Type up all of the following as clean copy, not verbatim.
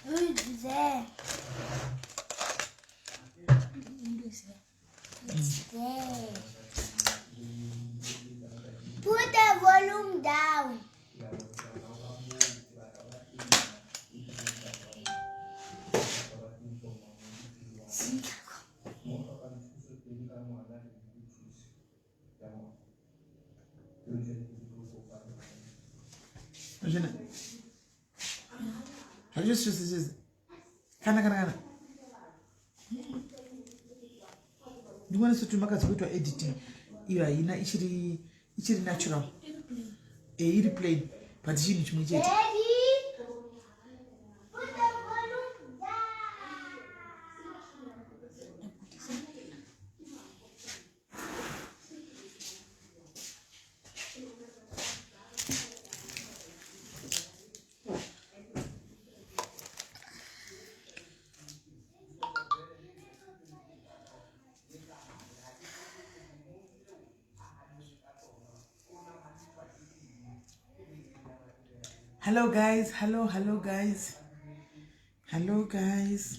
Who's there? It's there. Put the volume down. Zvina. Hazvisi kana kana kana. Ndikuona sekuti makadzi kuitwa editing iyo haina ichiri ichiri natural. Eh iri plain but chinhu chimwe chete. Hello guys, hello, hello guys. Hello guys.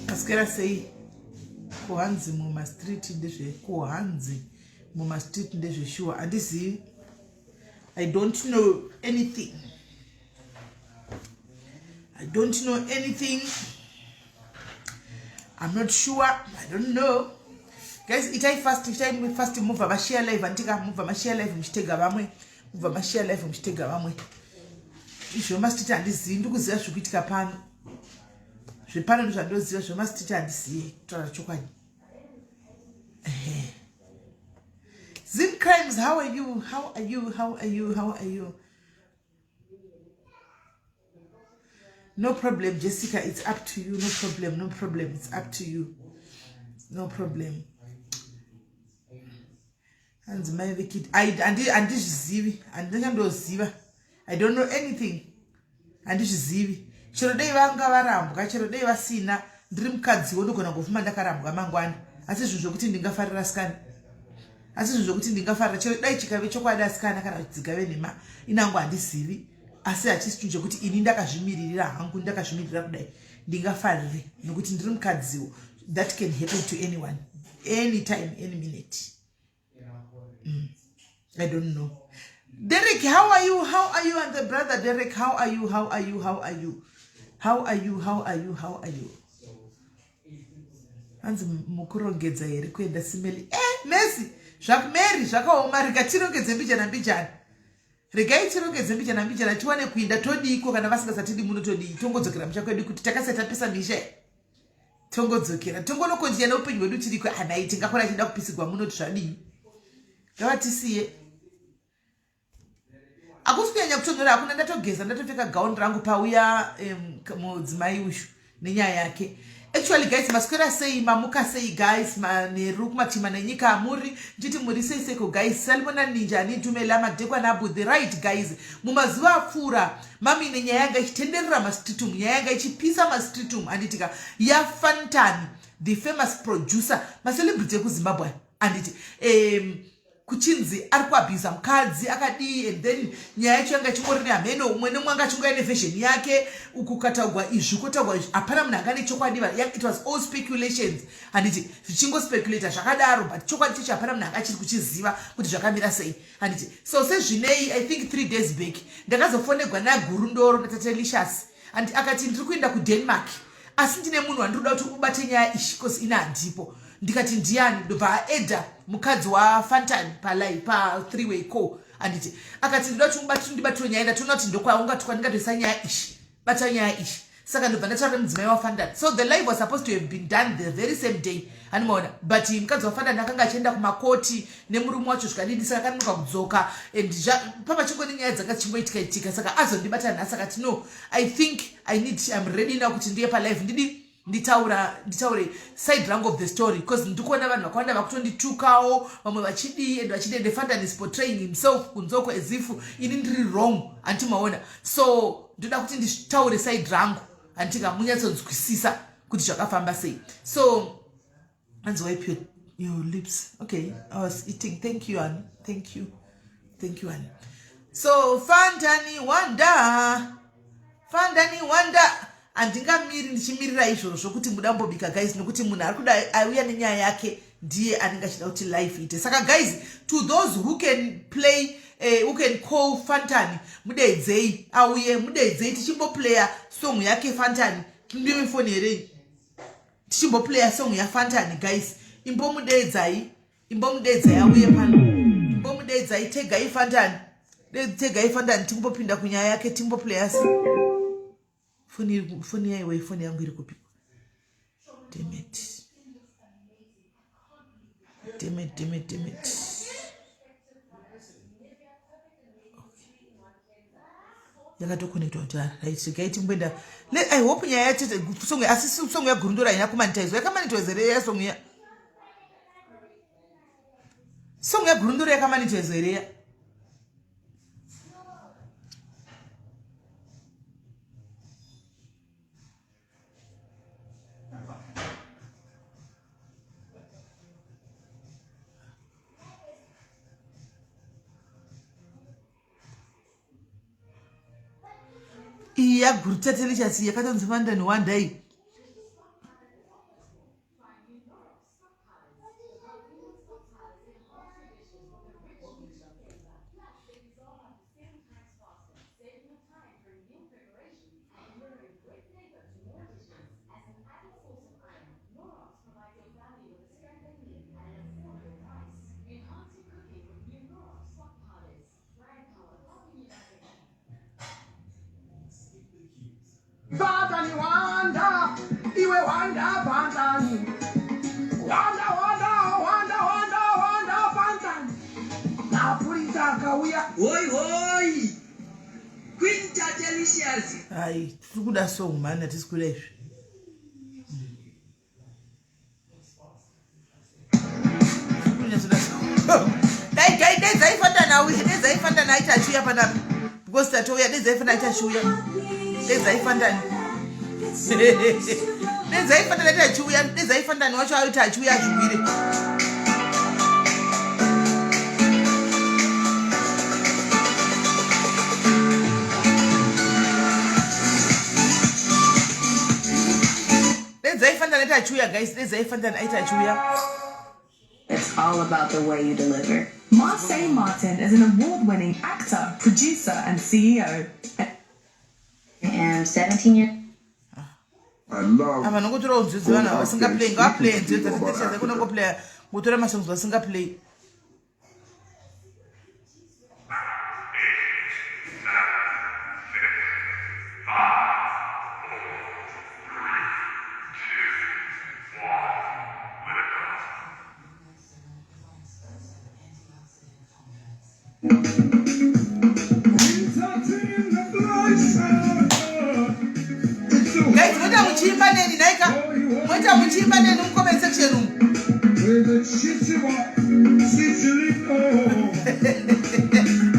Maswera sei kuhanzi mumastreet ndezve kuhanzi mumastreet ndezveshuwa handizivi i don't know anything i don't know anything i'm not sure i don't know guys itai fast itai fast mubva mashare live andika mubva mashare live muchitega vamwe mubva mashare live muchitega vamwe izvo masititi handizivi ndikuziva zviri kuitika pano zvepano ndozvandoziva zvemasititi handizivi kutaura chokwadi Zim crimes, how are you? How are you? How are you? How are you? No problem, Jessica. It's up to you. No problem. No problem. It's up to you. No problem. Hanzi mai vekid. Handizvizivi. Handinyandoziva. I don't know anything. Handizvizivi. Chero dei vanga varambwa, chero dei vasina, ndiri mukadziwo ndogona kufuma ndakarambwa mangwana. Asi zvinhu zvokuti ndingafarira asikana. Asi zvinhu zvokuti ndingafarira chero dai chikave chokwadi asikana kana kuti dzikave nhema inangu handizivi. Asi hachisi chinhu chekuti ini ndakazvimiririra hangu ndakazvimirira kudai ndingafarire nokuti ndiri mukadziwo. That can happen to anyone anytime any minute. I don't know. Derek, how are you? How are you? And the brother Derek, how are you? How are you? How are you? How are you? How are you? How are you? Hanzi mukurongedza here kuenda simeli? Eh, Messi, zvaku Mary zvakaoma rega tirongedze mbijana mbijana. Regai tirongedze mbijana mbijana tiwane kuinda todiiko kana vasingasatidi muno todii tongodzokera musha kwedu kuti takasati tapisa misha. Tongodzokera tongonokonzia neupenyu hwedu tiriko anai tingakora achida kupisigwa muno kuti zvadii ngavatisiye hakusi kunyanya kutonhora hakuna ndatogeza ndatopfeka gauni rangu pauya mudzimai uyu nenyaya yake actually guys maswera sei mamuka sei guys manheru kumatima nenyika amuri ndichiti muri sei seiko guys salimona ninja nitumela madekwana abudhi right guys mumazuva apfuura mami nenyaya yanga ichitenderera mastreetum nyaya yanga ichipisa mastreetum anditika yafantani the famous producer macelebrity ekuzimbabwe anditi um, kuchinzi ari kuabhusa mukadzi akadii and then nyaya yacho yanga ichingori nehameno umwe nemwe anga achingoya neversion yake uku kataugwa izvi kotaugwa izvi hapana munhu anga nechokwadi it was all speculations handiti zvichingospeculator zvakadaro but chokwadi chacho hapana munhu anga achiri kuchiziva kuti zvakamira sei handiti so sezvinei i think three days back ndakazofonegwa nagurundoro natatelicious and akati ndiri kuenda kudenmark asi ndine munhu wandiri kuda kuti ubate nyaya ishi bcause ini handipo ndikati ndiyani ndobva aedha mukadzi wafantan palai pathree way call anditi akati ndinoda kuti ubatire ndibatire nyaya ndatoona kuti ndokwaunga twandingatoisa nyaya ishi bata nyaya iyi. Saka ndobva ndataura nemudzimai waFandani. So the live was supposed to have been done the very same day, animaona, but mukadzi waFandani akanga achienda kumakoti nemurume wacho, zvikadini, saka akanonoka kudzoka and papa chingoni nyaya dzanga dzichingoitika itika. Saka azondibata nhasi akati, "No, I think I need, I'm ready now kuti ndiye palive, ndidi nditaura, nditaure side rangu of the story," because ndikuona vanhu vakawanda vakutonditukawo, vamwe vachidii and vachidii, and Fantan is portraying himself kunzoko as if ini ndiri wrong, handimaona. So ndoda kuti nditaure side rangu, handika munyatsonzwisisa kuti zvakafamba sei. So anzi, "Wipe your lips." Okay, I was eating. Thank you, Annie. Thank you, thank you, Annie. So Fantani Wanda, Fantani Wanda, handingamiri ndichimirira izvozvo kuti mudambobika, guys, nokuti munhu ari kuda auya nenyaya yake ndiye anenge achida kuti life ite. Saka guys, to those who can play, who can call Fantani, mudedzei auye, mudedzei tichimboplaya song yake Fantani. Ndime foni here? Tichimboplaya song yaFantani, guys. Imbomudedzai, imbomudedzai auye pano, imbomudedzai. Tegai Fantani, tegai Fantani, timbopinda kunyaya yake, timboplaya foni. Foni yaiwe, foni yangu iri kupikwa. Dammit, dammit, dammit, dammit. Okay, yakatoconnectwa kudhara. Right, regai timboenda. I hope nyaya yatete song, asi song yaGurundoro haina kumonetizwa. Yakamonetizwa here ya song ya song yaGurundoro? Yakamonetizwa here ya? Iyi yaGurutatelicious yakatonzi Fandani Wanda iyi. Fantani Wanda, iwe Wanda, Fantani. Wanda, Wanda, Wanda, Wanda, Wanda, Fantani. Mapurisa akauya. Hoi hoi, Queen Tatelicious. Hai, tiri kuda song mani, hatisi kuda izvi. Tiri kunyatsoda song. Dai dai dai dzaifanana auye, dai dzaifanana aita achiuya panapa, because tatouya. Dai dzaifanana aita achiuya, dai dzaifanana, dai dzaifanana aita achiuya, dai dzaifanana wacho aita achiuya azviwire. Dai dzaifanana aita achiuya, guys, dai dzaifanana aita achiuya. It's all about the way you deliver. Marsai Martin is an award winning actor, producer, and CEO. I am 17 years I love Ava nongotorawo nziyo dzevanhu ava vasingaplay, ngavaplay nziyo dzatatelicious. Kunongoplaya, ngotora masongs vasingaplay. Guys, moita muchiimba neni naika, moita muchiimba neni mucomment section umu.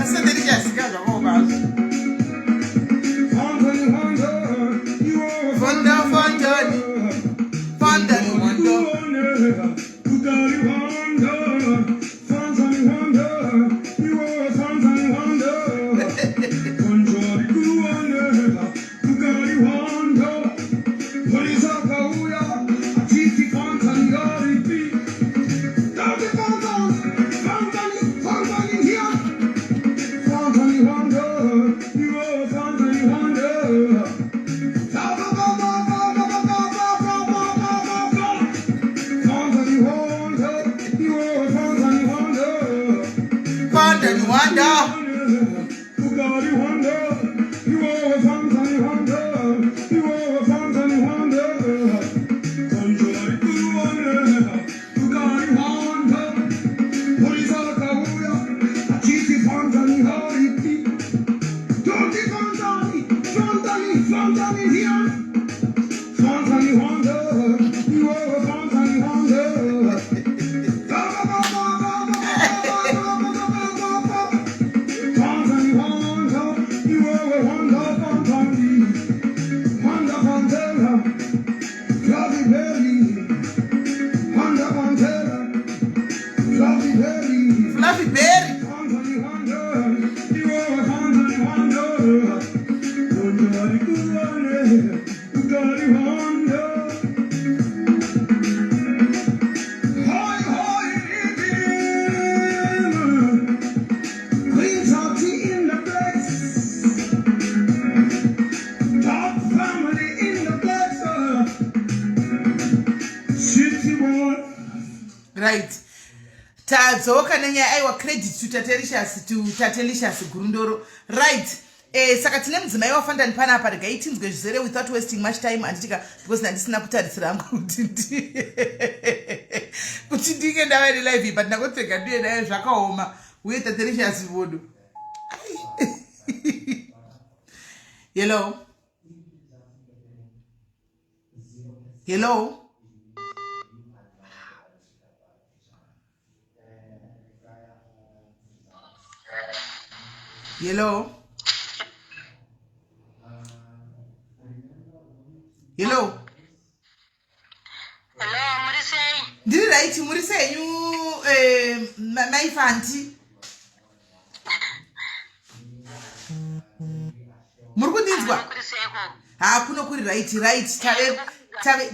Asendelicious zvakaoma. Fonda, Fantani, Fantani Wanda. Fantani Wanda. Fluffy Berry. Right, tadzoka nenyaya. Aiwa, credit to Tatelicious, to Tatelicious Gurundoro. Right, saka tine mudzimai waFantan panapa. Regai tinzwe zvizere without wasting much time, handitika? Because ndandisina kutarisira hangu kuti ndinge ndava nelive, but ndangotega ndiye naye. Zvakaoma. Uye Tatelicious vodo. Hello, hello. Hello, hello. Hello, muri sei? Ndiri right, muri senyu, maiFanti? Muri kundinzwa? Kuri seiko? Ha, kuno kuri right. Right,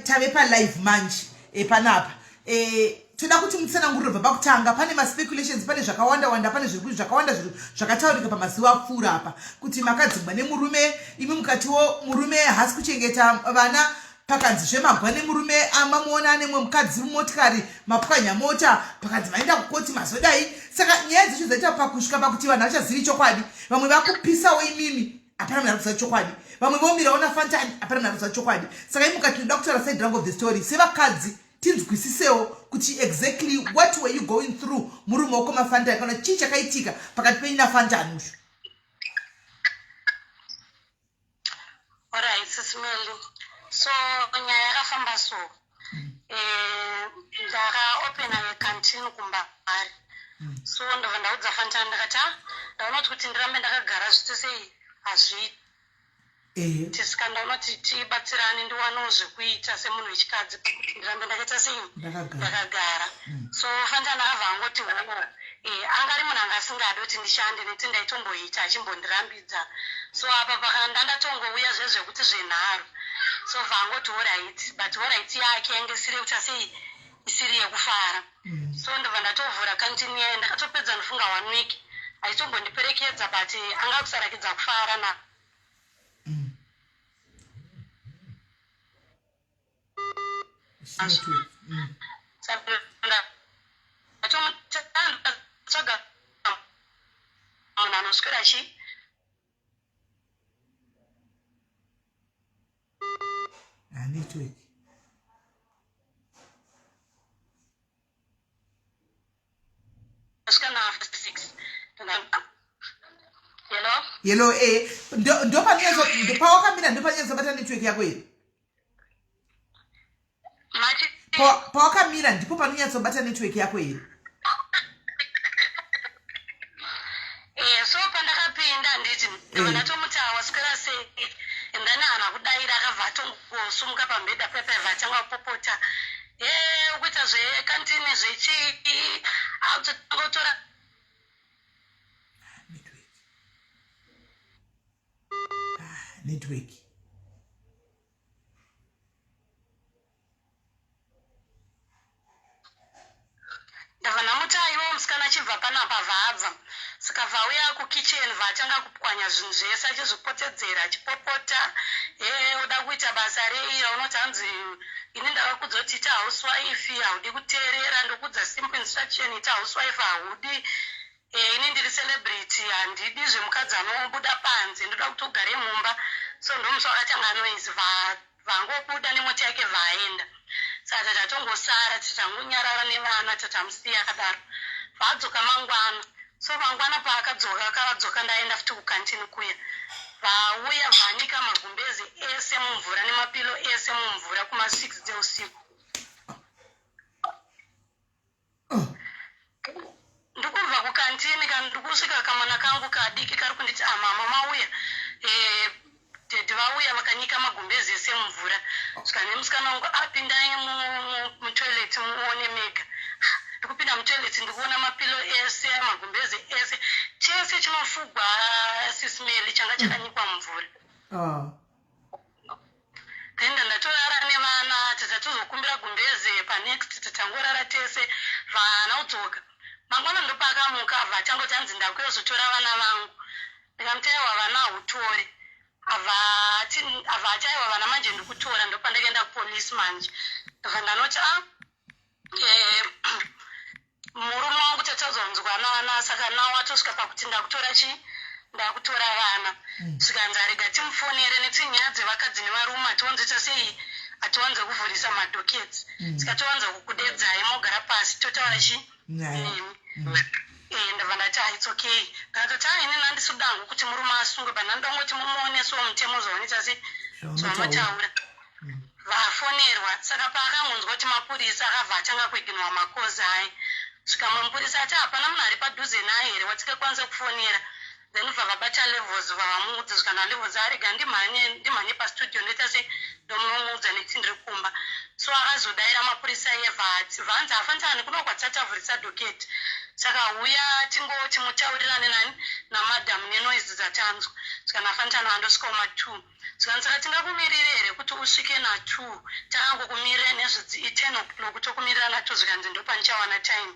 tave palive manje panapa. Toda kuti mutsananguriro bva pakutanga. Pane maspeculations, pane zvakawanda wanda, pane zviri zvakawanda zviri zvakataurika pamazuva apfuura apa, kuti makadzingwa nemurume, imi mukatiwo murume haasi kuchengeta vana. Pakanzi zvemagwa nemurume, amamuona ane mumwe mukadzi mumotikari, mapwanya mota, pakanzi maenda kukoti, mazodai. Saka nyaya dzacho dzaita pakusvika pakuti vanhu vachazivi chokwadi. Vamwe vakupisawo imimi, hapana munhu ari kuziva chokwadi. Vamwe vomirawo naFantani, hapana munhu ari kuziva chokwadi. Saka imi mukati tinoda kutaura side rangu of the story sevakadzi, tinzwisisewo kuti exactly what were you going through muri mumaoko maFantani, kana chii chakaitika pakati penyu naFantani ushu. Alright, Sis Melly. So nyaya yakafamba so. Ndakaopena canteen kuMbare. So ndobva ndaudza Fantani, ndakati, "Ah, ndaona kuti ndirambe ndakagara zviti sei hazviiti." Saka ndaona kuti tibatsirane, ndiwanewo zvekuita semunhu wechikadzi, kuti ndirambe ndakaita sei? Ndakagara. Ndakagara. So Fantani akabva angoti ho, anga ari munhu anga asingadi kuti ndishande, nekuti ndaitomboita achimbondirambidza. So apa pakana ndandatongouya zvezvekuti zvenharo, so bva angoti alright, but alright yake yange isiri yekuita sei, isiri yekufara. So ndobva ndatovhura canteen yaye. Ndakatopedza ndifunga one week aitombondiperekedza, but anga kusarakidza kufara na Network. Tsvaga munhu anoswera chi Ah, network. Svika na 6. Hello? Hello, pawakamira ndopanyatsobata network yako here? Mati? Pawakamira ndipo panonyatsobata network yako here? So pandakapinda, nditi ndobva ndatomuti, "Waswera sei?" And then haana kudaira. Akabva atongosumuka pamubhedha pepa, bva atanga kupopota, "Ye, ukuita zvecanteen zvechii?" Akutotangotora Network. Ah, network. Ndabva ndamuti, "Aiwa, musikana, achibva panapa." Bvaabva, saka vauya kukitchen, vaatanga kupwanya zvinhu zvese achizvipotedzera, achipopota, "He, uda kuita basa rei raunoti hanzi ini ndakakudza kuti ita housewife? Haudi kuteerera. Ndokudza simple instruction, ita housewife, haudi. Ini ndiri celebrity, handidi zvemukadzi anobuda panze, ndoda kuti ugare mumba." So ndomusi wakatanga noise, vangobuda nemota yake, vaaenda. Saka tatongosara titangonyarara nevana, tatamusiya akadaro. Vadzoka mangwana. So mangwana paakadzoka, akavadzoka ndaenda futi kucanteen kuya. Vauya vanyika magumbeze ese mumvura nemapilo ese mumvura kuma6 dzeusiku. Ndikubva kukantini kana ndikusvika kamwana kangu kadiki kari kunditi, "Amama ah, mauya, daddy vauya vakanyika magumbezi ese mumvura." Svika nemusikana wangu, apindai mutoilet muone mega. Ndikupinda mutoilet, ndikuona mapilo ese, magumbezi ese, chese chinofugwa, Sis Melly, changa chakanyikwa mumvura. Then ndatorara nevana, titatozokumbira gumbeze panext, titangorara tese. Vana kudzoka mangwana, ndopaakamuka abva atangoti, "Hanzi ndakuyozotora vana vangu." Ndikamuti, "Aiwa, vana hautore." Abva ati, "Aiwa, vana manje ndikutora." Ndopandakaenda kupolisi manje, ndobva ndanoti, a murume wangu tatazonzwanana, saka nawo atosvika pakuti ndakutora chi ndakutora vana. Zvikanzi, "Arega timufonere nekuti nyaya dzevakadzi nevarume hatiwanzoita sei, hatiwanze kuvhurisa madockets. Saka towanza kukudedzai mogara pasi totaura chi nemi." Ndabva ndati, "Ah, it's okay." Ndakatoti, "Ah, inini handisi kuda kuti murume asungwe, but ndandongoti mumuonesewo mutemo zvaonoita sei, zvaunotaura." Vafonerwa, saka paakangonzwa kuti mapurisa, akabva atanga kuignora makozi aya. Svika mumupurisa ati, "Hapana munhu ari padhuze naye here watingakwanisa kufonera?" Then bva vabata Levels, vavamuudza. Zvikana Levels, "Arega ndimhanye pastudio, ndoita sei, ndomunomuudza nekuti ndiri kumba." So akazodaira mapurisa iye, vanzi, "Hafanirani kuno kwatisatavhurisa docket, saka uya tingoti mutaurirane nani namadhamu nenoise dzatanzwa." Zvikana Fanitani andosvikawo ma2. Zvikanzi, "Saka tingakumirire here kuti usvike na2? Takangokumirira nezvidzi i10 o'clock, tokumirira na2." Zvikanzi, "Ndopanichawana time."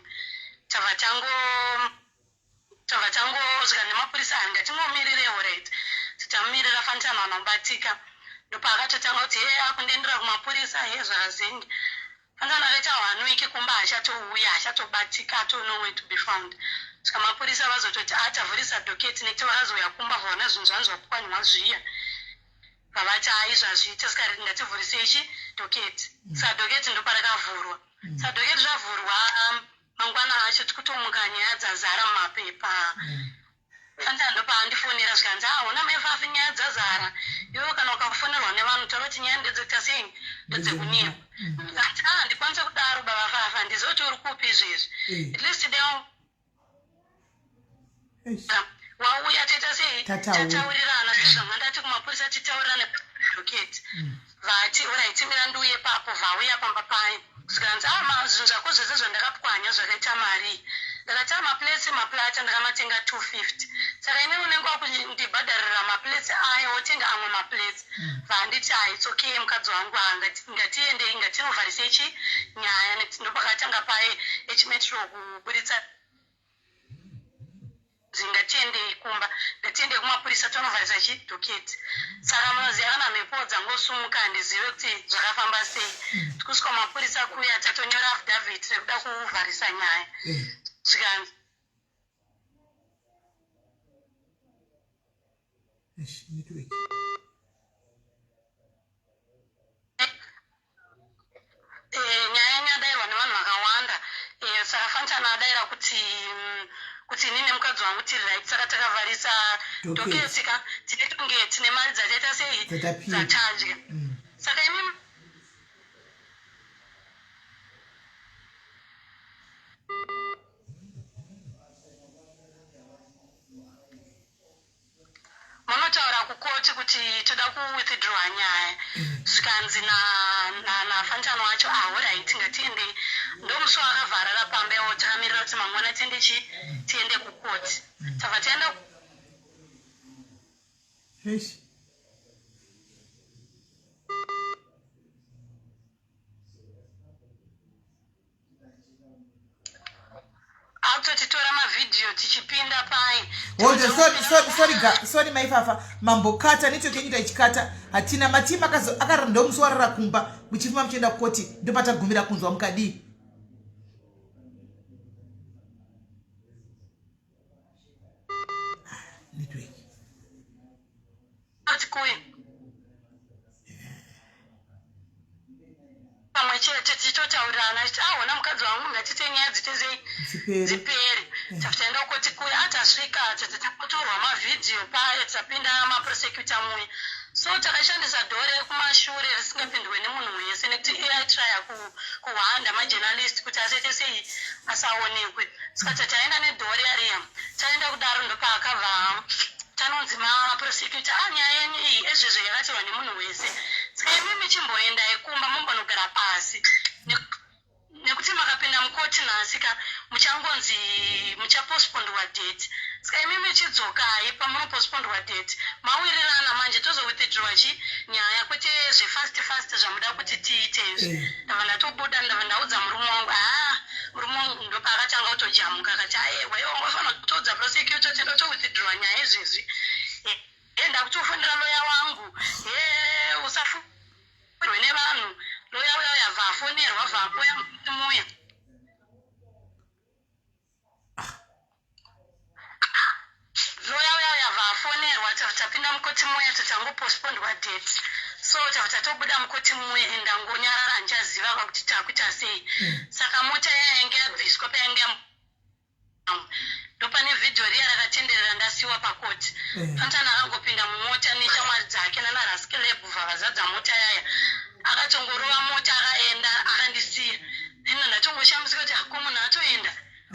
Tabva tangosvika nemapurisa aya, ngatingomirirewo, right? Titamumirira Fanitani vanobatika. Ndopaakatotanga kuti, "He, akundiendera kumapurisa, he, zvakazenge." Fanitani akaita one week kumba, achatouya achatobatika, ato nowhere to be found. Saka mapurisa vazototi, "Atavhurisa docket," nekuti vakazouya kumba vaona zvinhu zvangu zvapwanywa zviya. Vavati, "Hai, zvazviita, saka ngativhurisei chi docket." Saka docket ndoparakavhurwa. Saka docket zvavhurwa, mangwana acho tikutomuka nyaya dzazara mumapepa. Fanitani ndopaandifonera, zvikanzi, "Ahona maifafi, nyaya dzazara. Iwewe kana ukafonerwa nevanhu, taura kuti nyaya ndedzekuita sei, ndedzekunyeba." Ndikati, "A, handikwanise kudaro, baba Fafa, handizivi kuti uri kupi izvezvi. At least deo wauya toita sei, tataurirana sezvanga ndati kumapurisa titaurirane docket." Vati, "Alright, mira ndiuye papo." Vauya pamba payo, zvikanzi, "A, zvinhu zvako zvese zvandakapwanya zvakaita mari?" Ndakati, "Amaplates, maplatter ndakamatenga 250, saka inini unenge wakundibhadharira maplates ayo, wotenga amwe maplates." Vanditi, "Hai, it's okay, mukadzi wangu, ngatiendei, ngatinovharisei chi nyaya." Nekuti ndopakatanga paye H-Metro kuburitsa, "Ngatiendei kumba, ngatiendei kumapurisa tonovharisa chidocket." Saka munoziva kana mhepo dzangosumuka, handizive kuti zvakafamba sei. Tikusvika mapurisa kuya, tatonyora affidavit rekuda kuvharisa nyaya. Zvikanzi Eish, network. Nyaya yenyu yadayirwa nevanhu vakawanda. Saka Fanitani adayira kuti inini nemukadzi wangu tiri right, saka takavharisa Docket. docket ka, tine tonge tine mari dzataita sei, Dzatapiwa. dzatadya. Saka imi munotaura kukoti kuti toda kuwithdrawa nyaya. Zvikanzi naFantano wacho, "Alright, ngatiendei." Ndomusi wakavharara pamba iwo, takamirira kuti mangwana tiende chi tiende kukoti. Tabva taenda. Eish. Akutotitora mavhidhiyo tichipinda pai. Hold on, sorry, sorry, sorry, sorry maifafa, mambokata network yenyu, taichikata hatina matima akarara. Ndomusi warara kumba muchifamba muchienda kukoti, ndopatagumira kunzwa mukadii. Ah, network. Kuti kuya Kamwe chete tichitotaurirana achiti ahona mukadzi wangu, ngatiite nyaya dziite sei? Dzipere. Dzipere. Takutoenda kukoti kuya, atasvika tati takutorwa mavhidhiyo paya, tapinda maprosecutor muya. So takashandisa door rekumashure risingapindwe nemunhu wese, nekuti aitraya kuhwanda majournalist kuti asaite sei? Asaonekwe. Saka tataenda nedoor riya riya, taenda kudaro, ndopaakabva tanonzi maprosecutor, "A, nyaya yenyu iyi ezvezvo yakatorwa nemunhu wese, saka imimi chimboendai kumba mumbonogara pasi, nekuti makapinda mukoti nhasi ka, muchangonzi muchapostpondwa date. Saka imimi chidzokai pamunopostpondwa date, mawirirana manje, tozowithdrawa chi nyaya, kwete zvefast fast zvamuda kuti tiite izvi." Ndabva ndatobuda, ndabva ndaudza murume wangu. Haa, murume wangu ndopaakatanga kutojamuka, akati, "Aiwa, iwe ungofanira kutoudza prosecutor, tenda kutowithdrawa nyaya izvezvi. E, ndakutofonera loya wangu. E, usafurwe nevanhu." Loya uya yabva afonerwa, bva apoya muya. Loya uya yabva afonerwa, tapinda mukoti muya, tatangopostpondwa date. So tabva tatobuda mukoti muya, ndangonyarara, handichaziva kuti takuita sei. Saka mota yainge yabviswa painge, ndopane vhidhiyo riya rakatenderera ndasiwa pakoti. Fantana akangopinda mumota neshamwari dzake nanaRaskeleb, vavazadza mota yaya, akatongorova mota, akaenda, akandisiya. Ino ndatongoshamisika kuti hako munhu atoenda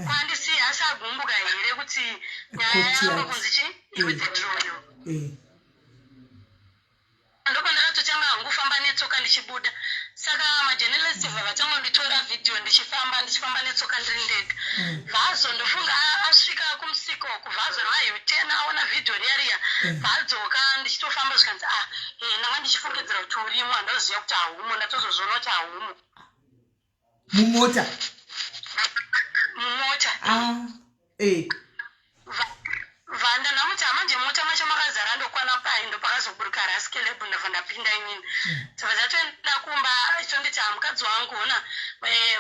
kwandisiya, asi agumbuka here kuti nyaya Koti yangu yati. kunzi chi iwithdrawiwa? Ndopandakatotanga hangu kufamba netsoka ndichibuda. Saka majournalist bva vatangonditora vhidhiyo ndichifamba, ndichifamba netsoka ndiri ndega. Vazondofunga asvika kumusika uku, vazorova U-turn, aona vhidhiyo riya riya, vadzoka ndichitofamba, zvikanzi, "Ah, ndanga ndichifungidzira kuti urimo, handaziva kuti haumo, ndatozozviona kuti haumo." Mumota? Mumota. Ah. Vanda ndamuti, "Hamanje mota macho makazara, ndokwana pai?" Ndopakazoburuka Raskeleb, ndabva ndapinda inini. Tabva tatoenda kumba, chonditi, "Hamukadzi wangu, ona,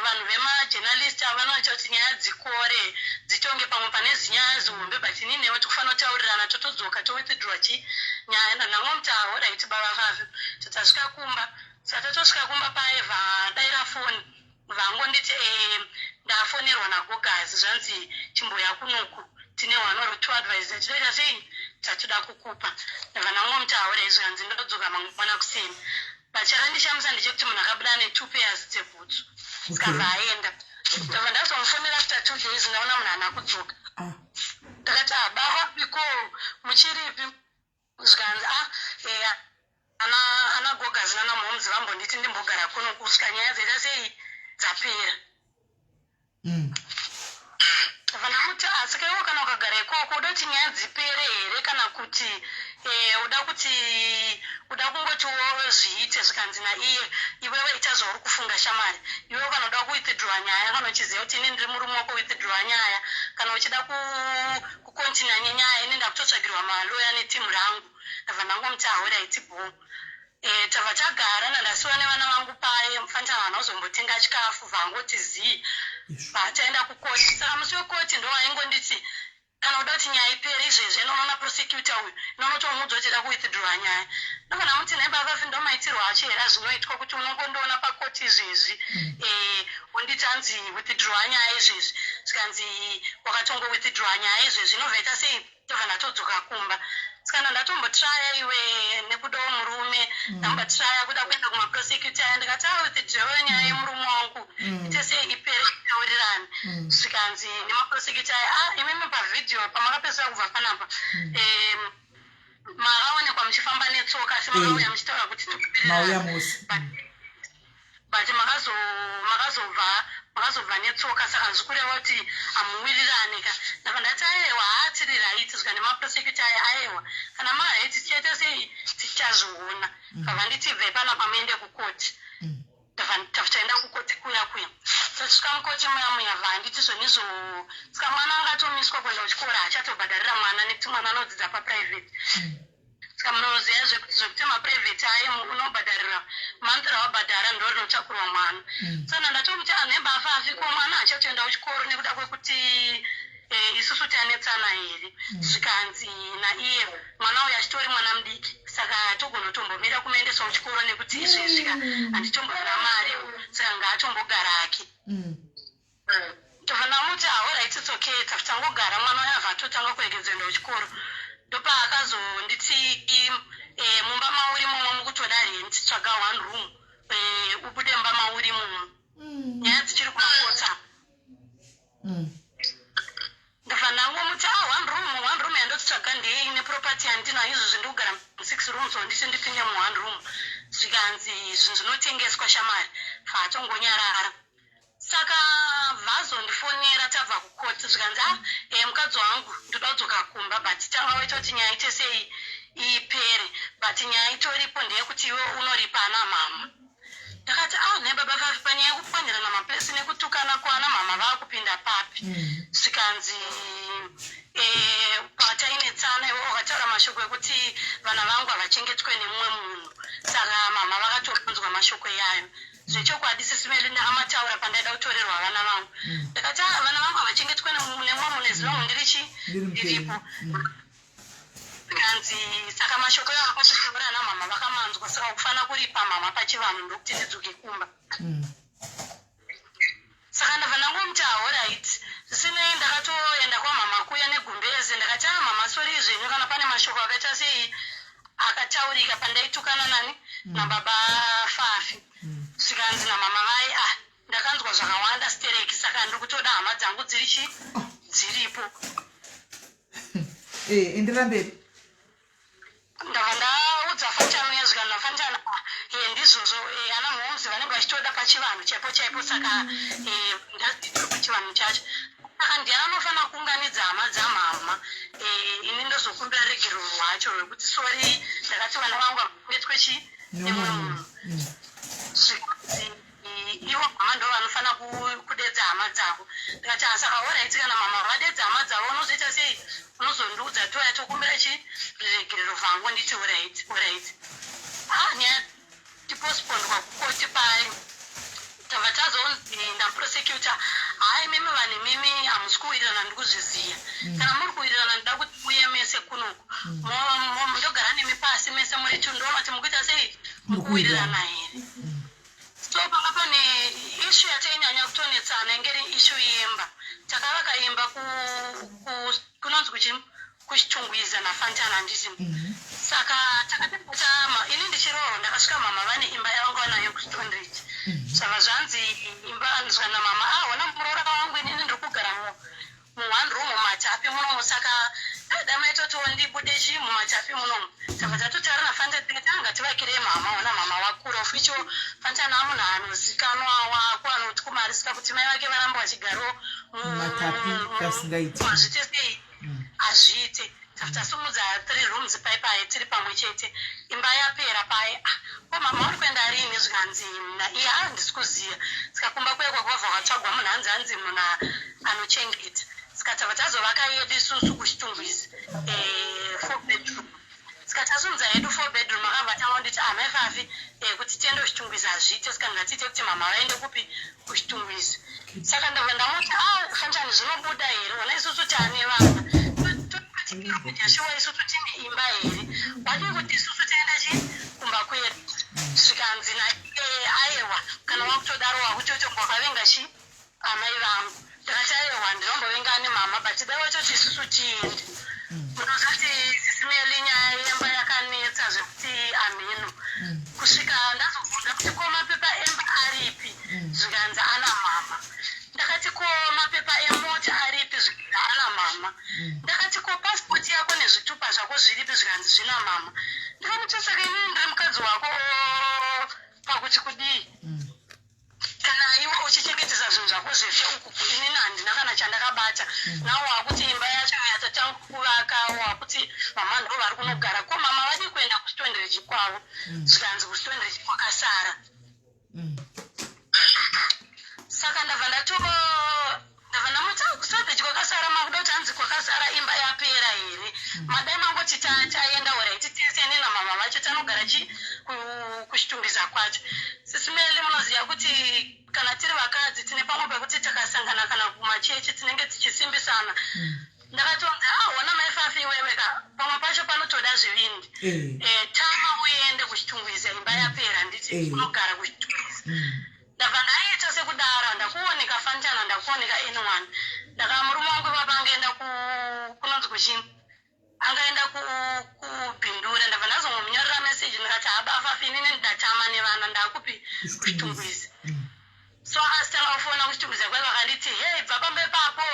vanhu vemajournalist vanoita kuti nyaya dzikore, dzitonge pamwe pane zinyaya zihombe, but inini newe tikufanira kutaurirana, totodzoka towithdraw chi nyaya." Ndangomuti, "Alright, baba vafi." Tatasvika kumba. Saka tatosvika kumba paye, vadaira foni, vangonditi, "Ndafonerwa nagogazi, zvanzi chimboya kunoku, tine one or two advice tatoita sei, tatoda kukupa." Ndabva ndangomuti, "Aura." Zvikanzi, "Ndodzoka mangwana kuseni." But chakandishamisa ndechekuti munhu akabuda netwo pairs dzebhutsu. Sikabva aenda. Ndabva ndazomufonera after 2 days, ndaona munhu haana kudzoka. Ndakati, "Ababa iko muchiripi?" Zvikanzi, "A, eya, ana gogazi nana mhomzi vambonditi ndimbogara kuno kusvika nyaya dzaita sei, dzapera." Ndabva ndamuti, "Asi kaiwo kana ukagara ikoko, uda kuti nyaya dzipere here, kana kuti uda kungotiwo zviite?" Zvikanzi naiye, "Iwewe ita zvauri kufunga, shamwari. Iwewe kana uda kuwithdrawa nyaya, kana uchiziva kuti ini ndiri murume wako, withdrawa nyaya. Kana uchida kucontinue nenyaya, ini ndakutotsvagirwa maloya netimu rangu." Ndabva ndangomuti, "Alright, bho." Tabva tagara, nandasiwa nevana vangu paye. Mufanira vana kuzombotenga chikafu, vangoti zii. Vataenda kukoti. Saka musi wekoti ndo vaingonditi, "Kana uda kuti nyaya ipere izvezvi, inoona prosecutor uyu, inonotomuudza kuti ida kuwithdrawa nyaya." Ndobva muti, "Nhai baba, ndo maitirwo acho here azvinoitwa, kuti unongondoona pakoti izvezvi, wonditi hanzi withdrawa nyaya izvezvi?" Zvikanzi, "Wakatongowithdrawa nyaya izvezvi, inobva ita sei?" Tobva ndatodzoka kumba. Saka ndatombotraya iwe, nekudawo murume, ndambotraya kuda kuenda kumaprosecutor aya, ndikati, "Awithdrawe nyaya yemurume wangu, ite sei, ipere, itaurirani." Zvikanzi nemaprosecutor aya, "A, imimi pavhidhiyo pamakapedzisira kubva panapa, makaonekwa muchifamba netsoka, asi makauya muchitaura kuti Mauya mose. But makazobva netsoka, saka zvikureva kuti hamuwirirani ka." Ndabva ndati, "Aiwa, haatiri right." Zvika nemaprosecutor aya, "Aiwa, kana maright, tichaita sei, tichazviona." Bva nditi, "Bvai panapa muende kukoti." Ndabva taenda kukoti kuya kuya. Tasvika mukoti muya muya, bva nditi zvonizvo, saka mwana angatomiswa kuenda kuchikoro, haachatobhadharira mwana, nekuti mwana anodzidza paprivate. Saka munoziva zvekuti maprivate aye unobhadharira month rawabhadhara ndo rinotakurwa mwana. Saka ndatomuti, "Anhemba afa afiko, mwana haachatoenda kuchikoro nekuda kwekuti Eh, isusu tanetsana here? Zvikanzi naiye mwana uyu achitori mwana mudiki, saka togona kutombomira kumuendesa kuchikoro nekuti izvezvi ka handitomborara mari, saka ngaatombogara ake. Tobva ndamuti, "Alright, it's okay." Tangogara, mwana uyo abva atotanga kuregedza kuenda kuchikoro. Ndopaakazonditi, "Mumba mauri momo mukutoda rent, tsvaga one room, ubude mumba mauri momo." Nyaya dzichiri kumakotsa. Ndobva ndangomuti, "A one room, one room yandotsvaga ndei neproperty yandinayo izvozvi? Ndikugara musix rooms, wanditi ndipinde muone room?" Zvikanzi, "Zvinhu zvinotengeswa, shamari." Bva atongonyarara. Saka vazondifonera tabva kukoti, zvikanzi, "A mukadzi wangu, ndoda kudzoka kumba, but tanga waita kuti nyaya ite sei ipere, but nyaya itoripo ndeyekuti iwe unoripa ana mama." Ndakati, "A nhai baba Fafi, panyaya yekupwanyirana maplates nekutukana kwana mama vaakupinda papi?" Zvikanzi, "Patainetsana iwe wakataura mashoko ekuti vana vangu havachengetwe nemumwe munhu, saka mama vakatoronzwa mashoko iyayo." Zvechokwadi, Sis Melly, ndakamataura pandaida kutorerwa vana vangu. Ndakati, "Ah, vana vangu havachengetwe nemumwe munhu as long ndiri chi Ndiri mupenyu. ndiripo." Kanzi, "Saka mashoko iwayo akatotaura namama vakamanzwa, saka kufanira kuripa mama pachivanhu ndokuti ndidzoke kumba." Saka ndabva ndangomuti, "Alright." Zvisinei, ndakatoenda kwamama kuya negumbezi. Ndakati, "A mama, sorry zvenyu kana pane mashoko akaita sei akataurika pandaitukana nani nababa Fafi." Zvikanzi namama vai, "Ah, ndakanzwa zvakawanda stereki, saka ndiri kutoda hama dzangu dziri chi dziripo." Endera mberi. Ndabva ndaudza Fanchani uye, zvikanzi naFanchani, "Ndizvozvo, ana mhomzi vanenge vachitoda pachivanhu chaipo chaipo, saka ndazitori pachivanhu chacho. Saka ndiani anofanira kuunganidza hama dzamama? Ini ndozokumbira regero rwacho rwekuti sorry, ndakati vana vangu havachengetwe chi nemumwe munhu." Zvikanzi, "Ivo mama ndo vanofanira kudedza hama dzavo." Ndikati, "Saka alright, kana mama vadedza hama dzavo unozoita sei? Unozondiudza, toya tokumbira chi ruregerero vangu." Nditi, "Alright, alright." Ah, nyaya tipostpondwa kukoti payo. Tabva tazonzi naprosecutor, "Hai, mimi vanhu mimi hamusi kuwirirana, ndikuzviziva. Kana muri kuwirirana, ndida kuti muye mese kunoku. Ndogara nemi pasi mese muri two, ndoona kuti mukuita sei, mukuwirirana here." So panga pane issue yatainyanya kutonetsana, inge iri issue yemba. Takavaka imba kunonzi kuchi kuChitungwiza naFantana, handiti? Saka takatama, ini ndichiroorwa ndakasvika mama vane imba yavanga vanayo kuStoneridge. Zvava zvanzi imba zvikana mama, "Ah, ona muroora wangu, inini ndiri kugara muone room mumatapi munomu, saka dai maitotiwo ndibude chi mumatapi munomu." Tabva tatotaura naFantana tikati, "Anga tivakirei mama, ona mama wakura." Oficho Fantana munhu anozikanwa wako anoti kumarisika kuti mai vake varamba vachigarawo Mumatapi kasingaiti. Hazviite sei, hazviite. Tasumudza three rooms pai pai tiri pamwe chete. Imba yapera pai. "Ah, ko mama uri kuenda rini?" Zvikanzi iye, "A handisi kuziva." Saka kumba kuya kwakabva kwatsvagwa munhu, hanzi hanzi munhu anochengeta. Saka tabva tazovaka yedu isusu kuChitungwizi, four bedroom. Saka tasumudza yedu four bedroom, akabva tanga kunditi, "Amai Fafi, kuti tiende kuChitungwizi hazviite, saka ngatiite kuti mama vaende kupi, kuChitungwizi." Saka ndabva ndamuti, "A Fanchani, zvinobuda here? Ona isusu taane vana shuwa, isusu tine imba here? Wadii kuti isusu tienda chi kumba kwedu?" Zvikanzi naye, "Aiwa, kana wakutodaro wakutotonga wakavenga chi amai vangu." Ndakati, "Aiwa, ndinombovenga nemama, but dai watoti isusu tiende." Munozoti, Sis Melly, nyaya yemba yakanetsa zvekuti amhino. Kusvika ndazobvunza kuti, "Ko mapepa emba aripi?" Zvikanzi, "Ana mama." Ndakati, "Ko mapepa emota aripi?" Zvikanzi, "Ana mama." Ndakati, "Ko pasipoti yako nezvitupa zvako zviripi?" Zvikanzi, "Zvina mama." Ndikamuti, "Saka inini ndiri mukadzi wako pakuti kudii? Kana iwe uchichengetesa zvinhu zvako zvese uku, inini handina kana chandakabata. Nawo wakuti imba yacho yatatanga kuvaka, wakuti mama ndo vari kunogara. Ko mama vadii kuenda kuStoneridge kwavo?" Zvikanzi, "KuStoneridge kwakasara." Saka ndabva ndato ndabva ndamuti, "KuStoneridge kwakasara, makuda kuti hanzi kwakasara imba yapera here? Madai mangoti taenda alright tese, ini namama vacho tanogara chi kuChitungwiza kwacho." Sisi Melly, munoziva kuti kana tiri vakadzi tine pamwe pekuti takasangana kana kumachechi tinenge tichisimbisana. Ndakatonzi, "Ahona maifafi iwewe ka, pamwe pacho panotoda zvivindi. Tama uende kuChitungwiza, imba yapera, handiti unogara kuChitungwiza." Ndabva ndaita sekudaro, ndakuoneka Fantan, ndakuoneka anyone. Ndaka murume wangu ipapa angaenda kunonzi kuchini, angaenda kuBindura. Ndabva ndazongomunyorera meseji ndikati, "Habafafi, inini ndatama nevana, ndakupi? KuChitungwiza." So akazitanga kufona kuChitungwiza kwai, vakanditi, "Hei, bva pamba ipapo,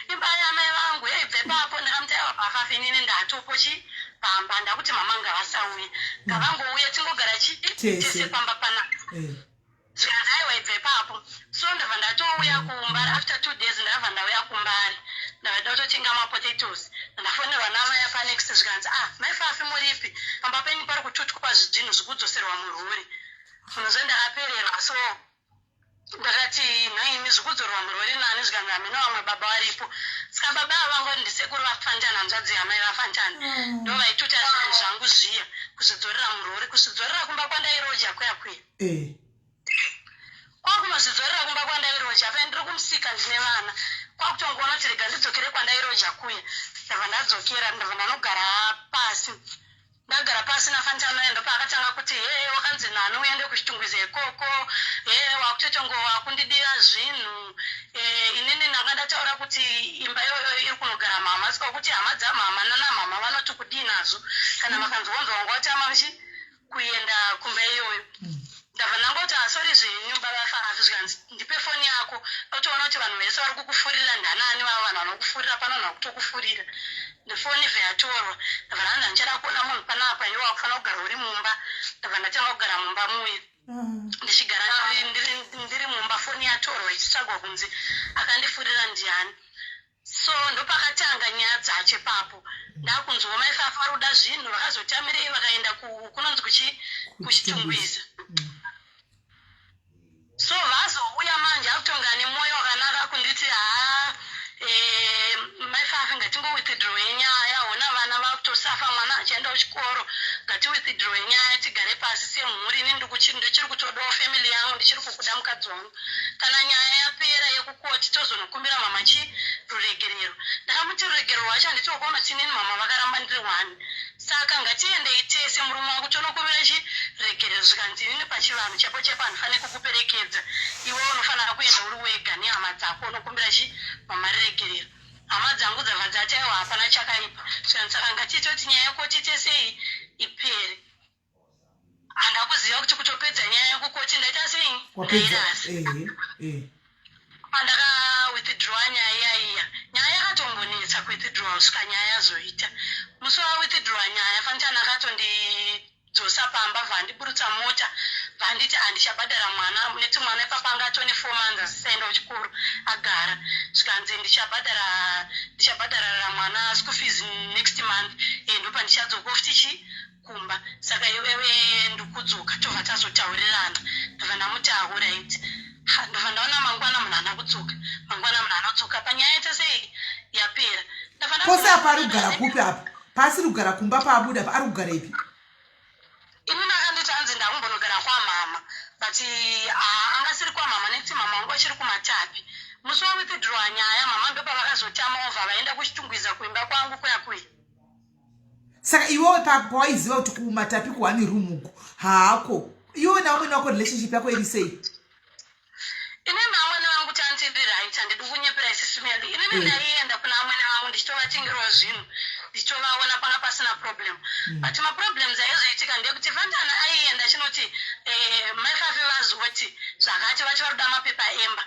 imba yamai vangu, hei, bve papo." Ndakamuti, "Aiwa bafafi, inini ndatopo chi pamba, ndakuti mama ngavasauye, ngavangouye tingogara chi Tese. tese pamba panapa." Zvikanzi, "Aiwa, ibva ipapo." So ndabva ndatouya kuMbare. After 2 days ndabva ndauya kuMbare, ndabva ndatotenga mapotatoes. Ndafonerwa namai panext, zvikanzi, "Ah, maifafi, muripi? Pamba penyu pari kututwa zvinhu, zvikudzoserwa mururi." Zvinhu ndakapererwa. So ndakati, "Nhaimi, zvikudzorwa murori nani?" Zvikanzi, "Hamene, vamwe baba varipo." Saka baba ava vangoti ndisekuru vaFantani, hanzvadzi yamai vaFantani, ndo vaituta zvinhu zvangu zviya kuzvidzorera murori, kuzvidzorera kumba kwandairoja kuya kuya. Kwakunozvidzorera kumba kwandairoja pa ndiri kumusika, ndine vana. Kwakutongoona kuti rega ndidzokere kwandairoja kuya. Ndabva ndadzokera, ndabva ndanogara pasi. Ndagara pasi naFantano, ndopaakatanga kuti, "He, wakanzi nani uende kuChitungwiza ikoko? He, wakutotongo wakundidira zvinhu. Inini ndanga ndataura kuti imba iyoyo iri kunogara mama, saka kuti hama dzamama nanamama vanoti kudii nazvo kana vakanzwonzwa wanga watama chi kuenda kumba iyoyo?" Ndabva ndangoti, "Asori zvenyu, baba Fafi." Zvikanzi, "Ndipe foni yako, otoona kuti vanhu vese vari kukufurira ndanani. Vavo vanhu vanokufurira pano nhakutokufurira." Ndifoni ibva yatorwa. Ndabva ndanzi, "Handichada kuona munhu panapa, iwe wakufanira kugara uri mumba." Ndabva ndatanga kugara mumba muya, ndichigara ndiri mumba, foni yatorwa, ichitsvagwa kunzi akandifurira ndiani. So ndopakatanga nyaya dzacho ipapo. Ndakunzwa maifafa vari kuda zvinhu, vakazotamirei, vakaenda kunonzi kuChitungwiza. So vazouya manje akutonga nemwoyo wakanaka kunditi, "Haa, maifafi, ngatingowithdrawe nyaya. Hona vana vakutosafa, mwana achienda kuchikoro. Ngatiwithdrawe nyaya, tigare pasi semhuri. Ini ndichiri kutodawo family yangu, ndichiri kukuda mukadzi wangu. Kana nyaya yapera yekukoti, tozonokumbira mama chi ruregerero." Ndakamuti, "Ruregerero rwacho handiti wakaona tinini mama vakaramba ndiri one, saka ngatiendei tese, murume wangu, tonokumbira chi regerero." Zvikanzi, "Inini pachivanhu chapo chapo handifaniri kukuperekedza iwe, unofanira kuenda uri wega nehama dzako, unokumbira chi mama regerero." Hama dzangu dzabva dzati, "Aiwa, hapana chakaipa." Zvikanzi, "Saka ngatiite kuti nyaya yekoti ite sei, ipere." Handa kuziva kuti kutopedza nyaya yekukoti ndaita sei. Wapedza. Ndairasa. Ehe eh. Pandaka withdraw nyaya iyaiya, nyaya yakatombonetsa kuwithdraw kusvika nyaya yazoita. Musi wawithdraw nyaya, Fantan akatondidzosa pamba, bvandiburutsa mota, bvanditi handichabhadhara mwana, nekuti mwana ipapa anga atone 4 months asisaenda kuchikoro, agara. Zvikanzi, "Ndichabhadhara, ndichabhadharira mwana school fees next month, ndopandichatodzoka futi chi kumba. Saka iwewe ndikudzoka, tobva tazotaurirana." Ndobva ndamuti, "Alright." Ndobva ndaona mangwana munhu haana kudzoka, mangwana munhu anodzoka panyaya yaita sei, yapera. Ndabva Pose apa ari kugara kupi apa? Paasiri kugara kumba, paabuda pa, ari kugara ipi? Inini akanditi hanzi ndakumbonogara kwamama, but angasiri kwamama nekuti mama wangu achiri kuMatapi. Musi wawithdraw nyaya, mama ndopavakazotama, ovha vaenda kuChitungwiza kuimba kwangu kuya kuya. Saka iwewe pawaiziva kuti kuMatapi kuhani room uku haako, iwewe navamwene wako relationship yako iri sei? Inini amwene vangu tandiri right, handidi kunyepera, Sisi Melly. Inini ndaienda kuna amwene vangu ndichitovatengerawo zvinhu, ndichitovaona, panga pasina problem. But maproblems aizoitika ndeyekuti Fantana aienda achinoti, "Maifafi vazoti zvakati, vati vari kuda mapepa emba."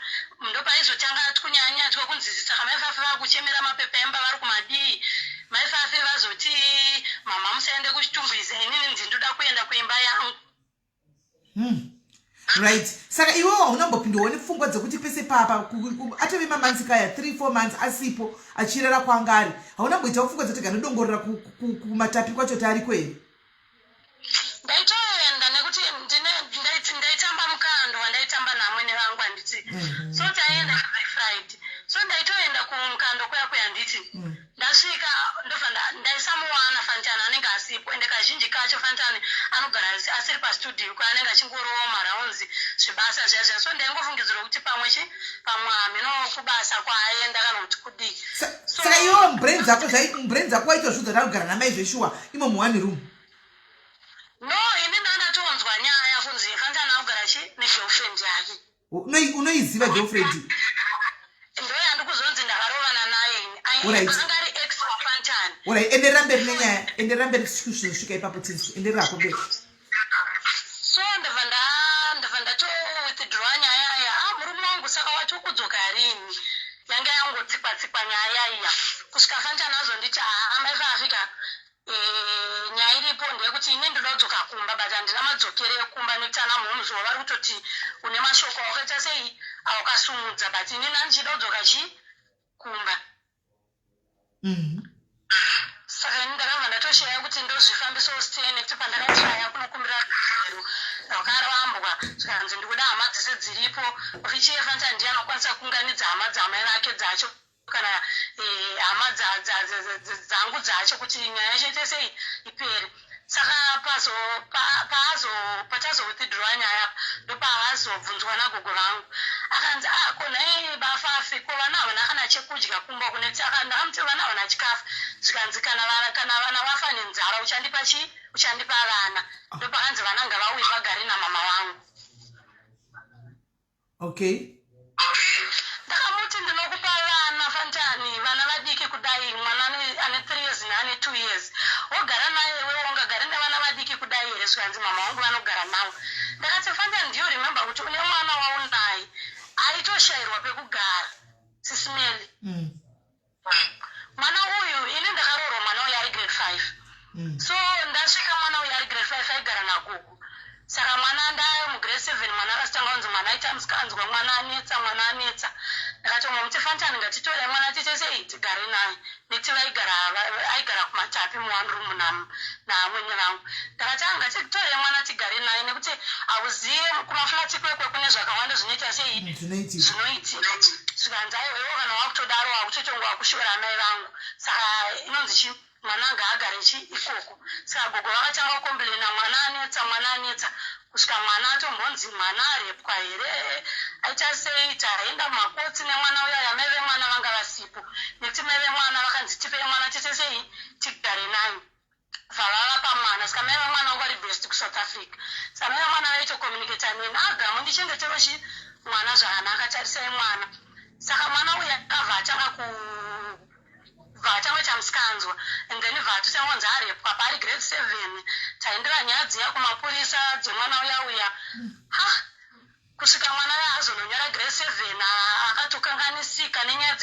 Ndopaizotanga kunyanyatwa kunzi, "Saka maifafi vakuchemera mapepa emba, vari kumadii? Maifafi vazoti mama musaende kuChitungwiza, inini ndindoda kuenda kuimba yangu." Right, saka iwewo haunambopindwawo nepfungwa dzekuti pese papa atove mamonths kaya, 3 4 months asipo, achirara kwanga ari, haunamboitawo pfungwa dzekuti ganodongorera kuMatapi kwacho taariko here? Ndaitoenda nekuti ndaitamba mukando wandaitamba naamwene vangu, handiti? So taienda every Friday, so ndaitoenda kumukando kuya kuya. Handiti ndasvika, ndobva ndaisamuwana Fantani, anenge asipo. Ende kazhinji kacho Fantani anogara asiri pa. kumastudio kwaanenge achingorowo marounds zvebasa zviya zviya, so ndaingofungidzirwa kuti pamwe chi pamwe hameno kubasa kwaaenda kana kuti kudii. Saka iwewo mubrain dzako mubrain dzako waitozviudza takugara namai zveshuwa imo muone room? No, ini ndandatonzwa nyaya kunzi Fantan akugara chi negirlfriend yake. Unoiziva girlfriend? Ndo yandikuzonzi ndakarovana naye ini. Anga ari ex waFantan. Alright, enderera mberi nenyaya, enderera mberi kusvika ipapo tinzwe. Enderera hako mberi. So ndabva ndabva ndato withdraw nyaya iya. Ah, murume wangu, saka wati ukudzoka rini? Yanga yangotsikwa tsikwa nyaya iya kusvika Fantan azonditi, "Haa, amai vaafrika, nyaya iripo ndeyekuti ini ndoda kudzoka kumba, but handina madzokero ekumba nekuti ana mhomzwa vari kutoti une mashoko awakaita sei, awakasumudza, but ini ndandichida kudzoka chi kumba." Saka ini ndakabva ndatoshaya kuti ndozvifambisawo sei, nekuti pandakatraya kunokumbira rugero rwakarambwa, zvikanzi ndikuda hama dzese dziripo. Richiefanta ndiye anokwanisa kuunganidza hama dzamai vake dzacho kana hama dzangu dzacho kuti nyaya yacho ite sei, ipere. Saka paazo patazowithdrawa nyaya apa, ndopaazobvunzwa nagogo vangu, akanzi, "Ah, ko nhai baFafi, ko vana havana kana chekudya kumba kuneti?" Ndakamuti vana havana chikafu, zvikanzi kana vana vafa nenzara uchandipa chii? Uchandipa vana?" Ndopakanzi vana ngavauye vagare namama vangu. Ndakamuti ndinokupa vana, Fantani, vana vadiki kudai, mwana ane 3 years neane 2 years, wogara naye iwewe? Ungagare nevana vadiki kudai here? Zvikanzi mama vangu vanogara navo. Ndakati, "Fantani, ndiyo remember kuti une mwana waunaye aitoshayirwa pekugara." Sis Melly, mwana uyu, ini ndakaroorwa mwana uyu ari grade 5. So ndasvika mwana uyu ari grade 5, aigara nagogo. Saka mwana ndaayo mugrade 7, mwana akazotanga kunzi mwana aita musikanzwa, mwana anetsa, mwana anetsa. Ndakati muti, "Fantani, ngatitorai mwana tiite sei, tigare naye," nekuti vaigara aigara kuMatapi muone room naamwene vangu. Ndakati, "A, ngatitorei mwana tigare naye, nekuti hauzive kumaflats kwekwe kune zvakawanda zvinoita sei." Zvinoitika. Zvinoitika. Zvikanzi, "Aiwa, iwo kana wakutodaro wakutotonga wakushora amai vangu, saka inonzi chi mwana ngaagare chi ikoko." Saka gogo vakatanga kucomplaina, mwana anetsa, mwana anetsa, kusvika mwana atombonzi mwana arepwa here, aita sei. Taenda mumakotsi nemwana uya, amai vemwana vanga vasipo, nekuti mai vemwana vakanzi tipei mwana tiite sei, tigare naye. Vavava pamwana. Saka mai vemwana vanga vari based kuSouth Africa, saka mai vemwana vaitocommunicata neni, "Agamu, ndichengetero chi mwana zvakanaka, tarisai mwana." Saka mwana uyu akabva atanga ku bva atanga chamusikanzwa, and then bva atotanga kunzi arepwa paari grade 7. Taendera nyaya dziya kumapurisa dzemwana uya uya, ha, kusvika mwana uya azononyora grade 7, akatokanganisika nenyaya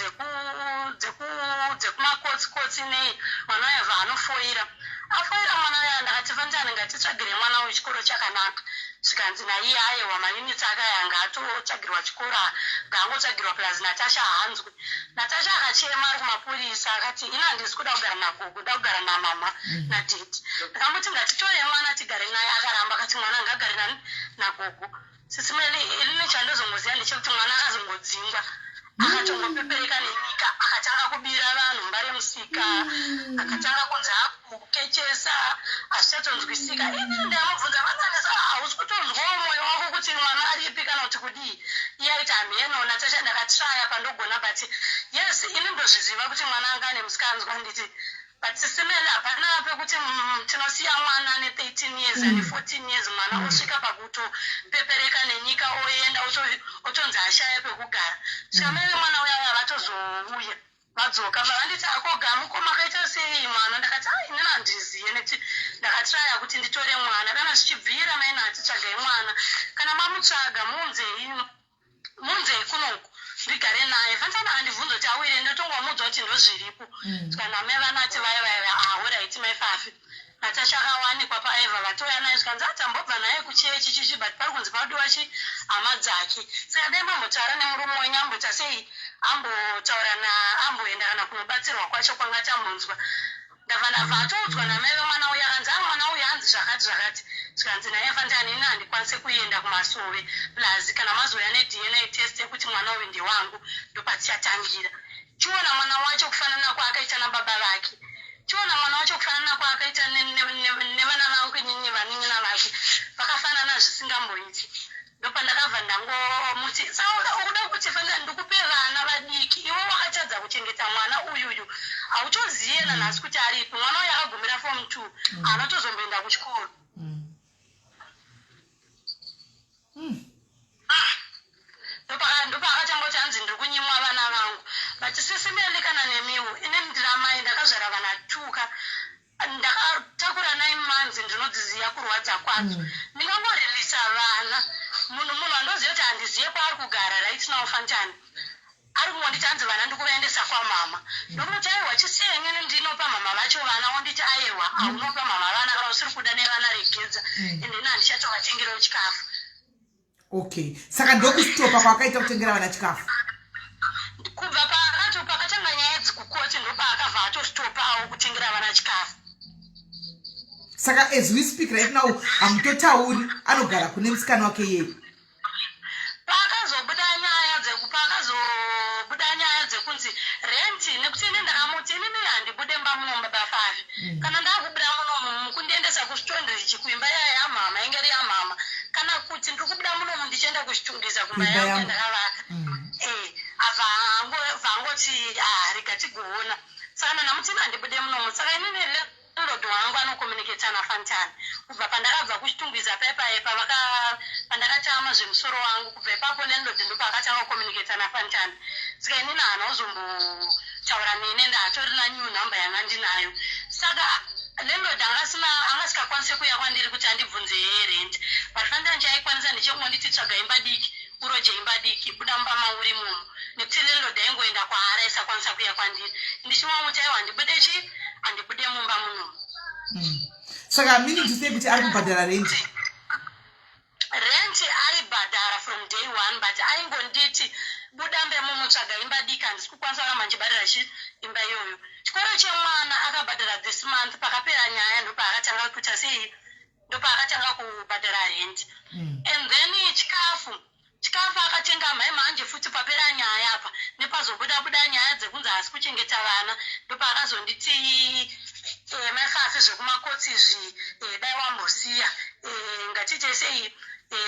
dzekumakotsi-kotsi nei. Mwana uya bva anofoira, afoira mwana uya. Ndakati, "Fanjani, ngatitsvagire mwana uyu chikoro chakanaka." Zvikanzi naiye, "Aiwa, maunits akaya ngaatotsvagirwa chikoro, ngaangotsvagirwa." Plus Natasha haanzwi. Natasha akachema ari kumapurisa, akati, "Ina handisi kuda kugara nagogo, nda kugara namama nadaddy." Ndakamuti ngatitore mwana tigare naye, akaramba, akati mwana ngagare nani, nagogo. Sis Melly, ini chandozongoziva ndechekuti mwana akazongodzingwa, akatongopepereka nenyika, akatanga kubira vanhu Mbare musika, akatanga kunzi akukechesa, hazvichatonzwisika. Ini ndamubvunza, "Vananisa, hausi kutonzwawo mwoyo wako kuti mwana aripi kana kuti kudii?" Iye aiti, "Hameno Natasha, ndakatraya pandogona, but yes, ini ndozviziva kuti mwana anga ane musikanzwa." Nditi, "But Sis Melly, hapana pekuti tinosiya mwana ane 13 years, ane 14 years, mwana osvika pakutopepereka nenyika, oenda otonzi ashaya pekugara." Svika mai vemwana uya uya vatozouya, vadzoka, vanditi, "Akoga mukoma, akaita sei mwana?" Ndakati, "A, inini handiziye, nekuti ndakatraya kuti nditore mwana. Kana zvichibvira, maina hatitsvagai mwana, kana mamutsvaga muunzei, munzei kunoku ndigare naye." Fanana andibvunza kuti awire, ndotongomudza kuti ndozviripo. Kana mai vanati vaya vaya, "Alright, maifafi." Natasha akawanikwa paeva, vatouya naye, zvikanzi atambobva naye kuchechi chichi, but pari kunzi padiwa chi hama dzake, saka dai mambotaura nemurume wenyu, amboita sei, ambotaura na amboenda kana kunobatsirwa kwacho kwanga tambonzwa. Ndabva ndabva atoudzwa namai vemwana uyu, akanzi, "A, mwana uyu hanzi zvakati zvakati." Zvikanzi naye, "Fantani, ini handikwanisi kuenda kumasowe, plus kana mazouya neDNA test yekuti mwana uyu ndewangu, ndopatichatangira. Chiona mwana wacho kufanana kwaakaita nababa vake, chiona mwana wacho kufanana kwaakaita nevana vangu inini, vanin'ina vake." Vakafanana zvisingamboiti. Ndopandakabva ndangomuti, saka ukuda kuti fanira ndikupe vana vadiki, iwe wakatadza kuchengeta mwana uyuyu, hautoziye nanhasi kuti aripi mwana uyu. Akagumira form 2, anotozomboenda kuchikoro. Ah, ndopaakatanga kuti hanzi ndiri kunyimwa vana vangu. But sisi Meli, kana nemiwo, ine ndiramai ndakazvara vana tuka, ndakatakura 9 months, ndinodziziva kurwadza kwadzo. Ndingangoreleasa vana munhu andoziva kuti handizive kwaari kugara right now? Fantan ari kungonditi hanzi vana ndikuvaendesa kwamama. Ndokuti aiwa, chisiye, inini ndinopa mama vacho vana. Wonditi aiwa, haunopa mama vana, kana usiri kuda nevana regedza, ende ini handichatovatengerawo chikafu. Okay, saka ndokustopa kwakaita kutengera vana chikafu? Kubva paakato pakatanga nyaya dzekukoti, ndopaakabva atostopawo kutengera vana chikafu. Saka as we speak right now, hamutotauri, anogara kune musikana wake yeye? Paakazobuda nyaya dzekunzi renti, nekuti ini ndakamuti inini handibude mba muno, baba Favi. Kana ndakubuda munomu, mukundiendesa kuStoneridge, kuimba yaya yamama, inge iri yamama, kana kuti ndiri kubuda munomu ndichienda kuChitungwiza, kumba Kuimba yangu yangu. yandakavaka. Abva angoti, "Ah, rega tigoona." Saka nanamuti ini handibude munomu. Saka inini landlord wangu anocommunicata naFantani. Kubva pandakabva kuChitungwiza paipaepa, pandakatama zvemusoro wangu, kubva ipapo landlord ndopaakatanga kucommunicata naFantani. Saka inini haana kuzombotaura neni, ende hatorina new number yanga ndinayo. Saka landlord angasina angasikakwanisi kuuya kwandiri kuti andibvunze rent, but Fantani chaikwanisa ndechekungonditi, "Tsvaga imba diki, uroje imba diki, buda mumba mauri imomo," nekuti landlord aingoenda kwaari, aisakwanisa kuuya kwandiri. Ndichimamuti, "Aiwa, handibude chi handibude mumba munomu." Saka meaning to say kuti ari kubhadhara rent? Rent aibhadhara from day one, but aingonditi, "Buda mbe mumutsvaga imba diki, handisi kukwanisa kuramba ndichibhadhara chi imba iyoyo." Chikoro chemwana akabhadhara this month. Pakapera nyaya ndopaakatanga kuita sei, ndopaakatanga kubhadhara rent. And then chikafu akatenga mhai manje futi. Papera nyaya apa, nepazobuda buda nyaya dzekunzi haasi kuchengeta vana, ndopaakazonditi, "Maifafi, zvekumakotsi izvi, dai wambosiya. Ngatiite sei,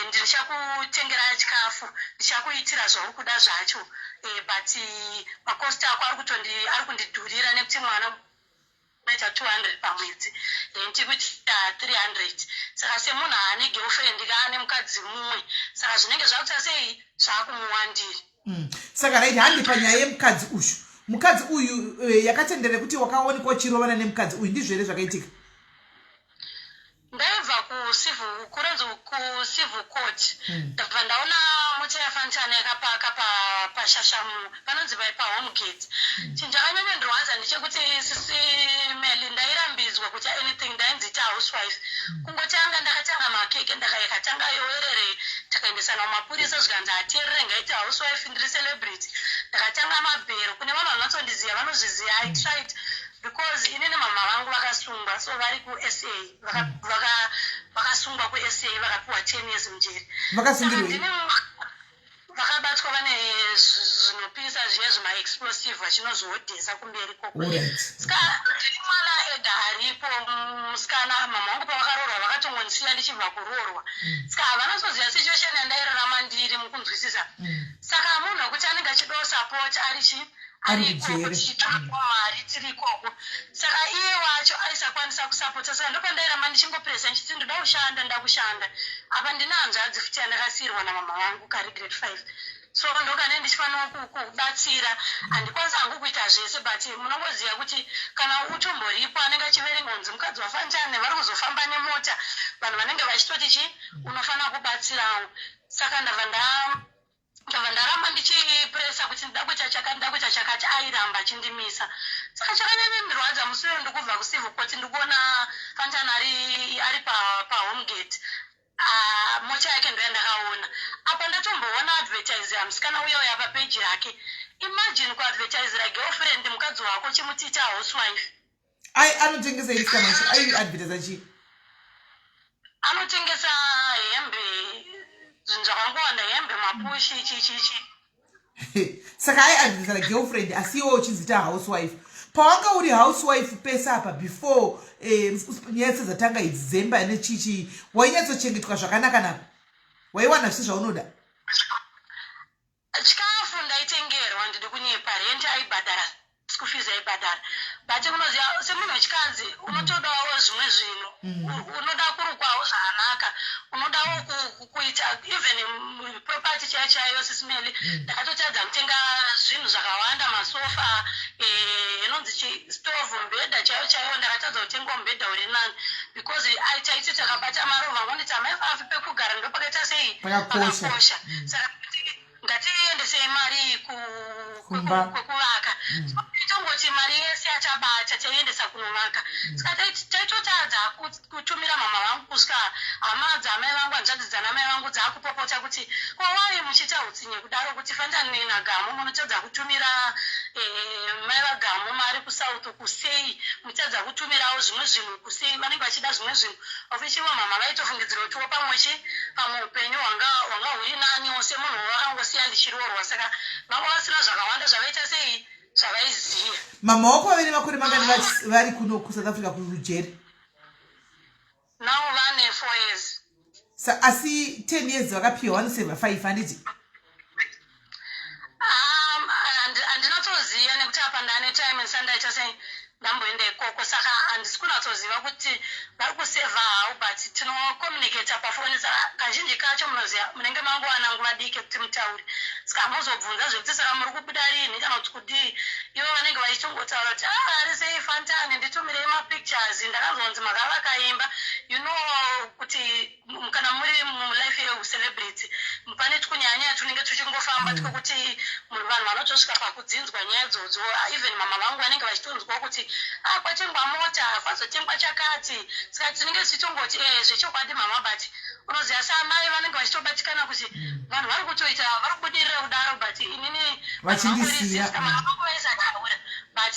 ndichakutengera chikafu, ndichakuitira zvauri kuda zvacho, but macosts ako ari kundidhurira, nekuti mwana unoita 200 pamwedzi, rent kuita 300. Saka semunhu aane girlfriend, kaane mukadzi mumwe, saka zvinenge zvakuita sei, zvakumuwandira." Saka right, handi panyaya yemukadzi uyu, mukadzi uyu yakatendere kuti wakaonekwa uchirovana nemukadzi uyu, ndizvo here zvakaitika? Ndaibva kucivil, kuronzi kucivil court. Ndabva ndaona mota yaFantana yakapaka pashashamu, panonzi pai, pahome gate. Chinhu chakanyanyondirwadza ndechekuti, sisi Meli, ndairambidzwa kuita anything, ndainzi ita housewife. Kungotanga ndakatanga makeke, ndakatanga yowerere, takaendesana kumapurisa, zvikanzi hateerere, ngaite housewife, ndiri celebrity. Ndakatanga mabhero, kune vanhu vanotsondiziva vanozviziva. I tried because inini mama vangu vakasungwa, so vari kuSA, vakasungwa kuSA, vakapiwa 10 years mujeri. Vakasungirwei? Vakabatwa vane zvinopisa zviya, zvimaexplosive, vachinozvihodhesa kumberi koko. Saka ndiri mwana ega aripo, musikana. Mama vangu pavakaroorwa vakatongondisiya ndichibva kuroorwa. Saka havana kuzoziva situation yandairarama ndiri, mukunzwisisa? Saka munhu wekuti anenge achidawo support ari chi Ari ari ikoko, kujere. Tichitsvaka mari tiri ikoko. Saka iye wacho aisakwanisa kusapota. Saka ndopandairamba ndichingopresa ndichiti ndoda kushanda, ndoda kushanda. Apa ndine hanzvadzi futi yandakasiyirwa namama vangu, kari grade 5, so ndokane ndichifanira kubatsira. Handikwanisi hangu kuita zvese, but munongoziva kuti kana utomboripo anenge achiverenga kunzi mukadzi waFantani vari kuzofamba nemota, vanhu vanenge vachitoti chi unofanira kubatsirawo. Saka ndabva ndaramba ndichipresa kuti ndida kuita chakati, ndida kuita chakati, airamba achindimisa. Saka chakanyanyondirwadza, musi uyo ndikubva kucivil court, ndikuona Fantana ari pahome gate. Ah, mota yake ndo yandakaona apa. Ndatomboona advertise musikana uya uya papeji yake. Imagine kuadvertisera girlfriend, mukadzi wako, chimutiita housewife. Ai, anotengesa musikana wacho aiadvertisa chii? Anotengesa hembe, zvinhu zvakangowanda, hembe, mapushi, chi chi chi. Saka aiadvertisera girlfriend, asi iwe uchinzita housewife. Pawanga uri housewife pese apa before eh, nyaya dzatanga idzi dzemba nechichi, wainyatsochengetwa zvakanaka nako, waiwana zvise zvaunoda? Chikafu ndaitengerwa, ndidi kunyepa. Rent aibhadhara, school fees aibhadhara, but unoziva semunhu wechikadzi unotodawo zvimwe zvinhu. Unoda kurukwawo zvakanaka, unodawo kuita even property chaiyo chaiyo. Sis Melly, ndakatotadza kutenga zvinhu zvakawanda, masofa, inonzi stove, mubhedha chaiyo chaiyo. Ndakatadza kutengawo mubhedha uri nani because taiti takabata marovha ngonditi amaifafi pekugara ndo pakaita sei? Pakakosha. Pakakosha. Saka ngatiendesei mari iyi Kumba. kwekuvaka. Tongoti mari yese achabata taiendesa kunovaka. Saka taitotadza kutumira mama vangu kusvika hama dzamai vangu, hanzvadzi dzanamai vangu dzaakupopota kuti ko wai muchiita utsinye kudaro, kuti Fantani naGamu munotadza kutumira mai vaGamu mari kuSouth kusei, muchitadza kutumirawo zvimwe zvinhu kusei, vanenge vachida zvimwe zvinhu, of which ivo mama vaitofungidzira kutiwo pamwe chi pamwe upenyu hwanga huri naniwo semunhu wakangosiya ndichiroorwa. Saka vanga vasina zvakawanda zvavaita sei, zvavaiziva. Mama wako vave nemakore mangani vari kuno kuSouth Africa kujeri? Now vane 4 years. Sa asi 10 years vakapiwa, vanoseva 5, handiti? Handinatsoziva nekuti apa ndane time ndisati ndaita sei, ndamboenda ikoko, saka handisi kunatsoziva kuti vari kusevha how, but tinocommunicata pafoni. Saka kazhinji kacho munoziva munenge mangowana nguva diki yekuti mutaure, saka hamuzobvunza zvekuti saka muri kubuda rini kana kuti kudii. Ivo vanenge vachitongotaura kuti, "Ah, ari sei Fantani, nditumirei mapictures, ndakazonzi makavaka imba." You know kuti kana muri mulife yeucelebrity pane twunyanya tunenge tuchingofamba twekuti vanhu vanotosvika pakudzinzwa nyaya idzodzo. Ah, even mama vangu vanenge vachitonzwa kuti, ah, kwatengwa mota, kwazotengwa chakati. Saka tinenge tichitongoti, "Eh, zvechokwadi mama," but unoziva saamai vanenge vachitobatikana kuti vanhu vari kutoita, vari kubudirira kudaro, but inini Vachindisiya. Mama vangu vaisataura, but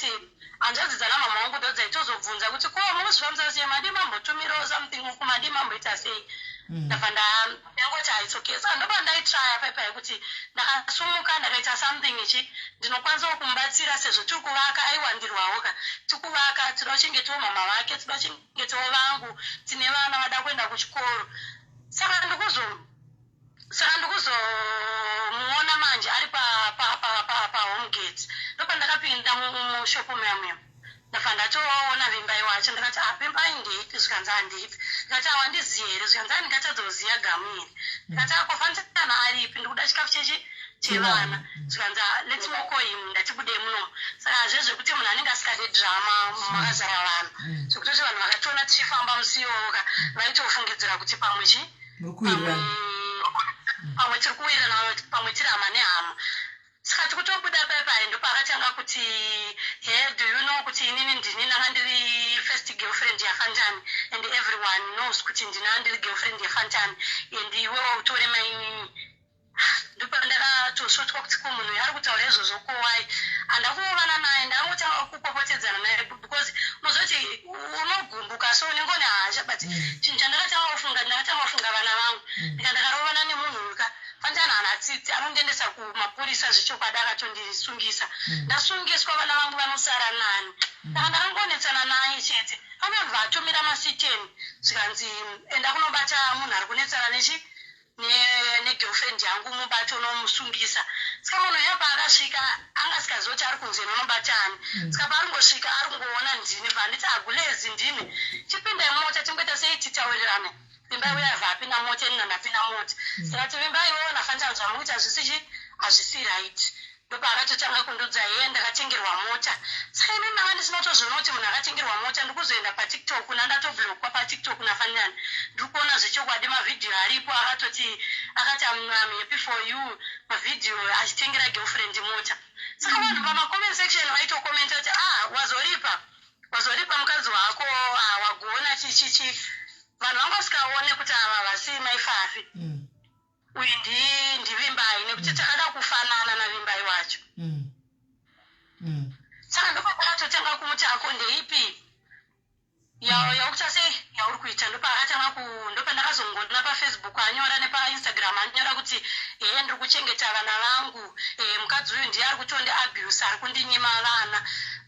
hanzvadzi dzana mama vangu ndo dzaitozobvunza kuti ko munozvifambisa sei, madi mambotumirawo something uku, madi mamboita sei. Ndabva ndangoti, "It's okay." Saka ndopa ndaitraya paipai kuti ndakasumuka, ndakaita something ichi, ndinokwanisawo kumubatsira sezvo tiri kuvaka, aiwandirwawo ka. Tiri kuvaka, tinoda kuchengetawo mama vake, tinoda kuchengetawo vangu, tine vana vada kuenda kuchikoro. Saka ndikuzomuona manje ari pahome gate. Ndopandakapinda mushopu muya muya, ndabva ndatoona Vimbai wacho. Ndikati, "Ah, Vimbai, ndeipi?" Zvikanzi, "Handipi." Ndikati, "Awandizivi here?" Zvikanzi, "Andingatadzoziya Gamu here?" Ndikati, "Akofanana aripi? Ndikuda chikafu chechi chevana." Zvikanzi, "Ah, let's call him." Ndatibudei munomu. Saka zvezvekuti munhu anenge asikade drama makazara vanhu, zvekutoti vanhu vakationa tichifamba musiyoka vaitofungidzira kuti pamwe chi Muri kuwirirana. Pamwe tiri kuwirirana, pamwe tiri hama nehama. Saka tikutobuda paipai, ndopaakatanga kuti, "He, do you know kuti inini ndini ndanga ndiri first girlfriend yaFantani, and everyone knows kuti ndina ndiri girlfriend yaFantani, and iwewo utore mainini?" Ndopandakatosvotwa kuti ko munhu ari kutaura izvozvo ko why? Handakuovana naye, ndangotanga kupopotedzana naye because unozoti unogumbuka, so unenge une hasha, but chinhu chandakatanga kufunga, ndakatanga kufunga vana vangu. Ndika ndakarovana nemunhu uyu ka, Fantani haana tsitsi, anondiendesa kumapurisa zvechokwadi, akatondisungisa. Ndasungiswa, vana vangu vanosara nani? Saka ndakangonetsana naye chete. Anobva atumira masiteni, zvikanzi, "Enda kunobata munhu ari kunetsana nechi negirlfriend yangu, mubati unomusungisa." Saka munhu uya paakasvika anga asikazivi kuti ari kunze nonobatani. Saka paaringosvika ari kungoona ndini, bva nditi, "Agulezi, ndimi, chipindai mumota tingoita sei, titaurirane." Vimbai uya abva apinda mota, inina ndapinda mota. Saka ti, "Vimbai, iwewo naFantani zvamukuita hazvisi hazvisi right." Ndopaakatotanga kundudza, "Iye ndakatengerwa mota." Saka inini ndanga ndisina kutozviona kuti munhu akatengerwa mota. Ndikuzoenda paTikTok, nandatoblokwa paTikTok naFanani, ndiri kuona zvechokwadi mavhidhiyo aripo, akatoti akati, I'm happy for you," mavhidhiyo achitengera girlfriend mota. Saka vanhu pamacomment section vaitokomenta kuti, "Ah, wazoripa, wazoripa mukadzi wako. Ah, wagona chichichi." Vanhu vanga vasikaone kuti ava vasi maifafi, uyu ndiVimbai, nekuti takada kufanana naVimbai wacho. Saka ndopandakatotanga kumuti, "Ako ndeipi yaurikuita sei, yauri kuita?" Ndopaakatanga ku ndopandakazongoona paFacebook anyora nepaInstagram anyora kuti, "Ehe, ndiri kuchengeta vana vangu. Mukadzi uyu ndiye ari kutondi abuse, ari kundinyima vana."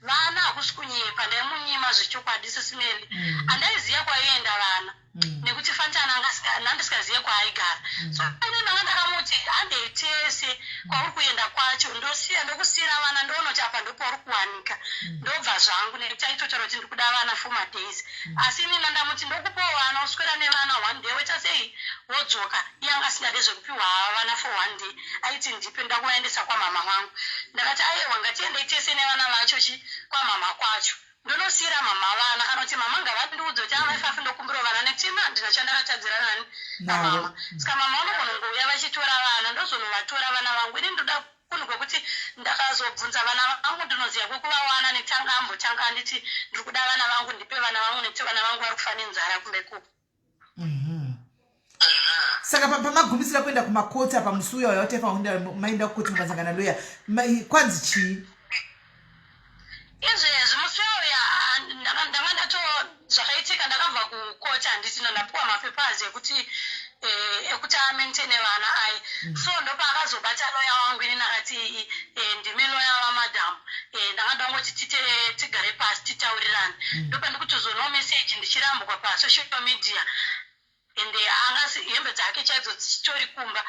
Vana hakusi kunyepa ndaimunyima zvechokwadi sisimeli. Handaiziva kwaienda vana. Nekuti Fantana ndandisikazive kwaaigara. So ini ndanga ndakamuti handei tese kwauri kuenda kwacho ndosiya ndokusiyira vana ndoona kuti apa ndopauri kuwanika. Ndobva zvangu nekuti aitotaura kuti ndikuda vana for madays. Asi ini ndandamuti ndokupawo vana uswera nevana one day woita sei wodzoka. Iye anga asingade zvekupiwa vana for one day. Aiti ndipe ndoda kuvaendesa kwamama vangu. Ndakati ayewa ngatiendei tese nevana vacho chi kwamama kwacho. Ndonosiira mama vana kana kuti mama ngavandiudze kuti amai Fafi ndokumbirawo vana nekuti ini handina chandakatadzira nani namama. Saka mama vanogona kungouya vachitora vana ndozonovatora vana vangu. Ini ndoda kunhu kwekuti ndakazobvunza vana vangu ndinoziva kwekuvawana nekuti anga ambotanga anditi ndiri kuda vana vangu ndipe vana vangu nekuti vana vangu vari kufa nenzara kumba ikoko. Saka pamagumisira kuenda kumakoti apa musi uya wayawataifa maenda kukoti mukasangana loya kwanzi chii? Izvezvi musi uya ndanga ndato zvakaitika ndakabva kukoti handiti ndapuwa mapapers ekuti ekuti amaintaine vana aye. So ndopaakazobata loya wangu inini akati ndimi loya vamadam ndanga ndangoti tigare pasi titaurirane. Ndopandikutozonawo message ndichirambwa pasocial media ende anga hembe dzake chaidzo dzichitori kumba.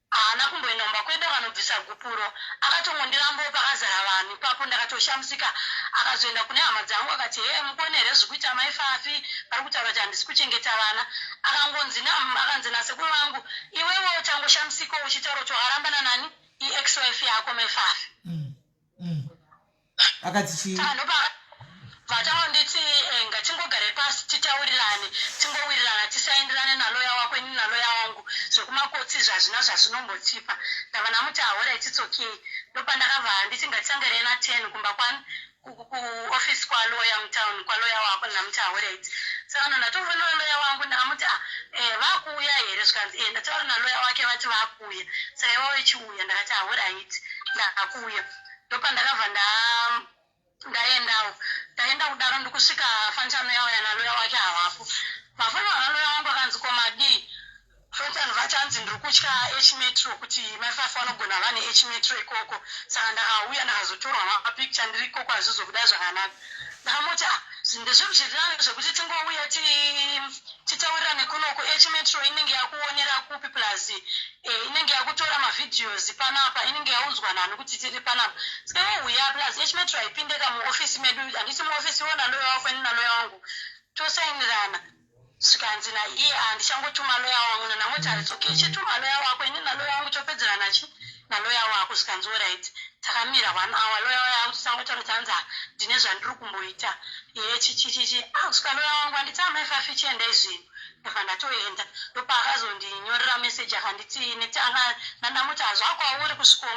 Haana kumboenda kumba kwedu akanobvisa gupuro akatongondirambawo pakazara vanhu ipapo ndakatoshamisika. Akazoenda kune hama dzangu akati hee mukuona here zviri kuita mai Fafi vari kutaura kuti handisi kuchengeta vana. Akangonzi akanzi nasekuru vangu iwewe uchangoshamisikawo uchitaura kuti wakarambana nani iex wife yako mai Fafi. Akati chii? Saka ndopa vatangonditi ngatingogare pasi titaurirane tingowirirana tisaenderane naloya wako ini naloya wangu zvekumakotsi izvi hazvina zvazvinombotipa. Ndabva ndamuti alright it's okay. Ndopandakabva nditi ngatisanganei na 10 kumba kwani kuoffice kwaloya mutown kwaloya wako ndamuti alright. Saka no ndatofonera loya wangu ndakamuti ah vakuuya here zvikanzi ndataura naloya wake vati vakuuya. Saka iwe wechiuya ndakati alright ndakuuya. Ndopandakabva ndaendawo ndaenda kudaro ndikusvika Fantan yauya naloya wake havapo. Vafonera naloya wangu akanzi ko madii Fantan vati hanzi ndiri kutya H Metro kuti mai Fafi vanogona vane H Metro ikoko saka ndakauya ndakazotorwa mapicture ndiri ikoko hazvizobuda zvakanaka. Ndakamuti ah ndezvekuzvirirana zvekuti tingouya titaurirane kunoko H Metro inenge yakuonera kupi plus inenge yakutora mavideos panapa inenge yaudzwa nani kuti tiri panapa saka iwe huya plus H Metro haipindeka muofisi medu handiti muofisi iwe naloya wako ini naloya wangu tosainirana zvikanzi naiye ah ndichangotuma loya wangu ndangoti ah it's okay chituma loya wako ini naloya wangu topedzerana chi naloya wako zvikanzi alright takamira 1 hour loya waya akuti tangotaura tanzi ah ndine zvandiri kumboita ye chichichichi ah kusvika loya wangu anditi amai Fafi chiendai zvenyu ndabva ndatoenda ndopaakazondinyorera message akanditi netanga ndandamuti hazvakwauri kusvika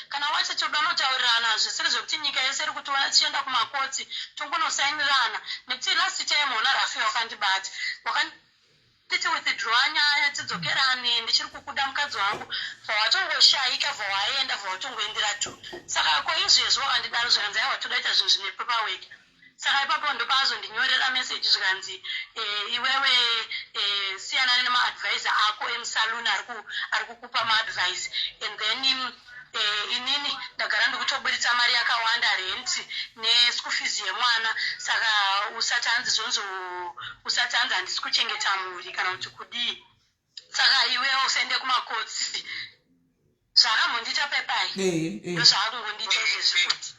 kana wacho toda unotaurirana zvisiri zvekuti nyika yese iri kutiona tichienda kumakotsi tongonosainirana nekuti last time ona Rafi wakandibata wakanditi withdraw nyaya tidzokerane ndichiri kukuda mukadzi wangu bva watongoshaika bva waenda bva watongoendera tu saka ko izvezvi wakandidaro zvikanzi aiwa toda ita zvinhu zvine paperwork. Saka ipapo ndopaazondinyorera message zvikanzi iwewe siyana nemaadvisor ako emusaluni ari kukupa maadvice and then inini ndagara ndikutoburitsa mari yakawanda rent neschool fees yemwana saka usati hanzi zvonzi usati hanzi handisi kuchengeta mhuri kana kuti kudii saka iwewe usaende kumakotsi zvakambondiita pepai ndozvaakungondiita izvezvi futi.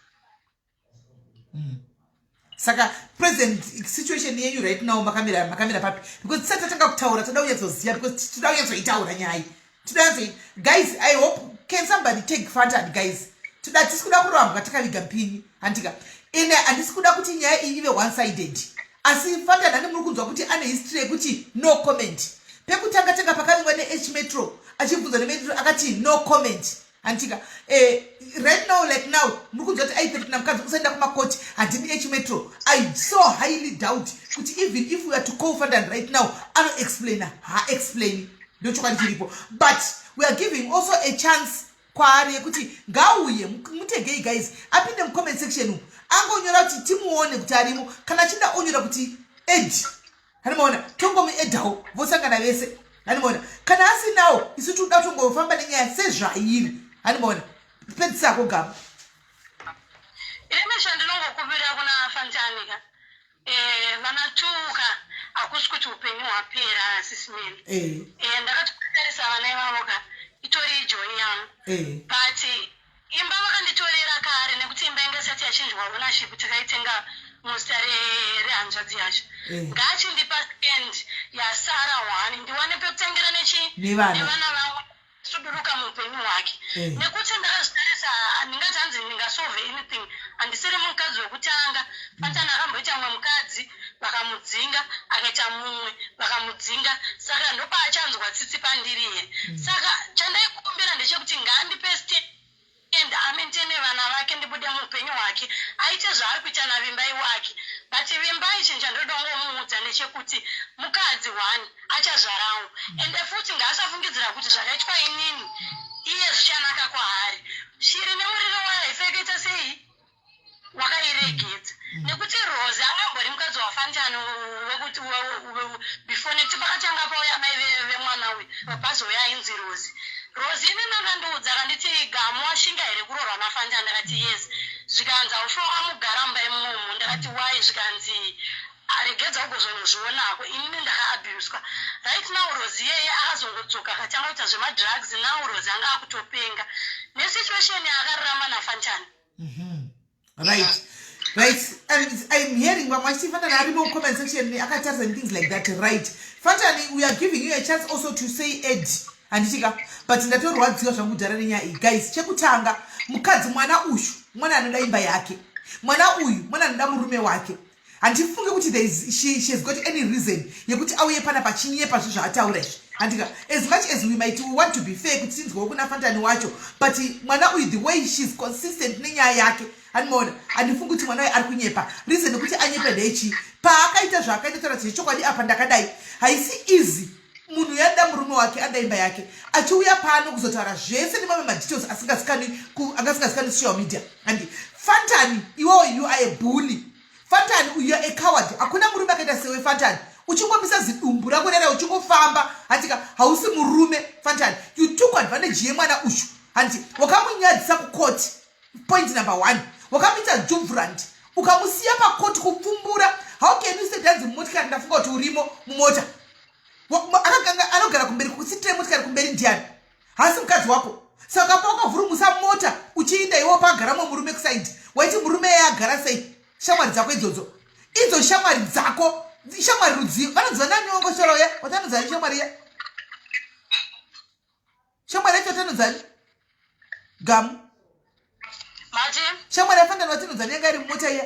Saka present situation yenyu right now makamira papi? Because tisati tatanga kutaura toda kunyatsoziva because toda kunyatsoitaura nyaya toda kunyatso guys I hope can somebody take Fantan guys toda tisi kuda kurambwa takaviga mpini handika ine handisi kuda kuti nyaya iyi ive one sided asi Fantan handi muri kunzwa kuti ane history yekuti no comment pekutanga tanga pakavingwa neH Metro achibvunzwa neMetro akati no comment handika right now like now muri kunzwa kuti aithreatena mukadzi usaenda kumakoti handidi H Metro. I so highly doubt kuti even if we are to call Fantan right now anoexplaina haaexplaini ndochokwadi chiripo but we are giving also a chance kwaari yekuti ngauye mutegei guys apinde mucomment section umu angonyora kuti timuone kuti arimo kana achinda onyora kuti add hanimaona tongomuedhawo vosangana vese hanimaona kana asinawo isu tinoda kutongofamba nenyaya sezvairi hanimaona pedzisako gama. Ini chandinongokumbira Eh, vana tuka hakusi kuti upenyu hwapera sisimeni. Eh, ndakati kutarisa vana ivavo ka itori ijoyi yangu. But imba vakanditorera kare nekuti imba inge isati yachinjwa ownership, takaitenga muzita rehanzvadzi yacho. Ngaachindipa stand yasara one ndiwane pekutangira nechi Nevana. Nevana vangu, suduruka muupenyu hwake. Nekuti ndakazvitarisa, handingati hanzi ndingasolve anything, handisiri mukadzi wekutanga. Fantan akamboita mumwe mukadzi, vakamudzinga, akaita mumwe, vakamudzinga, saka ndopaachanzwa tsitsi pandiri here? Saka chandaikumbira ndechekuti ngaandipe stand, amaintaine vana vake, ndibude muupenyu hwake, aite zvaari kuita naVimbai wake. But Vimbai, chinhu chandoda kungomuudza ndechekuti mukadzi one achazvarawo, ende futi ngaasafungidzira kuti zvakaitwa inini iye zvichanaka kwaari. Shiri nemuriro wayo haisakaita sei wakairegedza, nekuti Rose angambori mukadzi waFantani wekuti before, nekuti pakatanga pauya mai vemwana uyu, pazouya ainzi Rose. Rose inini akandiudza akanditi, "Gamu, washinga here kuroorwa naFantani?" Ndakati, "Yes." Zvikanzi, "Haufi wakamugara mumba imomo." Ndakati, "Why?" Zvikanzi, "Aregedza ugozonozvionako, inini ndakaabuswa." Right now Rose iyeye akazongodzoka akatanga kuita zvemadrugs. Now Rose anga akutopenga nesituation yaakararama naFantani. Right, and I'm hearing vamwe vachiti Fantani arimo comment section akatarisa and things like that. Right, Fantani, we are giving you a chance also to say ed, handichika? But ndatorwadziwa zvangu kudhara nenyaya iyi, guys. Chekutanga, mukadzi, mwana uyu mwana anoda imba yake, mwana uyu mwana anoda murume wake. Handifungi kuti there is, she has got any reason yekuti auye pana pachinyepa zvi zvaataura izvi, handika? As much as we might want to be fair kuti tinzwewo kuna Fantani wacho, but mwana uyu, the way she is consistent nenyaya yake, handimaona, handifungi kuti mwana uyu ari kunyepa. Reason yekuti anyepe ndeichi? Paakaita zvaakaita, taura chechokwadi apa ndakadai, haisi easy. Munhu yada murume wake, ada imba yake, achiuya pano kuzotaura zvese nemamwe madetails angasingazikanwi social media. Handi Fantani, iwewo you are a bully. Fantani, you are a coward. Hakuna murume akaita sewe, Fantani, uchingomisa zidumbu rako rera uchingofamba, handika? Hausi murume, Fantani. You took advantage yemwana uyu, handi? Wakamunyadzisa kukoti, point number one. Wakamuita juvrand, ukamusiya pakoti kupfumbura. How can you say danzi mumotikari? Ndafunga kuti urimo mumota. Anogara kumberi kusitire motikari kumberi ndiani? Hasi mukadzi wako? Saka pawakavhurumusa mota uchiinda iwo pagaramo murume kusaidi, waiti murume iye agara sei? Shamwari dzako idzodzo, idzo shamwari dzako, shamwari rudziyo vanodziva nani? Wangosoroya watanodzani shamwari iya, shamwari yacho watanodzani, Gamu? Mati? Shamwari yaFantani watinodzani yanga iri mumota iya.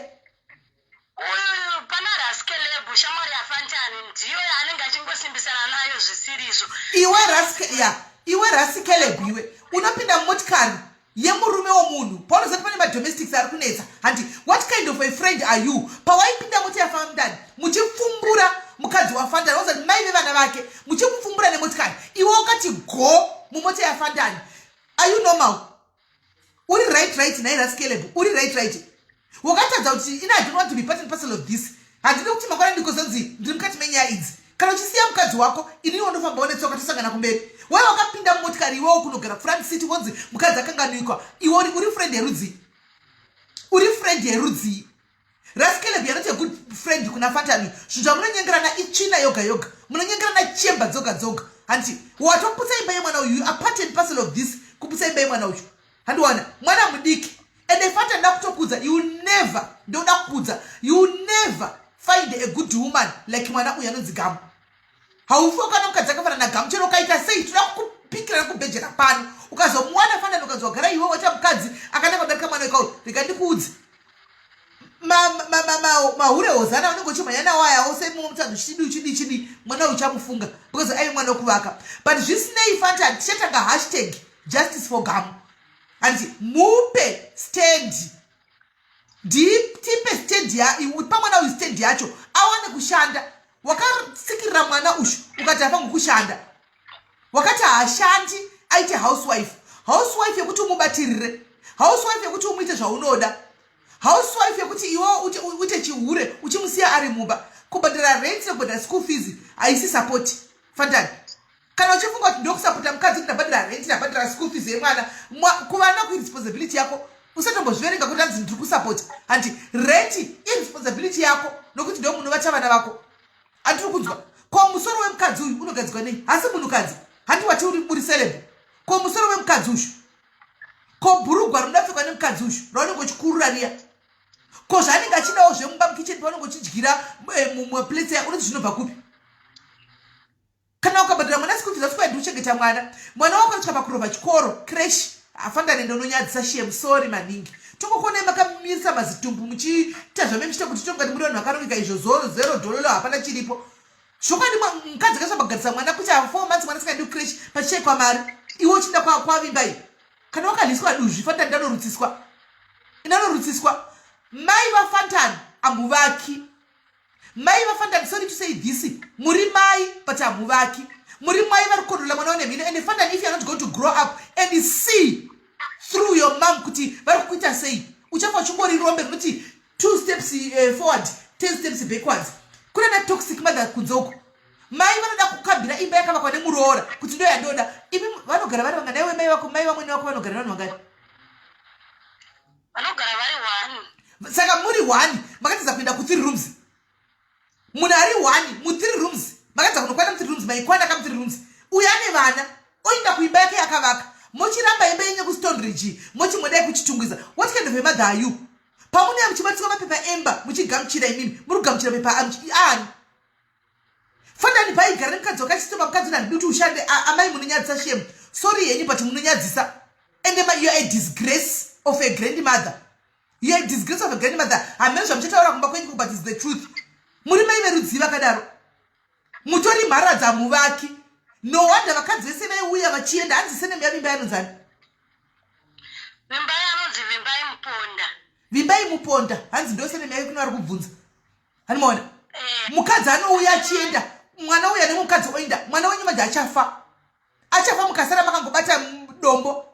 Uyu pana Raskeleb, shamwari yaFantani, ndiyo yaanenge achingosimbisana nayo zvisirizvo. Iwe Raske ya, iwe Rasikeleb, iwe unopinda mumotikari yemurume womunhu paunozati pane madomestics ari kunetsa, handi? What kind of a friend are you? Pawaipinda mota yaFantani muchipfumbura mukadzi waFantani, wazati mai vevana vake, muchimupfumbura nemotikari, iwe wakati go mumota yaFantani. Are you normal? Uri right nhai, Raskeleb? Uri right? Wakatadza kuti ina, I don't want to be part and parcel of this. Handidi kuti mangwana ndikozonzi ndiri mukati menyaya idzi. Kana uchisiya mukadzi wako, inini wandofambawo netsoka, tosangana kumberi. Wai wakapinda mumotikari iwewo kunogara front seat, wonzi mukadzi akanganikwa. Iwe uri friend yerudzii? Uri friend yerudzii, Raskeleb? You're not a good friend kuna Fantani. Zvinhu zvamunonyengerana itsvina yoga yoga, munonyengerana chemba dzoga dzoga, hanti? Watoputsa imba yemwana uyu. You are part and parcel of this kuputsa imba yemwana uyu, handiwana? Mwana mudiki. Ende Fantani, ndakutokudza, you never, ndoda kukudza, you never find a good woman like mwana uyu anonzi Gamu. Haufi wakana mukadzi akafanana naGamu, chero ukaita sei. Toda kukupikira nekubhejera pano. Ukazomuwana Fantani, ukanzi wagara iwe waita mukadzi akanaka kudarika mwana wekau, rega ndikuudze, mahure hozana unenge uchimhanya nawo aya ose mumutsanzo, chidi chidi chidi, mwana uchamufunga because aive mwana wekuvaka. But zvisinei, Fantani, tichatanga #JusticeForGamu, handiti? Mupe stand, nditipe stand pamwana uyu, stand yacho awane kushanda. Wakatsikirira mwana uyu, ukati hafangi kushanda, wakati haashandi, aite housewife. Housewife yekuti umubatirire, housewife yekuti umuite zvaunoda, housewife yekuti iwe uite chihure uchimusiya ari mumba. Kubhadhara rent nekubhadhara school fees haisi support, Fantani. Kana uchifunga kuti ndokusapota mukadzi kuti ndabhadhara rent, ndabhadhara school fees yemwana, kuvana kuiresponsibility yako. Usatombozviverenga kuti anzi ndiri kusapota, hanti? Rent iresponsibility yako. nokuti ndo munovata vana vako. Andiri kunzwa. Ko musoro wemukadzi uyu unogadzikwa nei? Hasi munhukadzi. Handi wati uri uri celeb. Ko musoro wemukadzi uyu? Ko bhurugwa rinoda kupfekwa nemukadzi uyu raunenge uchikurura riya? Ko zvaanenge achidawo zvemumba mukitchen paunenge uchidyira eh, mumaplates ya unoti zvinobva kupi? Kana ukabhadhara mwana school fees asikuya ndikuchengeta mwana. Mwana wako anosvika pakurova chikoro, creche, afangane ndononyadzisa shame, sorry maningi. Tongokuonai makamirisa mazitumbu muchiita zvame muchiita kuti tongati muri vanhu vakarongeka izvo zoro zero dhololo hapana chiripo. Zvokwadi mukadzi akasvika pakugarisa mwana kuti ava 4 months mwana asingaendi kucreche pachishaikwa mari. Iwe uchienda kwavimba iyi. Kana wakaliswa duzvi fantan ndanorutsiswa. Ndanorutsiswa. Mai vaFantan amuvaki. Mai vaFantan sorry to say this muri mai but hamuvaki muri mai vari kukondola mwana wanemhino and Fantan if you are not going to grow up and see through your mom kuti vari kukuita sei uchafa uchingori rombe rinoti two steps uh, forward ten steps backwards kuna na toxic mother kunze uko mai vanoda kukambira imba yakavakwa nemuroora kuti ndo yandoda imi vanogara vari vangani aiwe mai vako mai vamwene vako vanogara vanhu vangani Vanogara vari one. Saka muri one makatadza kuenda ku three rooms. Munhu ari one mu three rooms makatadza kunokwana mu three rooms maikwana ka mu three rooms. Uyo ane vana oenda kuimba yake yakavaka mochiramba imba yenyu kuStone Ridge mochi modai kuchitungwiza. What kind of a mother are you? Pamunouya muchibatiswa mapepa emba muchigamuchira imimi muri kugamuchira pepa ani? Fanani paigara nemukadzi wake achitoma mukadzi una handidi kuti ushande amai munonyadzisa shame sorry henyu but munonyadzisa and you are a disgrace of a grandmother you are a disgrace of a grandmother hameno zvamuchataura kumba kwenyu but is the truth muri mai verudzii vakadaro mutori mharadza muvaki no wonder vakadzi vese vaiuya vachienda hanzi senemu yavimba yanonzani Vimbai anonzi Vimbai Muponda. Vimbai Muponda hanzi ndo senemu yake kune vari kubvunza Handimaona eh. mukadzi anouya achienda mwana uya nemukadzi oenda mwana wenyu manje achafa achafa mukasara makangobata dombo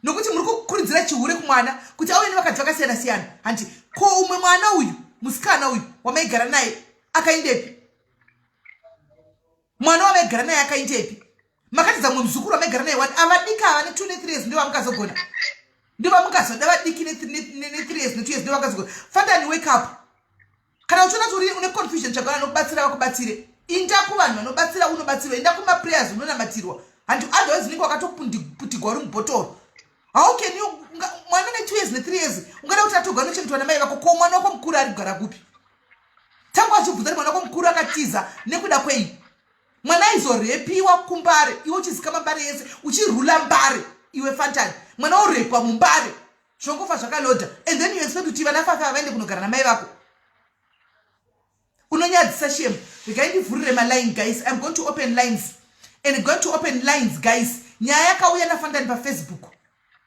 nokuti muri kukurudzira chihure kumwana kuti auye nevakadzi vakasiyana siyana hanti ko umwe mwana uyu musikana uyu wamaigara naye akaindepi mwana wamaigara naye akaindepi makatidza mumwe muzukuru wamaigara naye wani avadiki ava ne two ne three years ndovamukazogona ndovamukazoda vadiki ne three years ne two years ndovakazogona fandani wake up kana uchiona kuti uri une confusion tsvaga vanokubatsira vakubatsire inda kuvanhu vanobatsira unobatsirwa inda kumaprayers unonamatirwa hanti otherwise unenge wakatoputigwa uri mubhotoro how can you mwana ne two years ne three years ungada kuti atogwa anochengetwa namai vako ko mwana wako mukuru ari kugara kupi tangu achibvunza kuti mwana wako mukuru akatiza nekuda kwei mwana aizorepiwa kumbare iwe uchizikama mbare yese uchirula mbare iwe fantani mwana orepwa mumbare zvongofa zvakaloda and then you expect kuti vana fafa vaende kunogara namai vako unonyadzisa shem regai ndivhurire maline guys im going to open lines and going to open lines guys nyaya yakauya nafantani pafacebook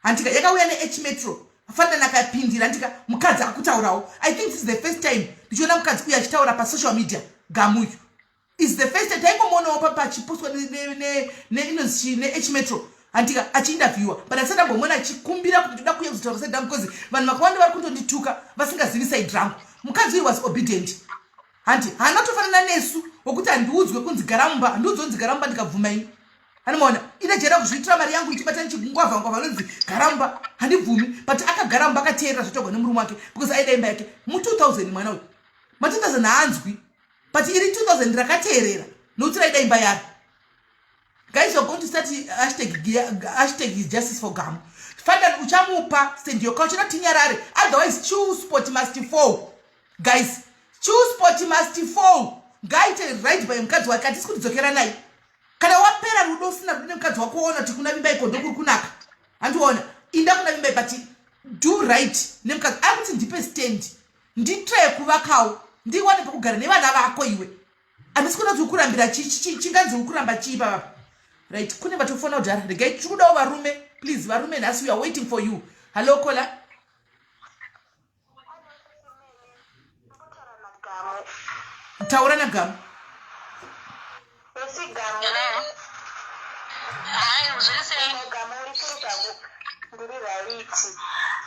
handika yakauya neh metro fantani akapindira handika mukadzi akutaurawo i think this is the first time ndichiona mukadzi uyu achitaura pasocial media gamuyu is the first time taingomuonawo pachipostwa neinonzi neh metro handika achiinterviewa but asati ambomuona achikumbira kuti ndoda kuuya kuzotaura side rangu because vanhu vakawanda vari kundondituka vasingazivi side rangu mukadzi uyu was obedient hanti haana kutofanana nesu wekuti handiudzwe kunzi gara mumba handiudzwe kunzi gara mumba ndikabvuma ini anomaona inajera kuzviitira mari yangu ichibata nichingwavha ngwavha anonzi gara mumba handibvumi but akagara mumba akateerera zvataurwa nemurume wake because aida imba yake mu 2000 mwana uyu ma 2000 haanzwi but iri 2000 rakateerera nokuti raida imba yaro guys you're going to start hashtag, hashtag justice for gamu fandan uchamupa stand your couch tinyarare otherwise chill sport must fall guys chill sport must fall ngaite right by mukadzi wake hatisi kutidzokera naye kana wapera rudo usina rudo nemukadzi wako woona kuti kuna vimba iko ndokuri kunaka handiona inda kuna vimbai but do right nemukadzi akuti ndipe stand nditraye kuvakawo ndiwane pekugara nevana vako iwe handisi kuda kuti ukurambira chinganzi ukuramba chii pavapa right kune vatofona kudhara regai tiri kudawo varume please varume nhasi we are waiting for you hallo kola taura nagamu Ndiri raiti.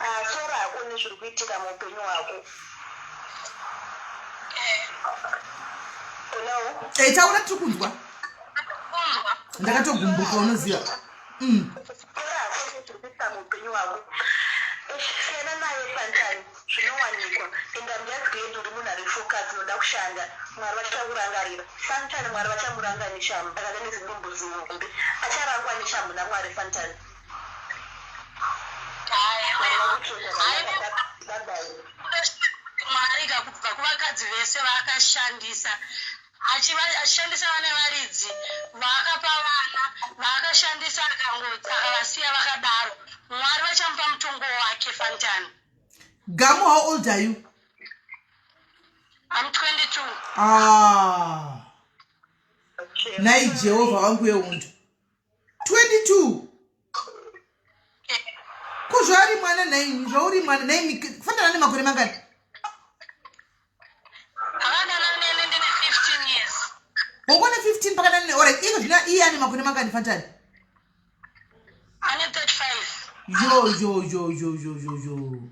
Ah, sora hako nezviri kuitika muupenyu hwako. Hello? Hey, taura tiri kunzwa. Ndakatogumbuka unoziva. Mm. Sora hako nezviri kuitika muupenyu hwako. Eish siyana naye Fantan zvinowanikwa and I'm just glad uri munhu ari focus unoda kushanda Mwari vachakurangarira Fantan Mwari vachamuranga neshamhu akanga nezidumbu zihombe acharangwa neshamhu naMwari Fantan Mwari vakutsveta zvakanaka bye bye. Mwari ka kubva kuvakadzi vese vaakashandisa achishandisa vane varidzi vaakapa vana vaakashandisa akavasiya vakadaro Mwari vachamupa mutongo wake Fantan. Gamu how old are you? I'm 22. Ah. Nai Jehovha wangu yehondo. 22. Ko zvaari mwana nhaimi zvauri mwana nhaimi kufanana nemakore mangani? Akadana neni ndine 15 years. Wanga une 15 pakadana ne alright iko zvino iye ane makore mangani Fantani? Ane 35. Yo yo yo yo yo yo yo.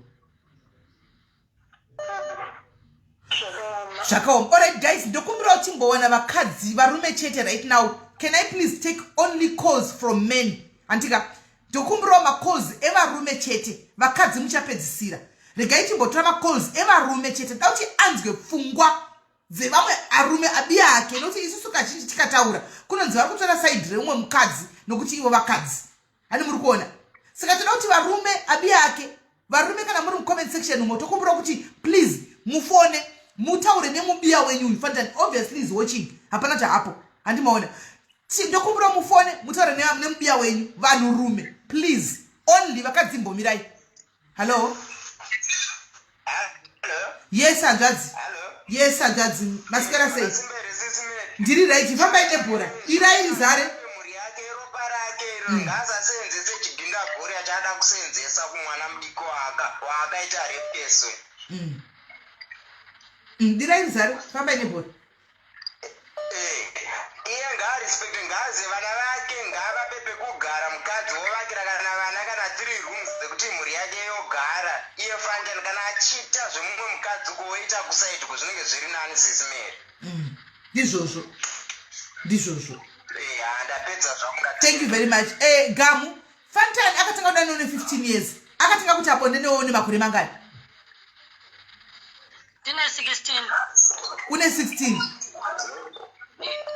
Zvakaoma. Alright guys, ndokumbirawo timbowana vakadzi varume chete right now. Can I please take only calls from men? Andika ndokumbirawo macalls evarume chete. Vakadzi muchapedzisira. Regai timbotora macalls evarume chete. Ndoda kuti anzwe pfungwa dzevamwe arume abiya ake nokuti isusu kazhinji tikataura kunonzi vari kutora saidi reumwe mukadzi nokuti ivo vakadzi hani muri kuona saka toda kuti varume abiya ake varume kana muri mucomment section umo tokumbira kuti please mufone mutaure nemubiya wenyu uyu fantan obviously is watching hapana chahapo handimaona ndokumbira mufone mutaure nemubiya wenyu vanhurume please only vakadzimbomirai hallo yes hanzvadzi yes hanzvadzi masikara sei ndiri right fambai nebhora irai rizare mm. ngaasasenzese chigindagori achaada kusenzesa kumwana mudiki waakaita repeso mm. mm, dirai rizare fambai nebhora Eh, iye ngaarespecte ngaaze vana vake ngaavape pekugara mukadzi wovakira kana vana kana three rooms dzekuti mhuri yake yogara iye fantan kana achiita zvemumwe mukadzi kuoita kusaidi kuzvinenge zviri nani sisi Mary mm, ndizvozvo ndizvozvo eh, ndapedza zvangu thank you very much eh, gamu fantan akatanga kudanana ne 15 years akatanga kuti abonde newo nemakore mangani Ndine 16. Une 16.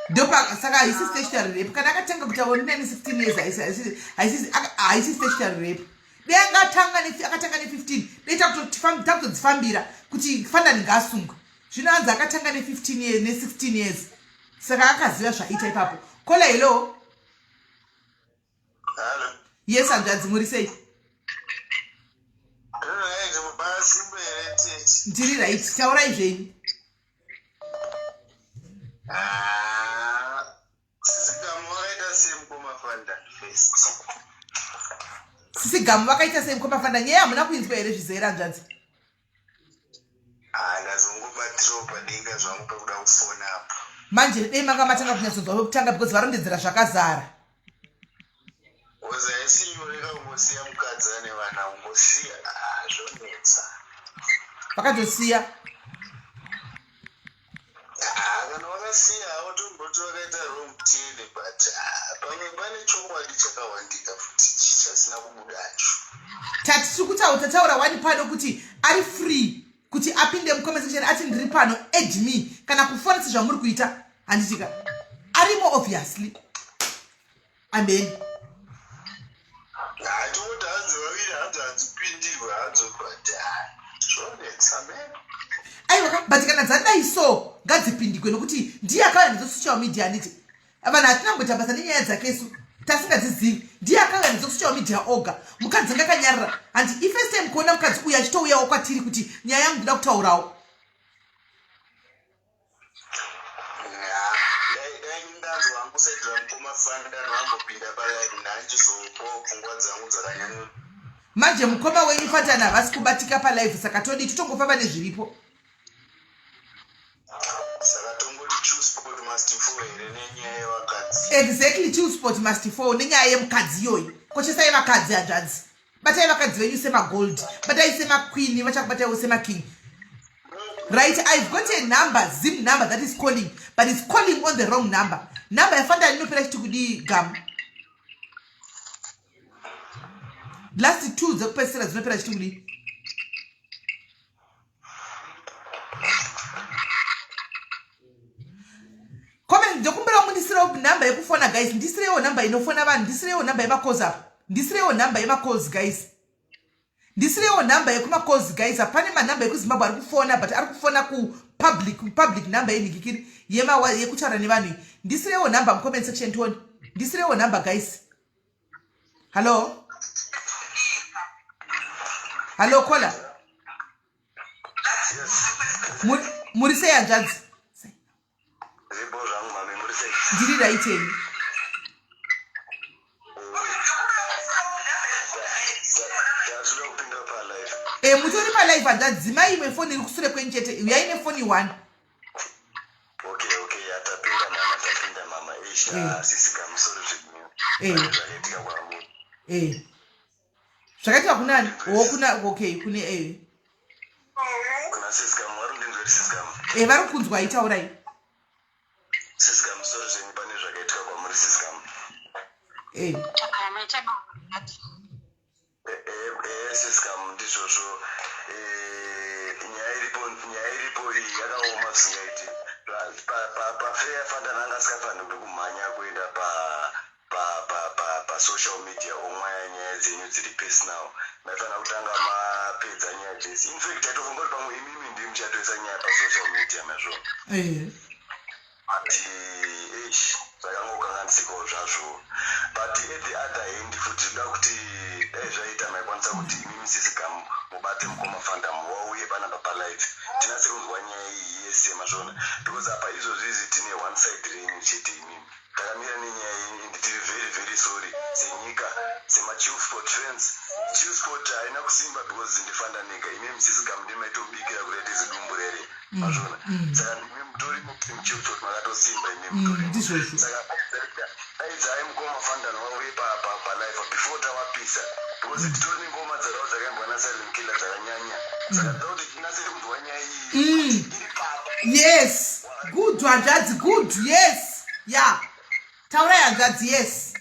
Ndopa saka haisi statutory rape. Kana akatanga kutaura ndine 16 years haisi haisi haisi haisi statutory rape. Dai angatanga ne akatanga ne 15 dai takutodzifambira kuti fanani ngaasungwe. Zvino anzi akatanga ne 15 years ne 16 years. Saka akaziva zvaita ipapo. Kola hello. Hello. Yes, hanzvadzi muri sei? Ndiri right, taurai zvenyu. Ah, Sisi Gamu vakaita sei mukoma Fanda? Nyaya hamuna kuinzwa here zvizere hanzvadzi? Ah, ndazongobatirawo padenga zvangu pekuda kufona apo. Manje dei manga matanga kunyatsonzwa pekutanga because varondedzera zvakazara. Because haisi nyore ka kungosiya mukadzi ane vana kungosiya ah, zvonetsa. Vakatosiya. Ah, kana vakasiya havo tomboti vakaita wrong turn but ah, pamwe pane chokwadi chakawandika futi chasina kubudacho. Tati tiri kutaura tataura wani pano kuti ari free kuti apinde mucomment section ati ndiri pano add me kana kufona sezvamuri kuita handitika arimo obviously ameni hatingoti hanzi vaviri hanzi hadzipindirwe hadzo but ah, zvonetsa man aiwa but kana dzadai so ngadzipindigwe nokuti ndiye akauya nadzo social media handiti vanhu hatina kumboita basa nenyaya dzake isu tasingadzizivi ndiye akauya nadzo social media oga mukadzi anga akanyarara handi ifirst time kuona mukadzi uyu achitouyawo kwatiri kuti nyaya yangu ndoda kutaurawo Manje mukoma wenyu Fantan havasi kubatika palive saka todii totongofamba nezviripo. Exactly chillspot must fall nenyaya yemukadzi iyoyi. Koshesai vakadzi hanzvadzi. Batai vakadzi venyu semagold. Batai semaqueen vachakubataiwo semaking. Right, I've got a number, Zim number that is calling, but it's calling on the wrong number. Number yafanira inopera chiti kudii gamu. Last two dzekupedzisira dzinopera chiti kudii? Comment, ndokumbirawo mundisirewo number yekufona guys, ndisirewo number inofona vanhu, ndisirewo number yemacalls apa, ndisirewo number yemacalls guys, ndisirewo number yekumacalls guys. Hapane manumber ekuZimbabwe ari kufona, but ari kufona kupublic public number yenhikikiri yekutaura nevanhu iyi. Ndisirewo number mucomment section tione, ndisirewo number guys. Hallo, hallo caller. Muri sei hanzvadzi? Ndiri right eni. E, mutori palive hanzvadzi. Dzimai imwe foni iri kusure kwenyu chete, uyai nefoni one. Okay, atapinda mama, tapinda mama. Eish, sisi kamusoro zvenyu. Zvakaitika kwamuri. Zvakaitika kunani? O, kuna, okay, kune Kuna sisi Gamu, vari kundinzwa here sisi Gamu? Vari kunzwa, itaurai. Sisi Gamu, sorry zvenyu pane zvakaitika kwamuri sisi Gamu. Sisi Gamu, ndizvozvo. Nyaya iripo iyi yakaoma zvisingaiti. Pafeya Fantan anga asingafanirwi kumhanya kuenda pa pasocial media omwaya nyaya dzenyu dziri personal. Maifanira kutanga mapedza nyaya dzese. In fact, taitofunga kuti pamwe imimi ndii muchatoisa nyaya pasocial media mazvona. But eish, zvakangokanganisikawo zvazvo. But at the other hand futi, toda kuti dai zvaita maikwanisa kuti imimi sisi Gamu mubate mukoma Fantan wauye panapa palive, tinatse kunzwa nyaya iyi yese mazvona, because apa izvozvi izvi tine one side renyu chete. Imimi takamira nenyaya yenyu and tiri very very sorry senyika, semaChillspot fans. Chillspot haina kusimba because ndiFantan nega. Imimi sisi Gamu ndimi maitobikira kuti aite zidumbu rere mazvona. Saka ndimi mutori muChillspot, makatosimba imi mutori. Ndizvozvo. Saka daidzai mukoma Fantan vauye palive before tawapisa, because titori nengoma dzaravo dzakaimbwa naSilent Killer dzakanyanya. Saka toda kuti tinatse kunzwa nyaya iyi iri papa. Yes, good hanzvadzi, good, yes, ya, taurai hanzvadzi, yes.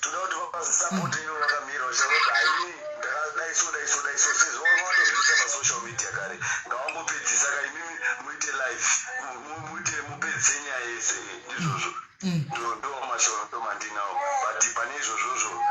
Toda kuti vazisapoti ivo vakamira vachitaura kuti haini ndakadai so, dai so, dai so, sezvo vanga vatozviisa pasocial media kare. Ngavangopedzisa ka, imimi muite live, muite mupedzise nyaya yese. Ndizvozvo, ndo mashoko ndo mandinawo. But pane izvozvozvo,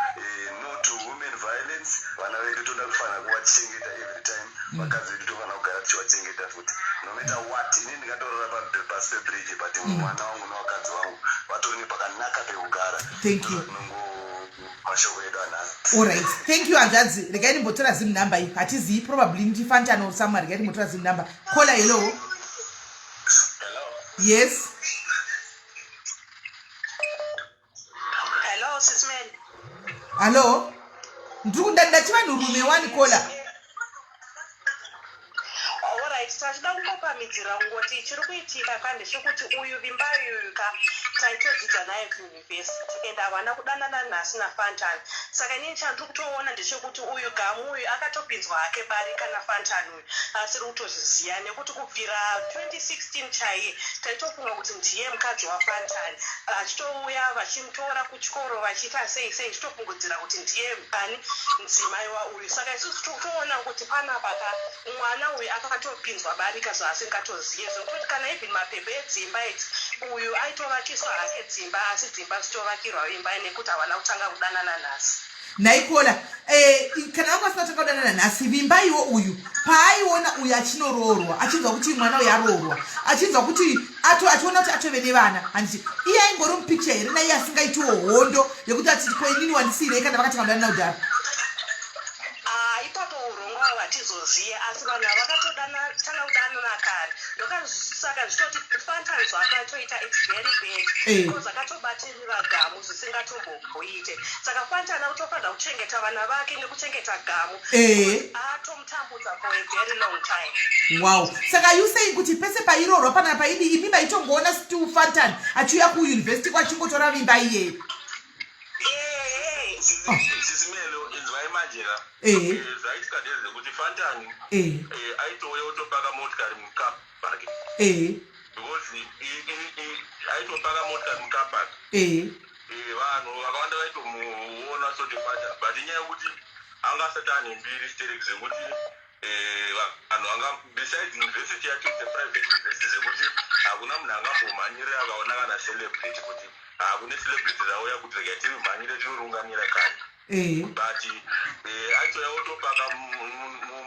no to women violence. Vana vedu toda kufanira kuvachengeta every time. Vakadzi vedu tofanira kugara tichivachengeta futi no matter what. Ini ndingatorora pasi pebridge, but mwana wangu nevakadzi vangu vatori nepakanaka pekugara. Thank you. Ndozvatinongo mashoko edu anhasi. Alright, thank you hanzvadzi. Regai ndimbotora Zim number iyi, hatizii, probably ndiFantan or somewhere. Regai ndimbotora Zim number. Caller, hello. Hello. Yes. Hello, Sis Melly. Hallo, ndiri ndati vanhurume wani, caller. Alright, tachida kungopamidzira kungoti chiri kuitika ka ndechekuti uyu Vimbai uyu ka taitodzidza naye kuuniversity and havana kudanana nhasi naFantan. Saka inini chandiri kutoona ndechekuti uyu Gamu uyu akatopinzwa hake barika naFantan uyu asiri kutozviziva, nekuti kubvira 2016 chaiye taitofunga kuti ndiye mukadzi waFantan, achitouya vachimutora kuchikoro vachiita sei sei, tichitofungidzira kuti ndiye ani mudzimai wauyu. Saka isusu tiri kutoona kuti panapa ka mwana uyu akatopinzwa barika zvaasingatozive, zvekutoti kana even mapepa edzimba idzi, uyu aitovakiswa hake dzimba, asi dzimba dzitovakirwa imba nekuti havana kutanga kudanana nhasi. Nhai caller, kana vanga vasina kutanga kudanana nhasi, Vimbaiwo uyu paaiona uyu achinoroorwa, achinzwa kuti mwana uyu aroorwa, achinzwa kuti ato, achiona kuti atove nevana, handiti iye aingori mupicture here naiye asingaitiwo hondo yekuti atiti ko inini wandisiyirei kana vakatanga kudanana kudhara? Ah, ipapo urongwa hatizoziye, asi vanhu ava vakatotanga kudanana kare. Ndokasaka zvichitoti Fantan zvaakatoita it's very bad because akatobatirira Gamu zvisingatomboite. Saka Fantan akutofanira kuchengeta vana vake nekuchengeta Gamu. Atomutambudza for a very long time. Wow, saka you saying kuti pese pairorwa pana paidi, imi maitongoona still Fantan achiuya kuuniversity kwachingotora Vimba iyeye? Sisi Melo, inzwai manjera. Zvaitika ndezvekuti Fantani aitouya otopaka motikari mucar park because aitopaka motikari mucar park. Eh, vanhu vakawanda vaitomuona soti fata but inyaya yekuti anga asati ane mbiri sterek zvekuti eh, vanhu vanga besides university yacho its a private university zvekuti hakuna munhu angambomhanyire akaona kana celebrity kuti hakune celebrity rauya kuti regai tirimhanyire tinorunganira kani eh. but aitouya otopaka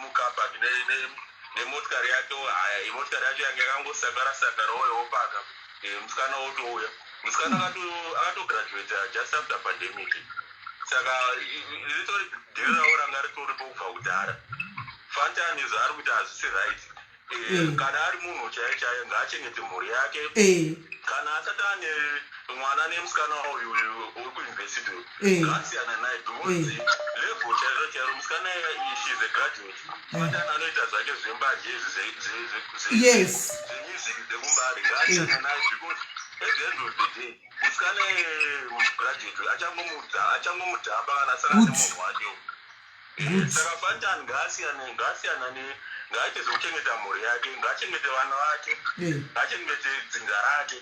mukapaki nemotikari yake haya motikari yacho yange yakangosakara sakara oyo opaka musikana otouya. Musikana akatograduata just after pandemic, saka ritori dhiri ravo ranga ritoripo kubva kudhara. Fantani zvaari kuti hazvisi right. Kana ari munhu chaiye chaiye ngaachengete mhuri yake. Kana asati ane mwana nemusikana uyu uri kuuniversity, ngaasiyana naye because level chairo chairo musikana, she is a graduate. Fantani anoita zvake zvembanje izvi zvemusic dzekumbari, ngaasiyana naye because at the end of the day musikana graduate achangomudhamba kana asangana nemunhu wake. Saka Fantani ngaasiyane, ngaasiyana ne ngaaite zvekuchengeta mhuri yake, ngaachengete vana vake, ngaachengete dzinza rake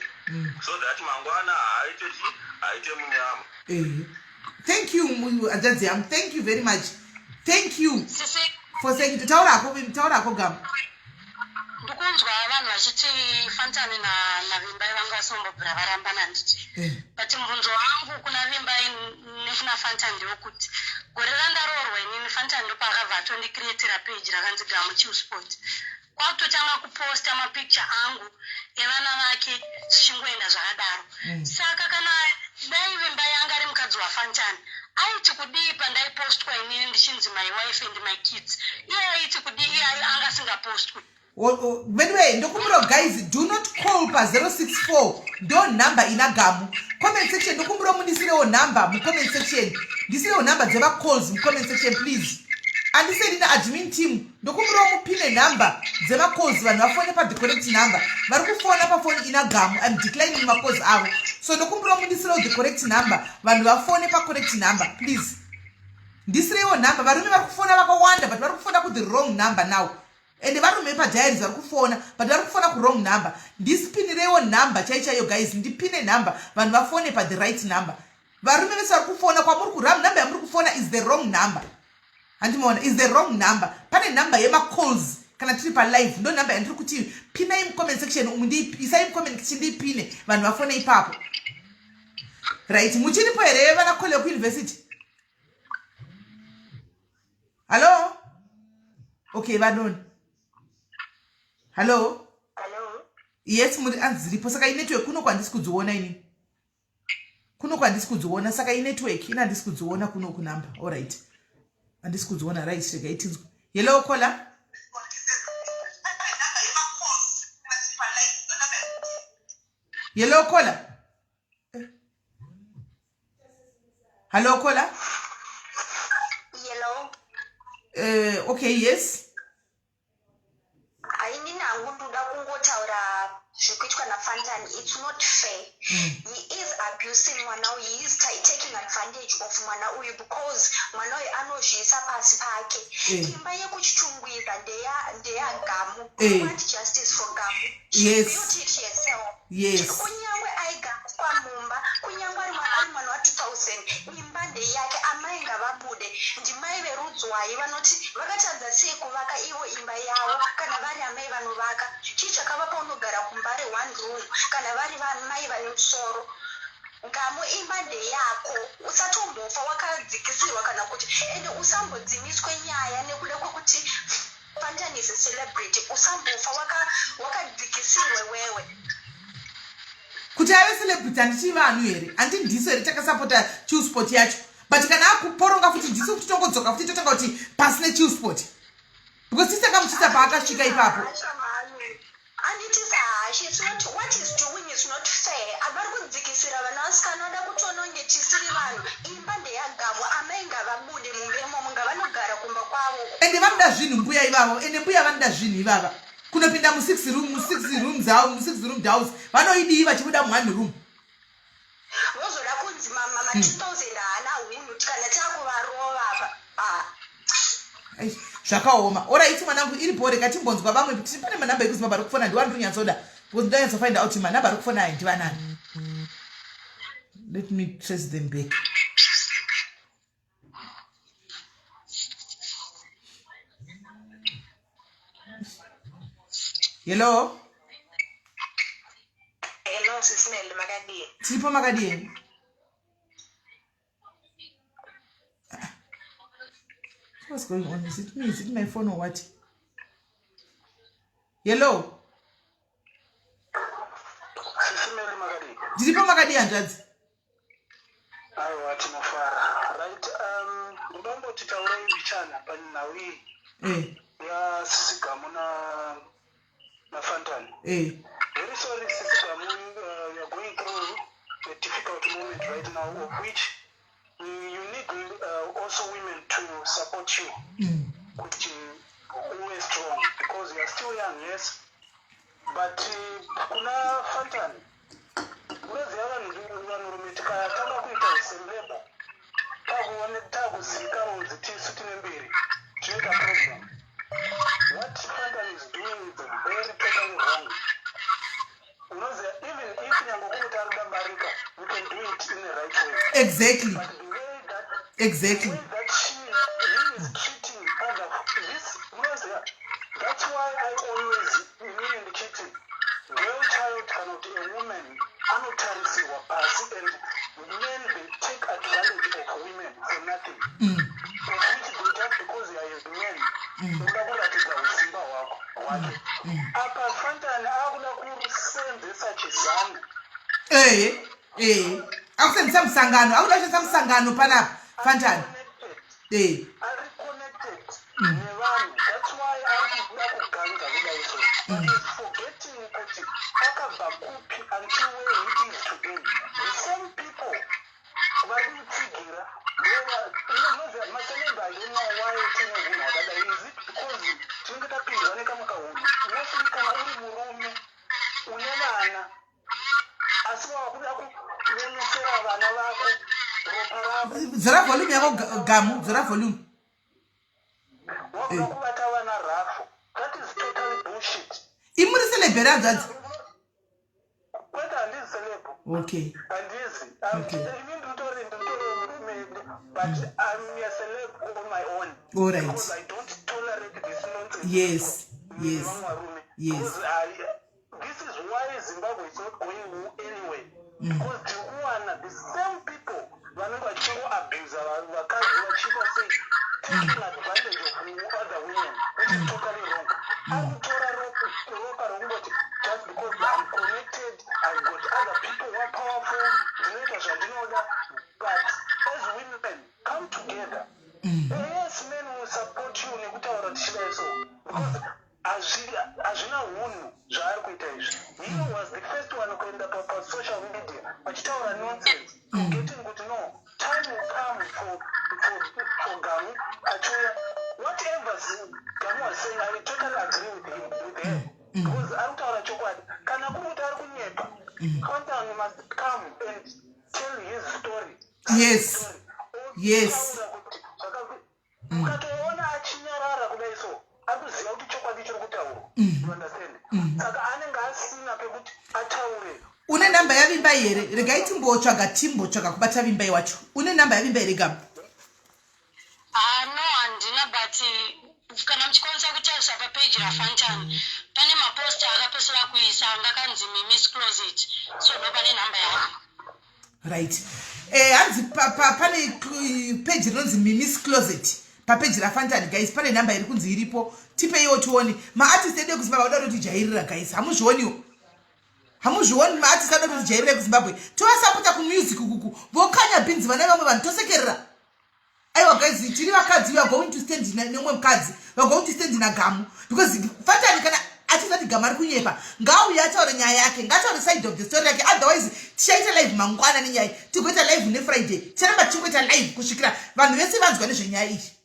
so that mangwana haaite chi haaite munyama. Thank you, hanzvadzi yangu. Thank you very much. Thank you for saying. Taurako, taurako Gamu. Ndikunzwa vanhu vachiti Fantani naVimbai vanga vasombobvira varambana, handiti? But mubvunzo wangu kuna Vimbai nekuna Fantani ndewekuti gore randaroorwa inini, Fantani ndopaakabva atondicreatira page rakanzi Gamu Chillsport, kwakutotanga kuposta mapicture angu evana vake, zvichingoenda zvakadaro. Saka kana dai Vimbai anga ari mukadzi waFantani, aiti kudii pandaipostwa inini ndichinzi "my wife and my kids"? Iye aiti kudii? Iye anga asingapostwi. Anyway, ndokumbira guys, do not call pa064, ndo nhamba ina Gamu. Comment section, ndokumbira mundisirewo nhamba mucomment section. Ndisirewo nhamba dzemacalls mucomment section, please. Andisei ndina admin team, ndokumbirawo mupine nhamba dzemacalls, vanhu vafone pathe correct number. Vari kufona pafoni ina Gamu, I'm declining macalls avo, so ndokumbirawo mundisirewo the correct number, vanhu vafone pacorrect number, please. Ndisireiwo nhamba. Varume vari kufona vakawanda, but vari kufona kuthe wrong number now. Ende varume padiaries vari kufona, but vari kufona kuwrong number. Ndisipinireiwo nhamba chai chaiyo guys, ndipine nhamba, vanhu vafone pathe right number. Varume vese vari kufona kwamuri kuram, nhamba yamuri kufona is the wrong number. Handimaona, is the wrong number. Pane nhamba yemacalls kana tiri palive, ndo nhamba yandiri kuti pinai mucomment section umu. Isai mucomment section, ndiipine, vanhu vafone ipapo. Right, muchiripo here vana kole kuuniversity? Hallo? Okay, vadoni, hallo? Yes, muri anziripo. Saka inetwork kuno kwandisi kudziona inini, kuno kwandisi kudziona. Saka inetwork ina, handisi kudziona kuno kunamba. Allright, handisi kudziona. Right, regai tinzwe. Hello, caller. Hello, caller. Hello, caller. Hello. Okay, yes. Hainini hangu, ndoda kungotaura zvekuitwa naFantan. It's not fair. He is abusing mwana uyu. He is taking advantage of mwana uyu because mwana uyu anozviisa pasi pake. Imba yekuChitungwiza ndeyaGamu. Want justice for Gamu. She built it herself. Kunyange aigariswa mumba, kunyange ari mwana wa2000, imba ndeyake. Amai ngavabude. Ndimai verudzwai vanoti vakatadza sei kuvaka ivo imba yavo kana vari amai vanovaka? Chii chakavapa unogara kuMbare one room kana vari vamai vane musoro? Gamu, imba ndeyako. Usatombofa wakadzikisirwa kana kuti ende usambodzimiswe nyaya nekuda kwekuti Fantan is a celebrity. Usambofa wakadzikisirwe wewe. Kuti ave celebrity, handiti vanhu here? Handi ndiso here takasapota Chillsport yacho? But kana akuporonga futi, ndisu kuti tongodzoka futi totanga kuti pasine Chillsport, because tisi takamuchisa paakasvika ipapo. Anditisa hashi. It's not, what is doing is not fair. Avari kudzikisira vana vasikana, vada kutoona kunge tisiri vanhu. Imba ndeyaGamu. Amai ngavabude mumba imomo, ngavanogara kumba kwavo. Ende vanoda zvinhu mbuya ivavo. Ende mbuya vanoda zvinhu ivava. Kunopinda musix room, musix rooms avo, musix room house, vanoidii vachibuda muone room? Vozoda kunzi mama ma2000 haana hunhu kana takuvarova apa. Ah. Ai, zvakaoma. Alright mwanangu, iripo, rega timbonzwa vamwe. Kuti pane manhamba ekuzimbabwe ari kufona, ndiwani ndonyatsoda, because ndanyatsofind out manhamba ari kufona aya ndivanani. Let me trace them back. Hello. Hello, Sisinele makadii? Tiripo makadii? What's going on? Is it me? Is it my phone or what? Hello. Sisimeli makadii? Tiripo makadii hanzvadzi? Aiwa tinofara. Right, um ndinomboti taurei mbichana panhau iyi. Eh. Ya Sisi Gamu na naFantan. Eh. Very sorry Sisi Gamu, you are going through a difficult moment right now of which you need also women to support you. Kuti uve strong because you are still young, yes. But kuna Fantan unoziva vanhu vanhurume tikatanga kuita uselebo takuone takuzivikanwa kunzi tisu tine mbiri tinoita problem. What Fantan is doing is very totally wrong. Unoziva even if nyange kuri kuti ari kuda barika, you can do it in the right way. But the way that the way that she he is treating other this unoziva that's why I always inini ndichiti girl child kana kuti a woman anotarisirwa pasi and men they take advantage of women for nothing. Of which they just because you are a man unoda kuratidza usimba hwako hwake. Apa Fantan akuda kusenzesa chizanu. Ehe, ehe. Akusenzesa musangano, akuda kushandisa musangano panapa Fantan. Eh. Ari connected nevanhu that's why ari kuda kuganza kudai so but he's forgetting kuti akabva kupi until where he is today. The same people vari kumutsigira unoziva maceleb I don't know why tine hunhu hwakadai. Is it because tinenge tapindwa nekamwe kahunhu? Mostly kana uri murume une vana asi wava kuda kuonesera vana vako ropa rako. Dzora volume yako Gamu, dzora volume. Wakuda kubata vana rafu. That is totally bullshit. Imuri celeb here hanzvadzi? Kwete, handizi celeb. Handizi. Ini ndiritori murume but I'm a celeb on my own. All right. Because I don't tolerate this nonsense. Vamwe varume. Because this is why Zimbabwe is not going anywhere. Because tiri kuwana the same people vanenge vachingoabusa vakadzi vachiita sei taking advantage of other women, which is totally wrong. Ari kutora ropa rokungoti just because I'm connected, I've got other people who are powerful, ndinoita zvandinoda. But as women come together. Yes, men will support you nekutaura tichidai so because hazvina hunhu zvaari kuita izvi. He was the first one kuenda pasocial media vachitaura nonsense, forgetting kuti no time will come for Gamu achiuya. Whatever Gamu was saying, I totally agree with him, with her, because ari kutaura chokwadi. Kana kuri kuti ari kunyepa, Fantan must come and tell his story. Otaura kuti mukatoona achinyarara kudai so ari kuziva kuti chokwadi chiri kutaurwa, you understand? Saka anenge asina pekuti ataure. Une namba yaVimbai here? Regai timbotsvaga kubata Vimbai wacho. Une namba yaVimbai here, Gamu? Ah, no, handina, but kana muchikwanisa kutarisa papeji raFantan pane maposta akapesera kuisa anga kanzi Mimi's Closet, so ndo pane nhamba yake. Right, hanzi pane peji rinonzi Mimi's Closet papeji raFantan. Guys, pane nhamba iri kunzi iripo, tipeiwo tione. Maartist edu ekuZimbabwe anoda kutijairira guys, hamuzvioniwo? Hamuzvioni? Maartist anoda kutijairira ekuZimbabwe, tovasapota kumusic kuku vokanya bhinzi vana vamwe vanhu tosekerera. Aiwa guys, tiri vakadzi, we are going to stand nemumwe mukadzi, we are going to stand naGamu because Fantan kana achizati Gamu ari kunyepa, ngauye ataure nyaya yake, ngataure side of the story yake. Otherwise tichaita live mangwana nenyaya, tigoita live neFriday, ticharamba tichingoita live kusvikira vanhu vese vanzwa nezvenyaya iyi.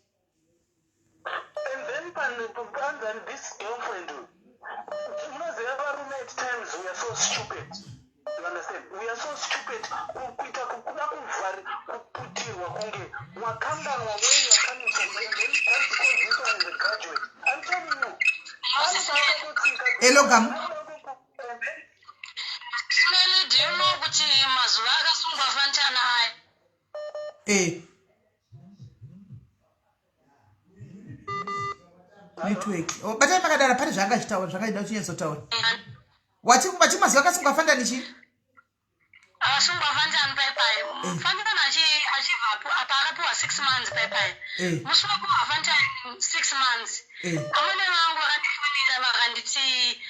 And then and then this girlfriend, munoziva varume at times we are so stupid, you understand? We are so stupid kuita kuda kuvhari kuputirwa kunge wakanganwa where you are coming from, and then just because this one is a graduate, I'm telling you, anopaakatotsika. Hello, Gamu. Smelly, do you know kuti mazuva akasungwa Fantan Eh. Network. Oh, batai makadara pane zvaanga achitaura zvakaida kuchinyatsotaura. Wati wati mazuva akasungwa fandani chii? Akasungwa fandani pai pai. Eh. Fandani achi achibva apa akapiwa 6 months pai pai. Eh. Musi wekuwa fandani 6 months. Eh. Amwene vangu vakandifonera vakanditi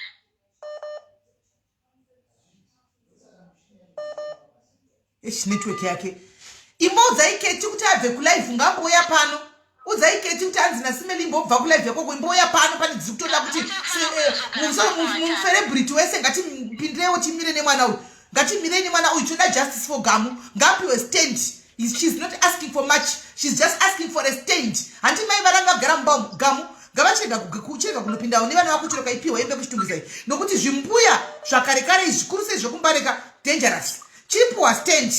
Eish, network yake imboudzai keti kuti abve kulive ngambouya pano udzai keti kuti anzi nasimeli imbobva kulive yakoko imbouya pano pane dziri kutoda kuti eh, muferebrity wese ngatipindireiwo timire nemwana uyu ngatimirei nemwana uyu toda justice for gamu ngapiwe stand She's not asking for much. She's just asking for a stand. Hanti mai vana vagara mumba umu gamu ngavachirega kuchirega kunopindawo nevana vako chero kaipiwa hembe kuchitungisa iyi nokuti zvimbuya zvakare kare izvi zvikuru sei zvekumbareka dangerous. Chipiwa stand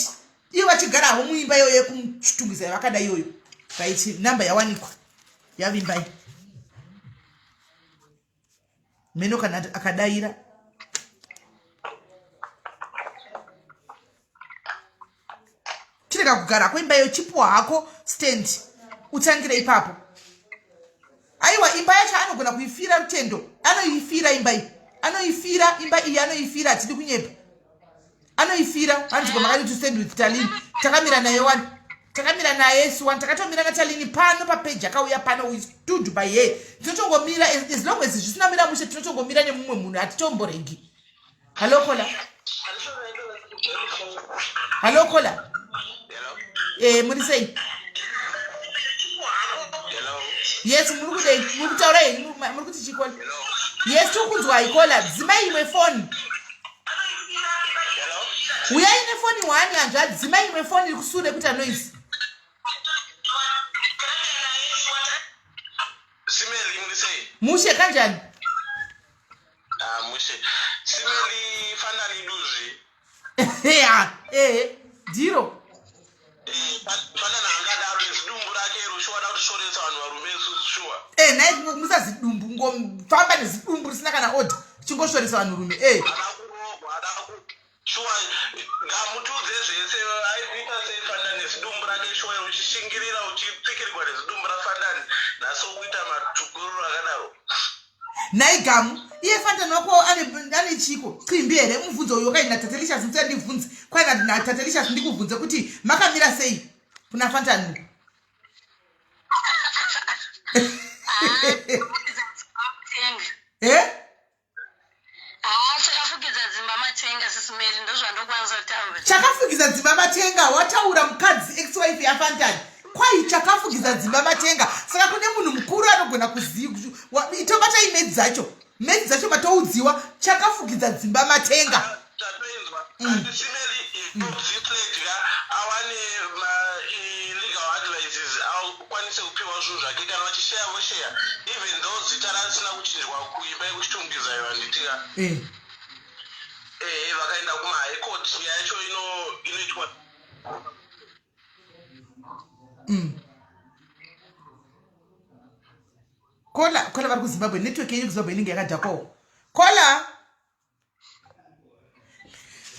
ivo vachigara havo muimba iyoyo yekuchitungisa yavakada iyoyo. Right number yawanikwa yavimbai. Meno kana akadaira chirega kugara hako imba iyo chipuwa hako stand utangire ipapo aiwa imba yacho anogona kuifira rutendo anoifira imba iyi anoifira imba iyi anoifira hatidi kunyepa anoifira hanzi ko makati to stand with talini takamira naye wani takamira naye su wani takatomira natalini pano papeji akauya pano we stood by her tinotongomira as long as zvisina mira mushe tinotongomira nemumwe munhu hatitomboregi hallo kola hallo kola e eh, muri sei yes muri kudei muri kutaura henyu muri kuti chikola yes tiri kunzwai kola dzimai imwe foni Huyai nefoni hwani hanzvadzi dzimai imwe foni iri kusure kuita noise. Simeli muri sei? Mushe kanjani? Ah, mushe. Simeli fanani duzvi. Ya, eh, ndiro. Eh, fanana angadaro nezidumbu rake iro shuwa da kushoresa vanhu varume isusu shuwa. Eh, nhai musazidumbu ngofamba nezidumbu risina kana order chingosvoresa vanhurume eh. Ada kurohwa, ada ku shuwa ngamutiudze zvese aiita sei fandani nezidumbu rake shuwa iro uchishingirira uchipfikirwa nezidumbu rafandani nhasi ukuita matukuriro akadaro. Nhai Gamu, iye Fantan wako ane chiko chimbi here? Mubvunzo uyu wakai naTatelicious ndisati ndibvunze. Kwai naTatelicious ndikubvunze kuti makamira sei kuna Fantan uyu? Eh? Ah, chakafukidza dzimba matenga sisimeli ndozvandokwanisa kutaura. Chakafukidza dzimba matenga wataura mukadzi ex wife yaFantan. Kwai chakafukidza dzimba matenga saka kune munhu mukuru anogona kuziva itobatai medzi dzacho medzi dzacho matoudziwa chakafukidza dzimba matenga. Ah, tatoinzwa mm. simeli mm. awane legal advices akwanise kupiwa zvinhu zvake kana vachisheya vosheya even though zita rasina kuchinjwa kuimba yekuchitungiza iyo handitika eh. eh vakaenda kumahigh court nyaya yacho inoitwa mm. kola kola vari kuzimbabwe network yenyu kuzimbabwe inenge yakadhakwawo kola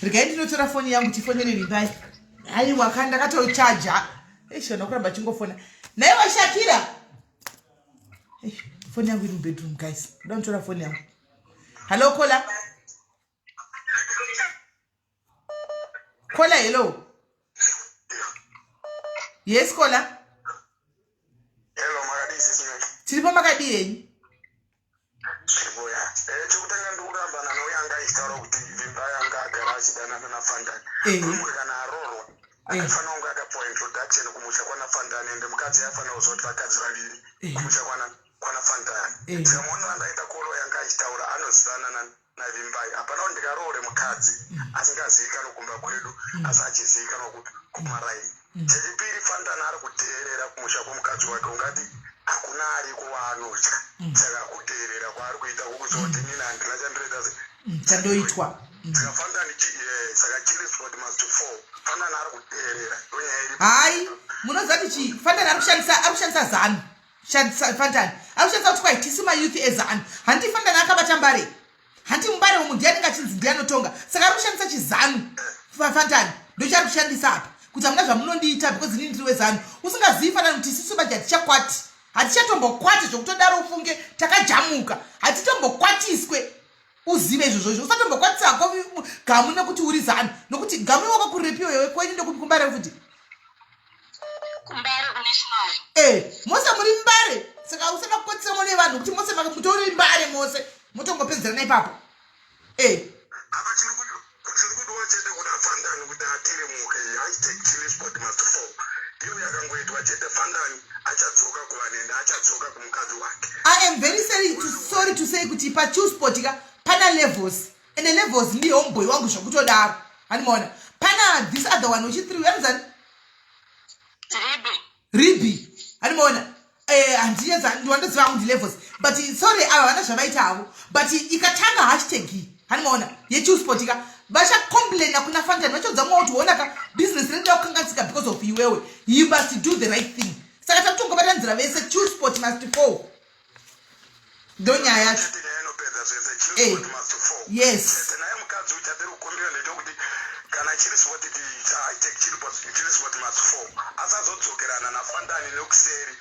regai ndinotora foni yangu tifonere vimbai aiwa ka ndakatochaja eish vana kuramba chingofona naiwa shakira foni yangu iri mubedroom guys ndoda kutora foni yangu hallo kola kola hello yes kola Hello, makadii sisi Mary? Tiripo makadii henyu? Tiripo ya. Eh, chekutanga ndikurambana neuyo anga achitaura kuti Vimbai anga agara achidanana naFandani. Eh. Mumwe kana aroorwa Eh. aifanira kunge akapiwa introduction kumusha kwana Fandani ende mukadzi aifanira kuziva kuti vakadzi vaviri Eh. kumusha kwana kwana Fandani. Eh. Saka muonero andaita kolo yanga achitaura anozivana na naVimbai hapana kuti ndikaroore mukadzi asingazivikanwe kumba kwedu asi achizivikanwa kupi kumaraini chechipiri fantana ari kuteerera kumusha kwemukadzi wake ungati hakuna ariko waanotya saka kuteerera kwaari kuita kukuziva kuti inini handina chandiroita se chandoitwa saka fantani saka chirisword must fall fantani ari kuteerera ndonyaya iri hayi munoziva kuti chii fantani ari kushandisa ari kushandisa zanu Fantani ari kushandisa kuti kwai tisu mayouth ezanu hanti Fantani akabata mbare hanti mumbare umu ndiye anenge achinzi ndiye anotonga saka ari kushandisa chizanu Fantani ndochaari kushandisa apa Kuti hamuna zvamunondiita because inini ndiri weZanu. Usingazivi fanani kuti isusu manje hatichakwati. Hatichatombokwati zvokutodaro ufunge takajamuka. Hatitombokwatiswe. Uzive izvozvo izvo. Usatombokwatisa hako Gamu nekuti uri Zanu. Nokuti Gamu iwe wakakurepiwa iwe kwenyu ndokupi kuMbare futi? Kumbare kunational. Eh, mose muri Mbare. Saka usada kukwatisa mone vanhu kuti mose mutori Mbare mose. Motongopedzerana ipapo. Eh. Apa chiri kudiwa chete kuna Fandani kuti atirimuke. Hashtag Chillisport must fall. Iyo yakangoitwa chete Fandani achadzoka kuvanende achadzoka kumukadzi wake. I am very sorry to, sorry to say kuti paChillsport ka pana levels ende levels ndiye homeboy wangu zvekutodaro handimaona pana this other one wechi3 anozani Ribi. Ribi handimaona eh, handiyeza ndiwandoziva hangu ndilevels but sorry ava vana zvavaita havo but ikatanga hashtag iyi handimaona yeChillsport ka vachacomplaina kuna Fantan vachodza mwa kuti ona ka business rinoda kukanganisika because of iwewe. You must do the right thing. Saka takutongobatanzira vese, Chillsport must fall, ndo nyaya yacho. Chete nyaya inopedza zvese. Chillsport must fall. Yes. Chete naye mukadzi uyu chatiri kukumbira ndechekuti kana Chillsport hashtag Chillsport must fall asazodzokerana naFandani nekuseri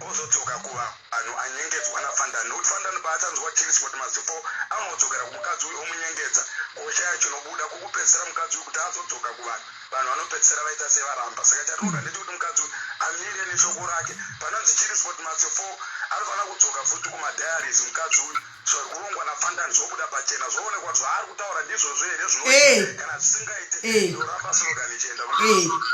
ozodzoka kuvanhu anyengedzwa naFandani, nekuti Fandani paachanzwa Chillsport must fall anodzokera kumukadzi uyu omunyengedza koshaya chinobuda kukupedzisira mukadzi uyu kuti azodzoka kuvanhu, vanhu vanopedzisira vaita sevaramba. Saka chatinoda ndechekuti mukadzi uyu amire neshoko rake panonzi Chillsport must fall. Anofanira kudzoka futi kumadiaries mukadzi uyu. Zviri kurongwa naFandani zvobuda pachena, zvoonekwa zvaari kutaura ndizvozvo here zvinoita. Kana zvisingaite, ndoramba slogan ichienda.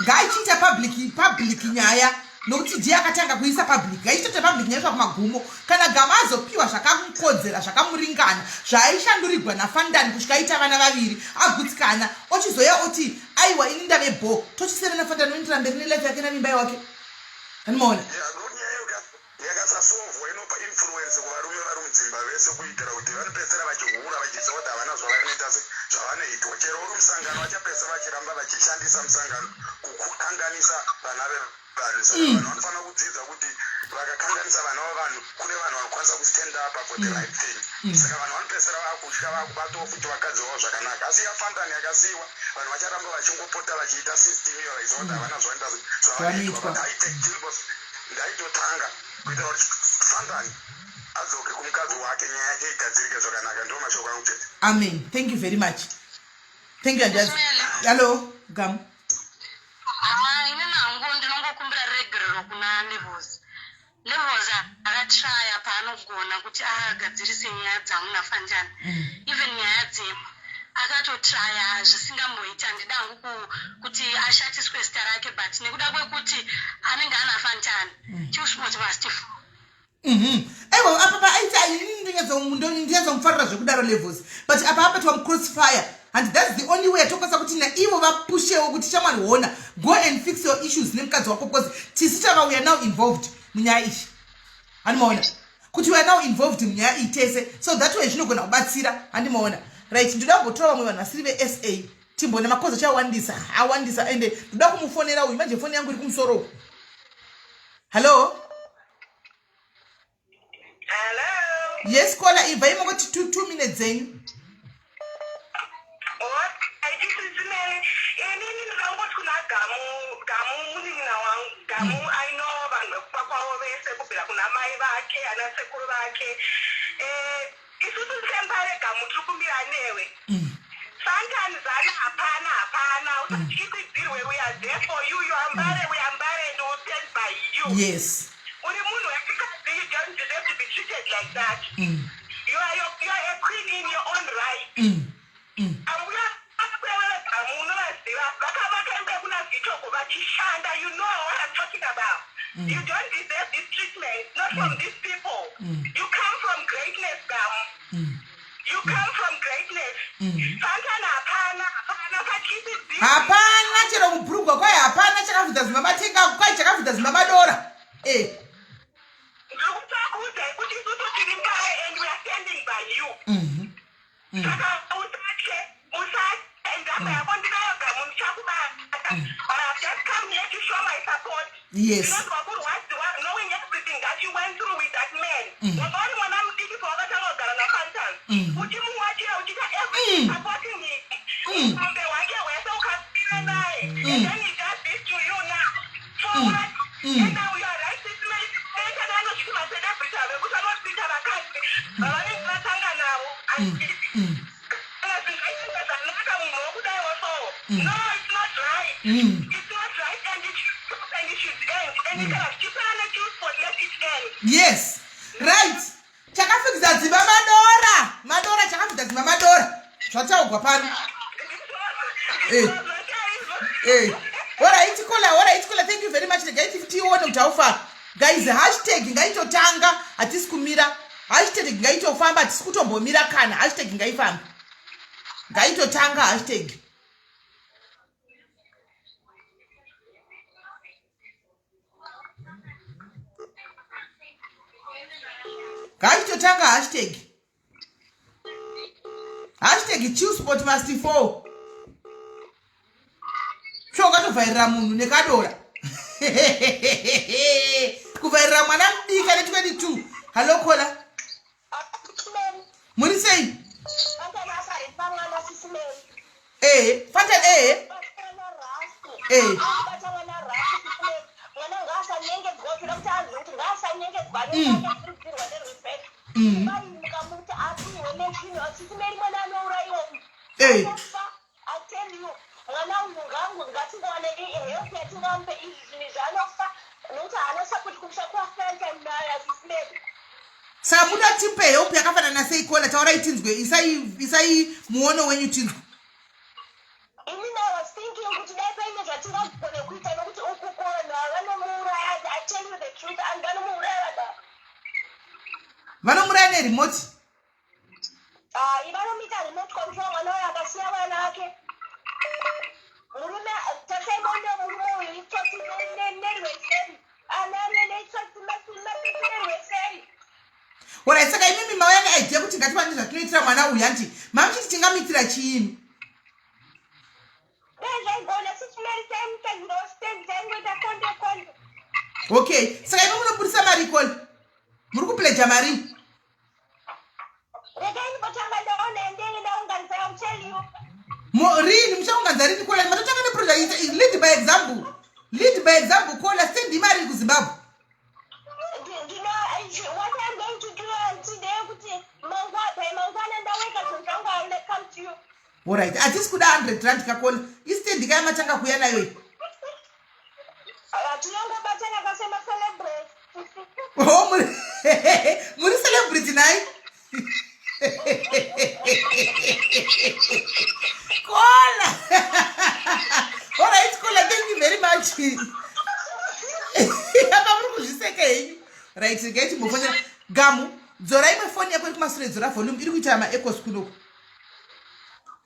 Ngaichiita public nyaya nokuti ndiye akatanga kuisa public. Ngaichitoita public nyaya kumagumo. Kana Gama azopiwa zvakamukodzera, zvakamuringana, zvaaishandurigwa naFandani kusvika aita vana vaviri agutsikana, ochizoya oti aiwa ini ndave bho, tochisiyana naFandani oendera mberi nelife yake navimbai wake. Handimaona. Yakasasovhwa inopa influence kuvarume vari mudzimba vese kuitira kuti vanopedzisira vachihura vachiziva kuti havana zvavanoita se zvavanoitwa. Chero uri musangano vachapedzisira vachiramba vachishandisa musangano kukanganisa vana vevanhu. Saka vanhu vanofanira kudzidza kuti vakakanganisa vana vevanhu kune vanhu vanokwanisa kustand up for the right thing. Saka vanhu vanopedzisira vakutya vakubatawo futi vakadzi vavo zvakanaka. Asi yaFandani yakasiyiwa vanhu vacharamba vachingopota vachiita system iyo vachiziva kuti havana zvavanoita zvavanoitwa. But haitake chiripo ndaitotanga kuitira kuti Fandani adzoke kumukadzi wake, nyaya yake igadzirike zvakanaka. Ndo mashoko angu chete. Amen. Thank you very much. Thank you, Andreas. Hello, Gam. Ah, inini hangu ndinongokumbira regerero kuna Levels. Levels akatraya paanogona kuti agadzirise nyaya dzangu naFanjani. Even nyaya dzemba akatotraya zvisingamboiti. Handida hangu kuti ashatiswe zita rake, but nekuda kwekuti anenge ana Fantani, Chillsport must fall. Aiwa, apa paaita inini ndinyatsondomufarira zvekudaro Levels, but apa abatwa mucrossfire and that's the only way atokwanisa kuti naivo vapushewo kuti shamwari hona, go and fix your issues nemukadzi wako because tisu tava, we are now involved munyaya iyi. Handimaona kuti we are now involved munyaya iyi tese, so that way zvinogona kubatsira. Handimaona. Right, ndoda kumbotora vamwe vanhu vasiri veSA timbone makozi achawandisa awandisa ende ndoda kumufonera uyu manje. Foni yangu iri kumusoro uku. Hallo. Hello. Yes, caller, ibva imongoti 2 minutes dzenyu. What? Aitisisimele. Inini ndinongoti kuna Gamu, Gamu munin'ina wangu. Gamu, I know vanhu vekupa kwavo vese kubvira kuna mai vake, ana sekuru vake. Isusu sembare Gamu tiri kumira newe. Fantan zana hapana hapana. Usatyikidzirwe, we are there for you. You are Mbare, we are Mbare and we will stand by you. Uri munhu wechikadzi, you don't deserve to be treated like that. You are a queen in your own right. Ambuya akwewe munovaziva vakavaka imba yekuna Vitoko vachishanda. You know what I'm talking about. You don't deserve this treatment, not from these people. You come from greatness, Gamu. You come from greatness. Santana hapana hapana pachipi. Hapana chero mubhurugwa kwai hapana chakavhudza zimba matenga kwai chakavhudza zimba madora e. Ndiri kutakuudzai kuti isusu tiri Mbare and we are standing by you. Saka usatye, usatye. Ndamba yako ndinayo, Gamu, ndichakubata, but I've just come here to show my support. Ndinonzwa kurwadziwa knowing everything that you went through with that man. Wanga uri mwana mudiki pawakatanga kugara naFantan, uchimuwachira, uchiita everything, supporting him, umbe hwake hwese ukapira naye, and then he does this to Yes, right. Chakafukidza dzimba madora, madora chakafukidza dzimba madora. Zvataugwa pano. Eh. Eh. Alright, caller, alright, caller. Thank you very much. Regai tione kuti haufa. Guys, hashtag ngaitotanga, hatisi kumira. Hashtag ngaitofamba, hatisi kutombomira kana. Hashtag ngaifambe. Ngaitotanga hashtag. Ngaitotanga hashtag. Hashtag chillspot must fall. Sho ungatovhairira munhu nekadora. Kuvhairira mwana mudiki ane 22. Hello caller. Muri sei? Eh, fanta eh. Eh. Eh. I tell you, mwana uyu ngangu ngatingowane help yatingamupe izvi zvinhu izvi anofa nokuti haana support kumusha kwafanta naye asisimeri. Saka muda tipe help yakafanana sei kola taurai tinzwe isai isai muono wenyu tinzwe. Inini I was thinking kuti dai paine zvatingagone kuita nokuti uku kona vanomuuraya I tell you the truth and vanomuuraya baba. Vanomuuraya neremote. Ah, vanomuita remote control mwana uyo akasiya vana vake. Murume tarisai muone murume uyu itsotsi nerweseri. Ana netsotsi nerweseri. Orai saka imimi mauya neidea kuti ngatiwane zvatinoitira mwana uyu hanti mamuchiti tingamuitira chiini? Dai zvaigona sisi Mary taimutadzirawo stand taingoita konde konde. Okay, saka imi munobudisa mari ikoli? Muri kupleja mari? Regai ndimbotanga ndaona ndenge ndaunganidza I will tell you. Mo rini muchaunganidza rini kola matotanga neproject lead by example. Lead by example kola stand imari iri kuZimbabwe. Ndino what I'm going to do auntie ndeyekuti mangwana by mangwana ndaweka zvinhu zvangu I will come to you. Alright, hatisi kuda 100 rand kakola. Istand kaya matanga kuya nayo iyi. Tinongobatana kasema celebrate. Oh, muri muri celebrity nhai? Kola. Alright, Kola, thank you very much. Apa muri kuzviseka henyu. Right, regai timbofonera. Gamu, dzora imwe foni yako iri kumasure dzora volume iri kuita maecos kunoku.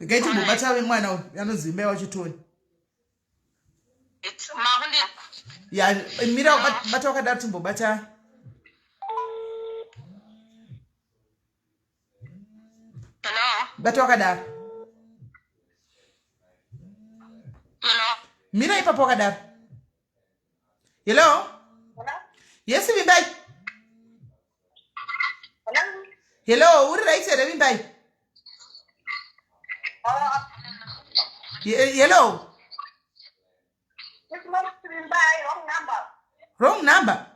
Regai timbobata vemwana uyu anonzi Vimbai wacho Tony. Ya, mira bata wakadaro timbobata. Hello? Bata wakadaro. Hello? Mira ipapo wakadaro. Hello? Yes, Vimbai. Hello, uri right here Vimbai? Hello? It's not Vimbai, wrong number. Wrong number?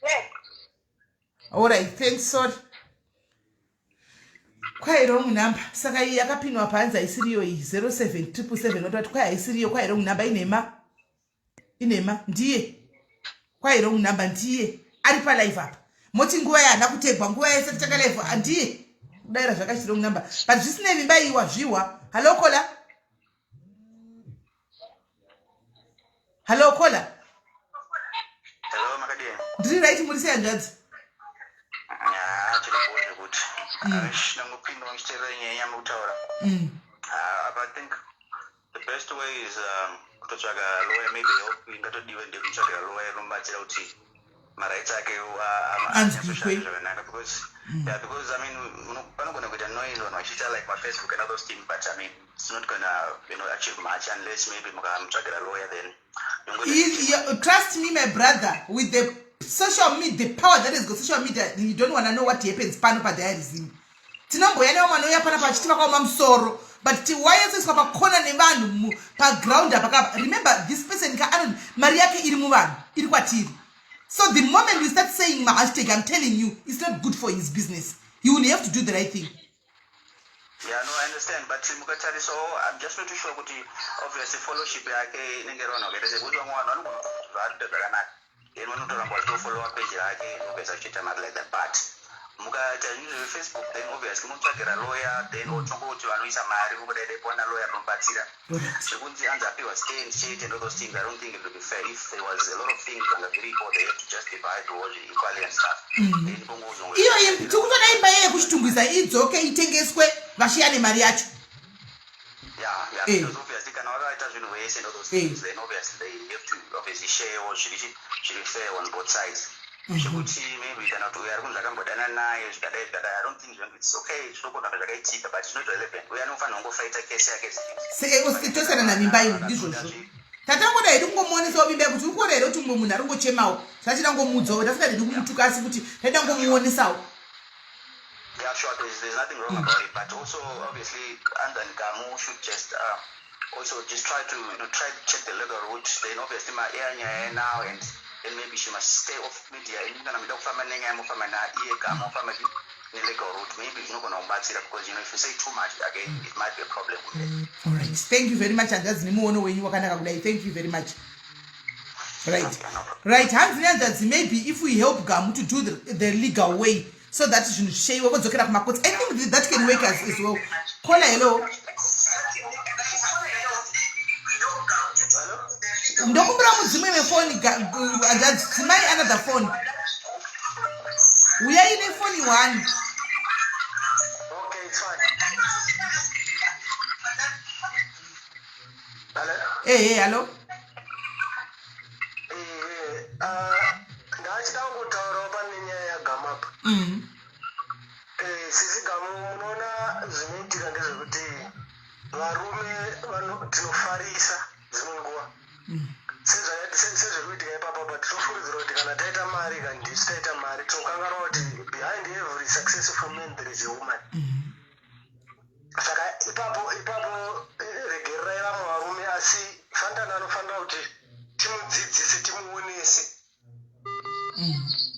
Yes. All right, thanks, sorry. Kwai wrong number. Saka iyi yakapinwa panzi haisiriyo iyi 07777 otati kwai haisiriyo kwai wrong number inhema. Inhema ndiye. Kwai wrong number ndiye. Ari pa live apa. Moti nguva yaana kutegwa nguva yese tichanga live ndiye. Kudaira zvakachiti wrong number. But zvisinei vimba iyi wazvihwa. Hello caller. Hello caller. Hello makadii? Ndiri right muri sei hanzvadzi? Ah, tiri bho zvekuti. Eish, ndangopinda ndichiteerera nyaya yamuri kutaura. Ah, I think the best way is kutotsvaga lawyer maybe help ingatodiwa ndekutsvagira lawyer inomubatsira kuti marights ake Anzwikwe. zvakanaka because yeah, because I mean panogona kuita noise vanhu vachiita like mafacebook and all those things, but I mean it's not gonna achieve much unless maybe mukamutsvagira lawyer then Trust me my brother, with the social media, the power that is got social media, you don't want to know what happens pano padiary zim. Tinomboya nevamwe vanouya panapa vachiti vakaoma musoro, but wayotoiswa pakona nevanhu paground apa kapa. Remember this person ka ano mari yake iri muvanhu, iri kwatiri. So the moment we start saying mahashtag, I'm telling you, it's not good for his business. He will have to do the right thing. Yeah, no, I understand, but mukatarisawo, I'm just not too sure kuti obviously fellowship yake inenge iri vanhu vakaita sei, because vamwe vanhu vanogona kuti zvaarikuita zvakanaka, then vanotoramba vachitofollowa page rake, obviously achiita mari like that. But mukaita zvinhu zveFacebook, then obviously munotsvagira lawyer, then otongoti vanoisa mari vokudaidai powana lawyer rinobatsira. Zvekunzi anzi apiwa stand chete and all those things, I don't think it would be fair. If there was a lot of things vanga zviripo, they have to justify it was equally and stuff. Then pongozongo Iyo tiri kutoda imba iye yekuChitungwiza idzoke, itengeswe, vashiyane mari yacho. Yeah. Because obviously kana vakaita zvinhu vese and all those things, then obviously they have to obviously share zviri fair on both sides. Zvekuti maybe kana kuti uyo ari kunzi akambodana naye, zvikadai zvikadai, I don't think it's okay. Zvinogona kunge zvakaitika, but it's not relevant. Uyo anofanira kungofaita kesi yake. Tosiyana namimba iyi, ndizvozvo. Tatangoda hedu kungomuonesawo mimba yekuti uri kuona here kuti mumwe munhu ari kungochemawo. Tachida ngomuudzawo, tasingadedi kumutuka, asi kuti taida ngomuonesawo. Yeah, sure. There's nothing wrong about it, but also obviously, Andan Gamu should just also just try to try to check the legal route. Then obviously my nyaya now, and then maybe she must stay off media. Kana muda kufamba nenyaya, mofamba na iye Gamu, ofamba nelegal route. Maybe zvinogona kumubatsira because if you say too much again, it might be a problem. Alright, thank you very much, hanzvadzi, nemuono wenyu wakanaka kudai. Thank you very much. Right, hanzi nehanzvadzi, maybe if we help Gamu to do the legal way so that zvinhu zvishayiwe, vodzokera kumakotsi. I think that can work as well. Caller, hello. Ndokumbira mudzimu wefoni, hanzvadzi, dzimai another phone. Uyai nefoni one. Okay, it's fine. Hello? Ehe, hello. Ndachida kungotaurawo pane nyaya yaGamapa. Sisi Gamu, munoona zvinoitika ndezvekuti varume tinofarisa dzimwe nguva. Sezviri kuitika ipapapa, tinofungidzira kuti kana taita mari, kana ndisu taita mari, tinokanganwa kuti behind every successful man there is a woman. Saka ipapo regererai vamwe varume, asi Fantani anofanira kuti timudzidzise, timuonese,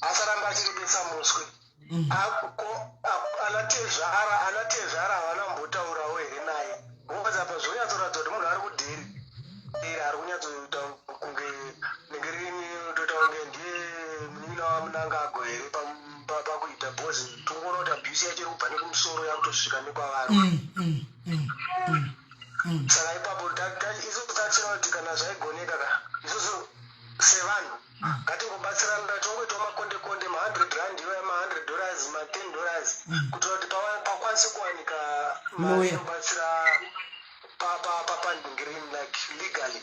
asaramba achiribetsa muswe. Ana tezvara havana kumbotaurawo here naye? Because apa zvonyatsoratidza kuti munhu ari kudherera, ari kunyatsoita kunge nenge rini, toita kunge ndiye munin'ina waMunangagwa here pakuita, because tikuona kuti abuse yacho iri kubva nekumusoro yakutosvika nekwavari. Saka ipapo isusu tachira kuti kana zvaigoneka ka, isusu sevanhu ngatingobatsirana, tongoitawo makonde konde, ma100 rand iwaya, ma100 dollars, ma10 dollars, kuitira kuti pakwanise kuwanika mari Lawyer. inobatsira panhingirini, like legally.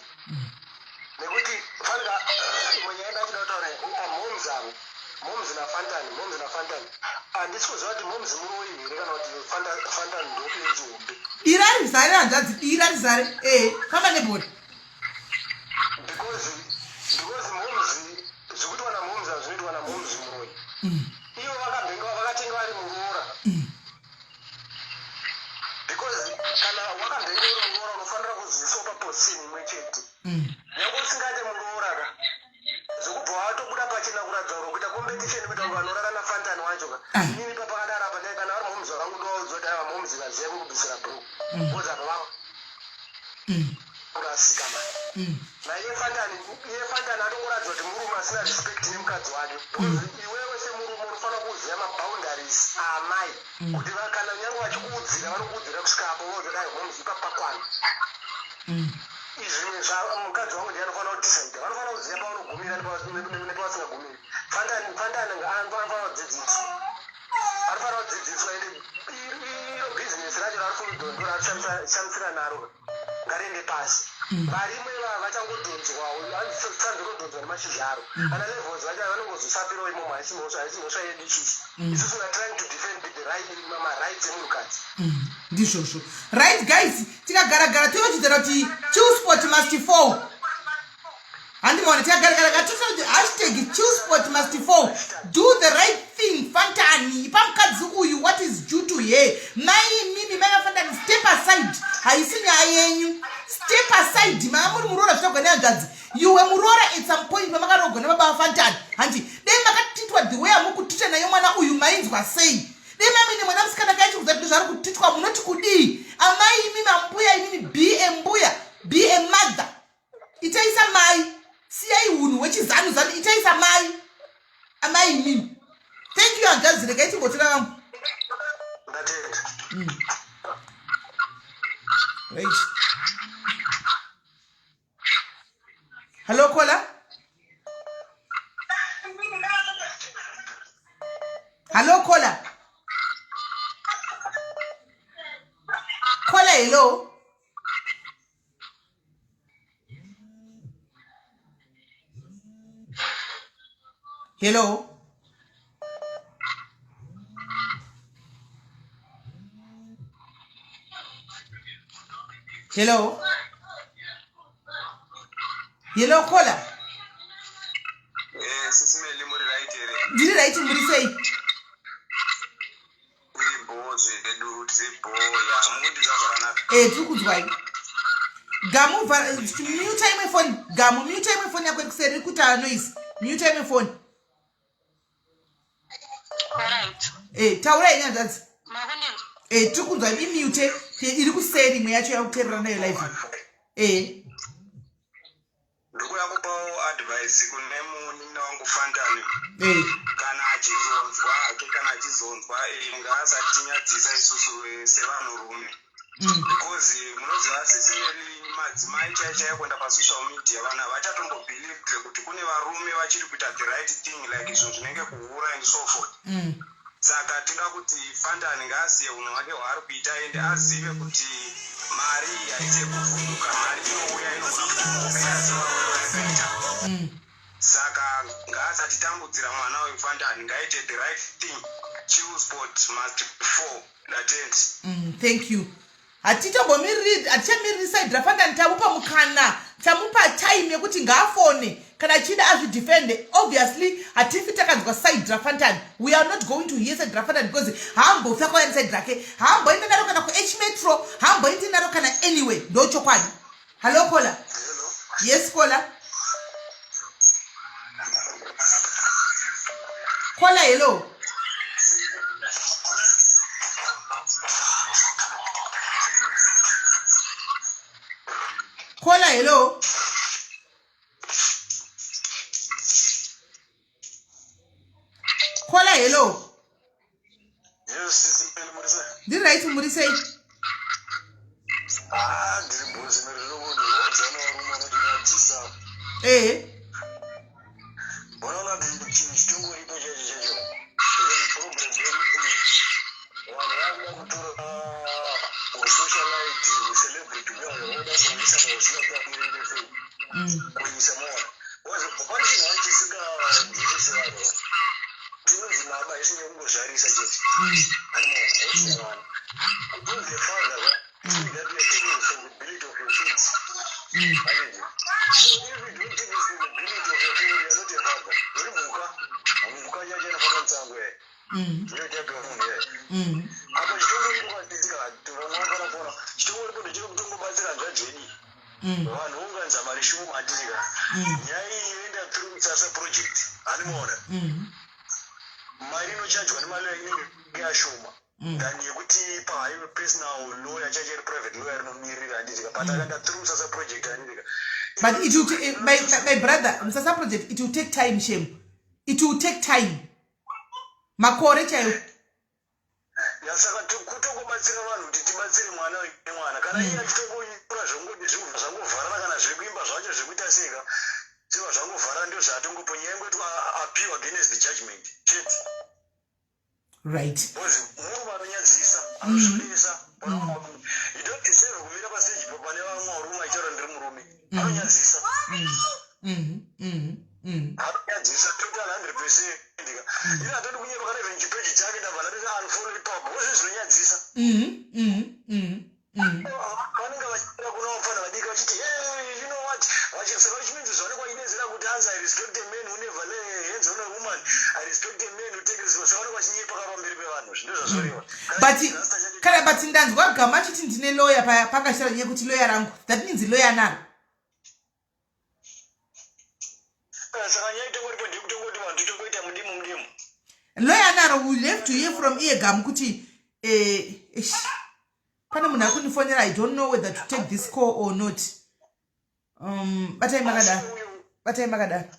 Nekuti fanika imwe nyaya ndachida kutaura, moms avo, moms naFantani, moms naFantani, handisi kuziva kuti moms muroyi here kana kuti Fantani ndobenzi hombe. Dira rizare, hanzvadzi, dira rizare. Ehe, famba nebhora. Because moms, zvikuitwa namoms hazvinoitwa namoms muroyi. Ivo vakambenge vakatenga vari muroora, because kana wakambenge uri muroora unofanira kuzivisawo paposition imwe chete. Nyange usingade muroora ka, zvekubva watobuda pachena kuratidza uri kuita competition, kuita kunge vanorara naFantani wacho ka. Inini papakadaro apa, ndai kana vari moms vangu, ndovaudza kuti aiwa, moms vaziva kwekubvisira bro, because apa va kurasika mani. Naiye Fantani, iye Fantani atongoratidza kuti murume asina respect nemukadzi wake, because iwewe semurume unofanira kuziva maboundaries aamai, kuti kana nyange vachikuudzira, vanokuudzira kusvika apo, vozodai moms ipapakwana. Izvimwe mukadzi wangu ndiye anofanira kudecida. Vanofanira kuziva pavanogumira nepavasingagumiri. Fantani anofanira kudzidziswa, anofanira kudzidziswa. Ende iro bhizinesi racho raari raarishamisira naro ngariende pasi. Varimo ivava vachangodhonzwawo, sanzirodhonzwa nemashizha aro. Ana levels vacha vanongozosafirawo imomo. Haisi mhosva, haisi mhosva yedu isusu. Isusu we are trying to defend the right, marights emunhukadzi. Ndizvozvo. Right guys, tikagaragara toyochidzera kuti Chillspot must fall. Handimaona, tikagaragara toita kuti #ChillspotMustFall. Do the right thing, Fantani. Ipa mukadzi uyu what is due to her. Mai mimi, mai vaFantani, step aside, haisi nyaya yenyu. Step aside. Manga muri muroora, zvitagwa nehanzvadzi. Iwe muroora at some point pamakarogwa nababa vaFantani, handi dai makatitwa the way amukutita nayo mwana uyu, mainzwa sei? Dai mamine mwana musikana kaichikuza kuti zvari kutitwa, munoti kudii? Amai imimi, ambuya imimi, be a mbuya, be a mother. Itaisa mai, siyai unhu hwechizanu zanu, itaisa mai. hanzvadzi regai timbotora vamwe. Ndatenda. Right. Hello caller. Hello caller. Caller hello. Hello. Hello. Hello caller. Eh, sisi Meli muri right here. Ndiri right muri sei? Tiri bho zvedu, tiri bho ya mukundinzwa zvakanaka. Eh, tiri kunzwai. Gamu mute imwe phone. Gamu mute imwe phone yako kuseri iri kuita noise. Mute imwe phone. Alright. Eh, taurai nyanzvadzi. Makundinzwa? Eh, tiri kunzwa imute iri kuseri imwe yacho yakuteerera nayo live. Eh. Ndikuda kupawo advice kune munin'ina wangu Fantani. Eh. Kana achizonzwa hake kana achizonzwa eh, ngaasatinyadzisa isusu eh, sevanhurume. Because munoziva sisi Mary madzimai chaiyo chaiyo kuenda pasocial media vanhu havachatombobelieve kuti kune varume vachiri kuita the right thing like zvinhu zvinenge kuhura and so forth. Saka tinoda kuti Fantan ngaasiye hunhu hwake hwaari kuita ende azive kuti mari iyi haisi yekuvhunduka, mari inouya inogona kutongopera sevarume vayakaita. Saka ngaasatitambudzira mwana uyu Fantan, ngaaite the right thing. Chillspot must fall. Ndatenda. Thank you. Hatitombomiriri, hatichamiriri side raFantan, tamupa mukana, tamupa time yekuti ngaafone kana achida azvidefende. Obviously hatifi takanzwa side raFantan. We are not going to hear side raFantan because haambofi akauya neside rake, haamboenda naro kana kuH Metro, haamboendi naro kana anyway. Ndochokwadi. Hello caller. Yes caller. Caller hello. Caller hello. Caller hello. Yes, sisi Meli muri sei? Ndiri right muri sei? Ah, ndiri bhozi Meli ndinokurwadza nevarume vanotinyadzisa. Eh. Unoona kuti chinhu chitongoripo chaicho chaicho. Ndine problem yekuti vanhu vakuda kutora usocialite, ucelebrity uya voda kuisa pausingafaniri sei. Kuisa maona. Because pane chinhu vanhu chisinganzwisisi vanhu. Tinonzi baba isu nekungozvarisa chete. Animal, vana. Being the father, right? That you are taking responsibility of your kids. Handiti? So if you don't take responsibility of your family, you are not a father. Uri mhuka. Mhuka yacho inofanira mutsango yayo. Ndiyo type yemunhu yayo. Apa chitongoripo kachiitika, vamwe vanofana kuona. Chitongoripo ndechekutongobatsira hanzvadzi yedu. Vanhu vounganidza mari shoma, handiti ka? Nyaya iyi yoenda through Msasa project. Handimaona? Mari inochajwa nemaloya inenge yashoma than yekuti pahaiwe personal lawyer chacho iri private lawyer rinomirira, handiti ka? But akaenda through Msasa project, handiti ka? But it will my brother, Msasa project, it will take time, shame. It will take time. Makore chaiwo. Ya, saka kutongobatsira vanhu kuti tibatsire mwana nemwana kana iye achitongonyora zvongoti zvingobva zvangovharana kana zvekuimba zvacho zvekuita seka zviva zvangovharana ndo zvatongopo nyaya ingoitwa appeal against the judgment chete. Because murume anonyadzisa, anosvodesa. You don't deserve kumira pastage pane vamwe varume achitaura ndiri murume. Anonyadzisa. Anonyadzisa total 100%. Ine hatodi kunyepa kana even chipeji chake ndabva ndatoti unfollow ipapo because zvinonyadzisa. Vanenge vachienda kuna vapfana vadiki vachiti, hey, you know what, saka vachinonzi zvaonekwa vachidedzera kuti hanzi, "I respect a man who never lay hands on a woman. I respect a man who take responsibility." Saka vanenge vachinyepa pamberi pevanhu, zvindo zvazvoreva. But kana but ndanzwa Gama achiti ndine lawyer paya pakashara nyaya kuti lawyer rangu. That means lawyer naro. Saka nyaya itongoripo ndekutongoti vanhu titongoita mudimu mudimu. Lawyer naro. We have to hear from iye Gamu kuti eh, eish, pane munhu akundifonera. I don't know whether to take this call or not. Batai makadaro, batai makadaro.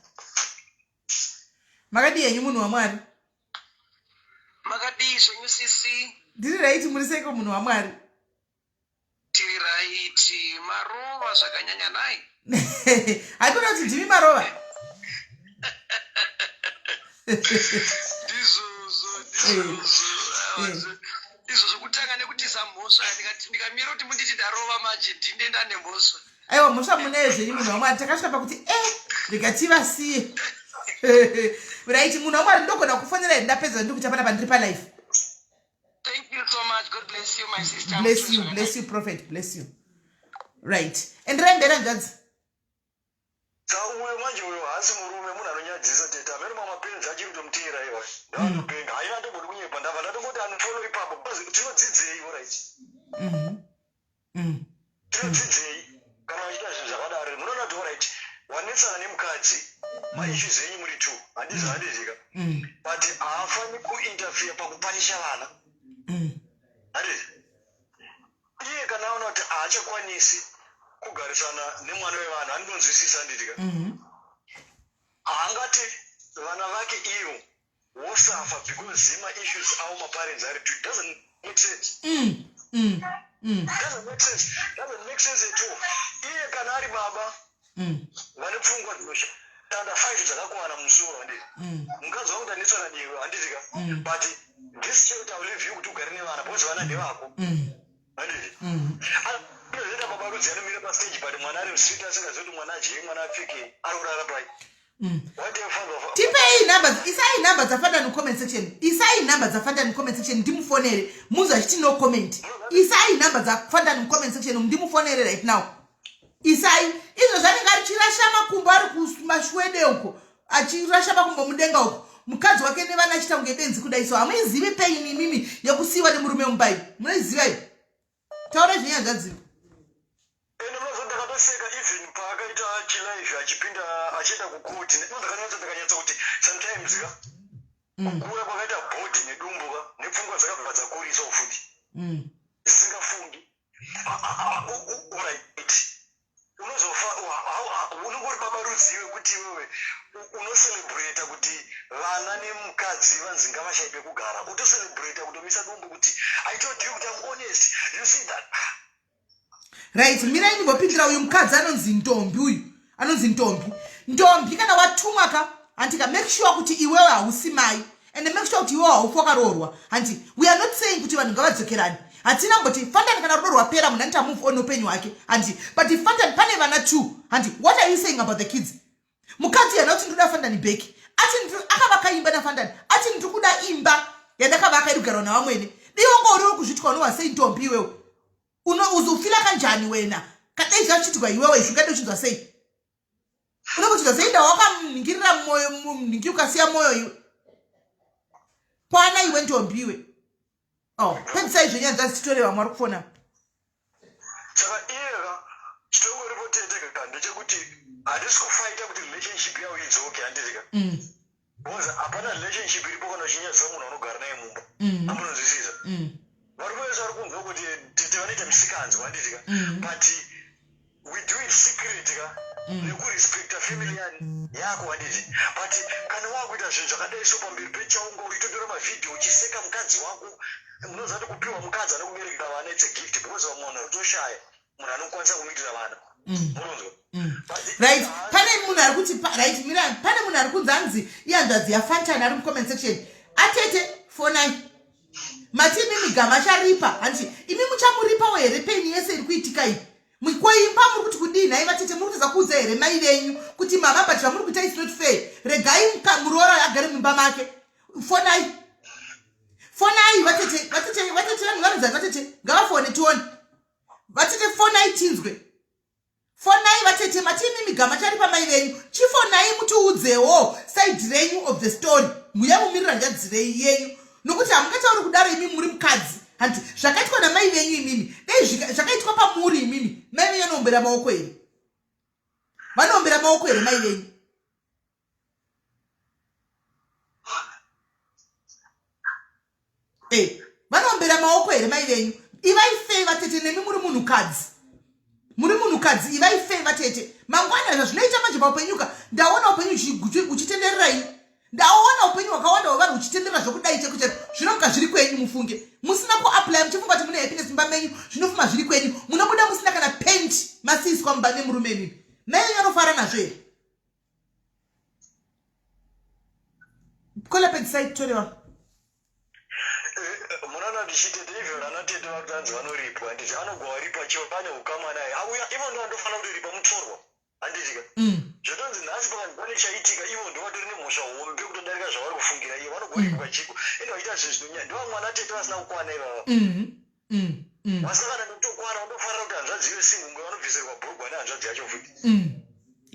Makadii henyu munhu waMwari? Makadii zvenyu sisi? Ndiri raiti, muri seiko munhu waMwari? Tiri raiti, marova zvakanyanya nai. Haikona kuti ndimi marova. Ndizvozvo, ndizvozvo. Izvo zvekutanga nekutiza mhosva ndikati ndikamira kuti munditi ndarova manje ndine ndane mhosva. Aiwa, mhosva munayo zvenyu munhu waMwari. Takasvika pakuti rega tivasiye. Right, munhu waMwari, ndogona kufonera here ndapedza ndiri kuita panapa, ndiri palive? Thank you so much. God bless you, my sister. Bless you, bless you, prophet, bless you. Right, enderai mberi hanzvadzi. Uyo manje uyo haasi murume, munhu anonyadzisa tete. Amene mamapenzi achiri kutomuteera iwa, ndaatopenga. Haina tombodi kunyepa, ndabva ndatongoti unfollow ipapo because tinodzidzei? Alright, tinodzidzei kana vachiita zvinhu zvakadaro? Munoona kuti alright, wanetsana nemukadzi, maissues enyu muri two, handizvo? Handizika, but haafani kuinterfere pakupanisha vana, handizi? Iye kana aona kuti haachakwanisi kugarisana nemwana wevanhu, andinonzwisisa, handitika? Haangati vana vake ivo wosafa because maissues avo maparents ari two. Doesn't make sense. Doesn't make sense, doesn't make sense at all. Iye kana ari baba vane pfungwa dzinoshanda five dzakakwana mumusoro, handiti? Mukadzi wangu tanetsana newe, handitika? But this child, I will leave you kuti ugare nevana because vana ndevako, handiti? Anozoita baba rudzi anomira pastage but mwana ari mustreet, asingazivi kuti mwana adyei, mwana apfekei, ari kurara pai? Tipei number, isai number dzaFantan comment section, isai number dzaFantan comment section ndimufonere. Munzi achiti no comment. Isai number dzaFantan comment section ndimufonere right now. Isai izvo zvanenge achirasha makumbo ari kumashwede uko, achirasha makumbo mudenga uko, mukadzi wake nevana, achiita kunge benzi kudai. So hamuizivi pain imimi yekusiyiwa nemurume mubai, munoiziva iyo. Taura zvenyaya zvadzivo. Ende munoziva, ndakatoseka even paakaita chilive achipinda achienda kukoti. Ndakanyatsa kuti sometimes ka kukura kwakaita body nedumbu ka nepfungwa dzakabva dzakurisawo futi dzisingafungi. Alright, unozofa unongori baba ruzive kuti iwewe unocelebrata kuti vana nemukadzi vanzi ngavashai pekugara, utocelebrata kutomisa dumbu kuti I told you kuti I'm honest, you see that? Right, mirai ndimbopindira uyu mukadzi anonzi Ntombi. Uyu anonzi Ntombi. Ntombi, kana watumwa ka, handika, make sure kuti iwewe hausi mai and make sure kuti iwewe haufi wakaroorwa, hanti? We are not saying kuti vanhu ngavadzokerani, hatina mboti. Fantan, kana rudo rwapera, munhu anoita move on upenyu hwake, hanti? But Fantan, pane vana two, hanti? What are you saying about the kids? Mukadzi yana kuti ndinoda Fantan back, ati akavaka imba naFantan, ati ndiri kuda imba yandakavaka iri kugarwa navamwene. Diwongo uriwo kuzvitwa unowa sei, Ntombi? Iwewe uzofila kanjani wena kadai zvachiitirwa iwewe izvi? Ungade uchinzwa sei? Unenge uchinzwa sei? Nda wakaningirira mwoyo munhingi, ukasiya mwoyo iwe. Kwana iwe, Ntombi iwe. Oh, pedzisai zvenyanzva, zititore vamwe vari kufona. Saka iyeka chitongoripo tete ka ndechekuti handisi kufaita kuti relationship yavo idzoke, handiti ka? Because hapana relationship iripo kana uchinyadzisa munhu anogara naye mumba. Amunonzwisisa? Varume vese vari kunzwa kuti tete vanoita misikanzwa, handiti ka? But we do it secret ka, nekurespecta family yani yako, handiti? But kana wakuita zvinhu zvakadai so pamberi pechaunga, uchitotora mavhidhiyo uchiseka mukadzi wako, munoziva kuti kupiwa mukadzi anokuberekera vana, it's a gift, because vamwe vanhu vatoshaya munhu anokwanisa kumuitira vana. Munonzwa? Right, pane munhu ari kuti right, mira, pane munhu ari kunzi anzi ihanzvadzi yaFantan ari mucomment section. Atete, fonai. Mati imimi gama charipa, hanti? Imi muchamuripawo here pain yese iri kuitika iyi? Koimba muri kuti kudii nhai vatete? Muri kutadza kuudza here mai venyu kuti mama, but zvamuri kuita is not fair, regai muroora agare mumba make? Fonai, fonai vatete, vatete, vatete, vanhu vanonzani vatete ngavafone tione. Vatete, fonai tinzwe. Fonai vatete. Mati imimi gama charipa mai venyu, chifonai mutiudzewo side renyu of the story. Muya mumirira njadzirei yenyu, nokuti hamungatauri kudaro imi muri mukadzi, hanti? Zvakaitwa namai venyu imimi, dai zvakaitwa pamuri imimi, mai venyu vanoombera maoko here? Vanoombera maoko here mai venyu? Vanoombera maoko here mai venyu? Ivai fei vatete, nemi muri munhukadzi, muri munhukadzi. Ivai fei vatete. Mangwana zvazvinoita manje paupenyuka, ndaona upenyu uchitenderera ini, ndaona. upenyu hwakawanda hwevanhu huchitenderera zvokudai cheko cheko zvinomuka zviri kwenyu mufunge musina kuapply muchifunga kuti mune happiness mumba menyu zvinofuma zviri kwenyu munobuda musina kana pent masiiswa mumba nemurume imimi mai venyu anofara nazvo here kola pedzisai torewa eh, munana ndichitete even ana tete vakutanzi vanoripwa handiti anogwa waripwa chero pane ukama naye auya ivo ndo vandofanira kutoripa mutorwa handitika mm. zvotonzi nhasi pakanzi pane chaitika ivo ndovatori nemhosva hombe kutodarika zvavari kufungira iye vanogoripwa mm. chiko ende vachiita zvinhu zvinonyanya ndovamwana tete vasina kukwana ivava mm. Mm. Vasina kana nekutokwana undofarira kuti hanzvadzi ive single vanobvisirwa bhurugwa nehanzvadzi yacho futi.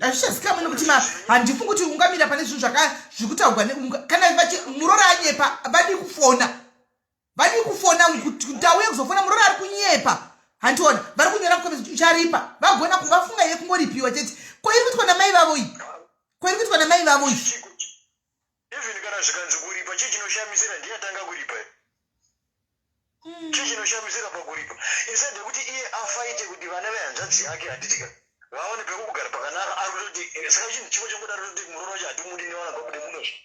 Hazvichazikamwe nekuti ma handifungi kuti ungamira pane zvinhu zvaka zviri kutaurwa kana murora anyepa vadii kufona vadii kufona kuti auye kuzofona murora ari kunyepa handiona vari kunyora kukomesa ucharipa vagona kuvafunga iye kungoripiwa chete ko iri kuitwa namai vavo iyi ko iri kuitwa namai vavo iyi even kana zvikanzi kuripa chii chinoshamisira ndiye atanga kuripa Chii chinoshamisira pakuripa instead yekuti iye afaite kuti vana vehanzvadzi yake handitika vaone pekugara pakanaka ari kutoti eh, saka chinhu chimwe chongodaro toti muroora wacho hatimudi nevana ngabude munozvo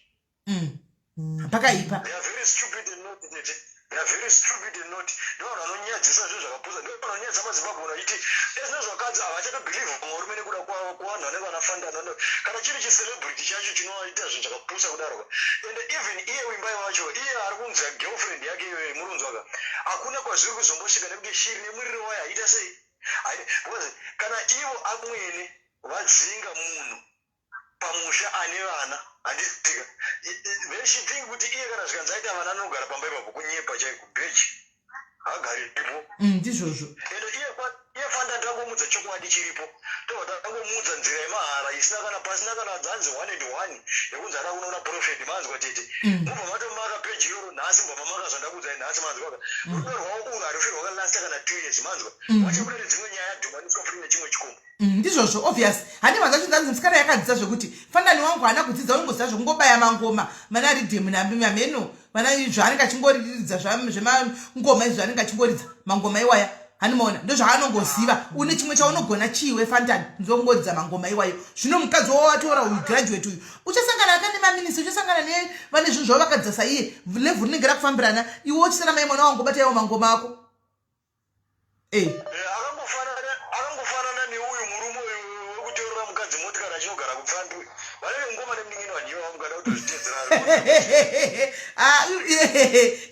mm. pakaipa they are very stupid and not tete they are very stupid and not ndovanhu vanonyadzisa zvinhu zvakapusa ndovanhu vanonyadzisa mazimbabwe uno achiti ezvino zvakadzi havachatobelieve murume nekuda kuvanhu vanenge vanafandana kana chiri chicelebrity chacho chinoita zvinhu zvakapusa kudaro ende even iye wimbai wacho iye ari kunzi girlfriend yake iyoyo murunzwaka hakuna kwazviri kuzombosvika nekuti shiri nemuriro wayo haita sei because kana ivo amwene vadzinga munhu pamusha ane vana handitika then she think kuti iye kana zvikanzi aita vana anogara pamba ipapo kunyepa chaiko bechi haagaripo mm, ndizvozvo ende iye iye fanda ndangomudza chokwadi chiripo tobva tangomuudza nzira yemahara isina kana pasina kana dzanzi one and one yekunzi ada kunoona profeti manzwa tete mm. mubva matomaka peji iroro nhasi mubva mamaka zvandakuudzai nhasi manzwa ka mm. rudo rwavo urwu harufi rwakalasta kana two years manzwa vachabuda nedzimwe nyaya yadhumaniswa futi nechimwe chikomba Mm, ndizvozvo obvious handi mhanza chinzanzi musikana yakadzidza zvekuti fanani wangu haana kudzidza unongoziva zvekungobaya mangoma mana ridhemu nameno mana zvaanenge achingoriridza zvemangoma izvi zvaanenge achingoridza mangoma iwaya handimaona ndozvaanongoziva une chimwe chaunogona chiiwe fantani ndokungoridza mangoma iwayo zvino mukadzi wawatora uyu graduate uyu uchasangana aka nemaminisi uchasangana nevane zvinhu zvavo vakadzidza saiye levhu rinenge rakufambirana iwe uchisana mai mwana wangu bata iwo mangoma ako Eh. Eh, akangofanana neuyu murume uyu wekutorera mukadzi motikari achinogara kupfambi vanenge ngoma nemunin'ina wanhiwa vamukada kutozvitedzera ah,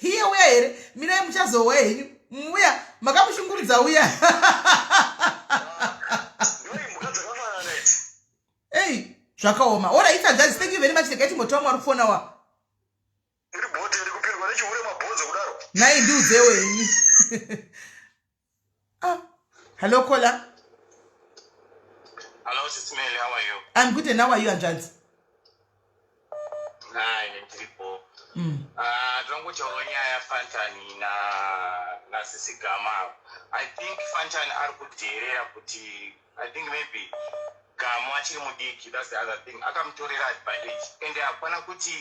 hiye uya here mirai muchazowa henyu uya makamushungurudza uya ei zvakaoma ora ifanzanzi thank you very much regai timbotawa mwari kufona wa Iri bhote iri kupindwa nechihure mabhonzo kudaro. Nhai ndiudzewo henyu. ah, hello caller. Hello Sis Melly, how are you? I'm good and how are you hanzvadzi? Hi, ndiripo. Mm. Ah, tongotaura nyaya yaFantani na na Sisi Gama. I think Fantani ari kudheerera kuti I think maybe Gamu achiri mudiki that's the other thing akamutorera advantage and hapana kuti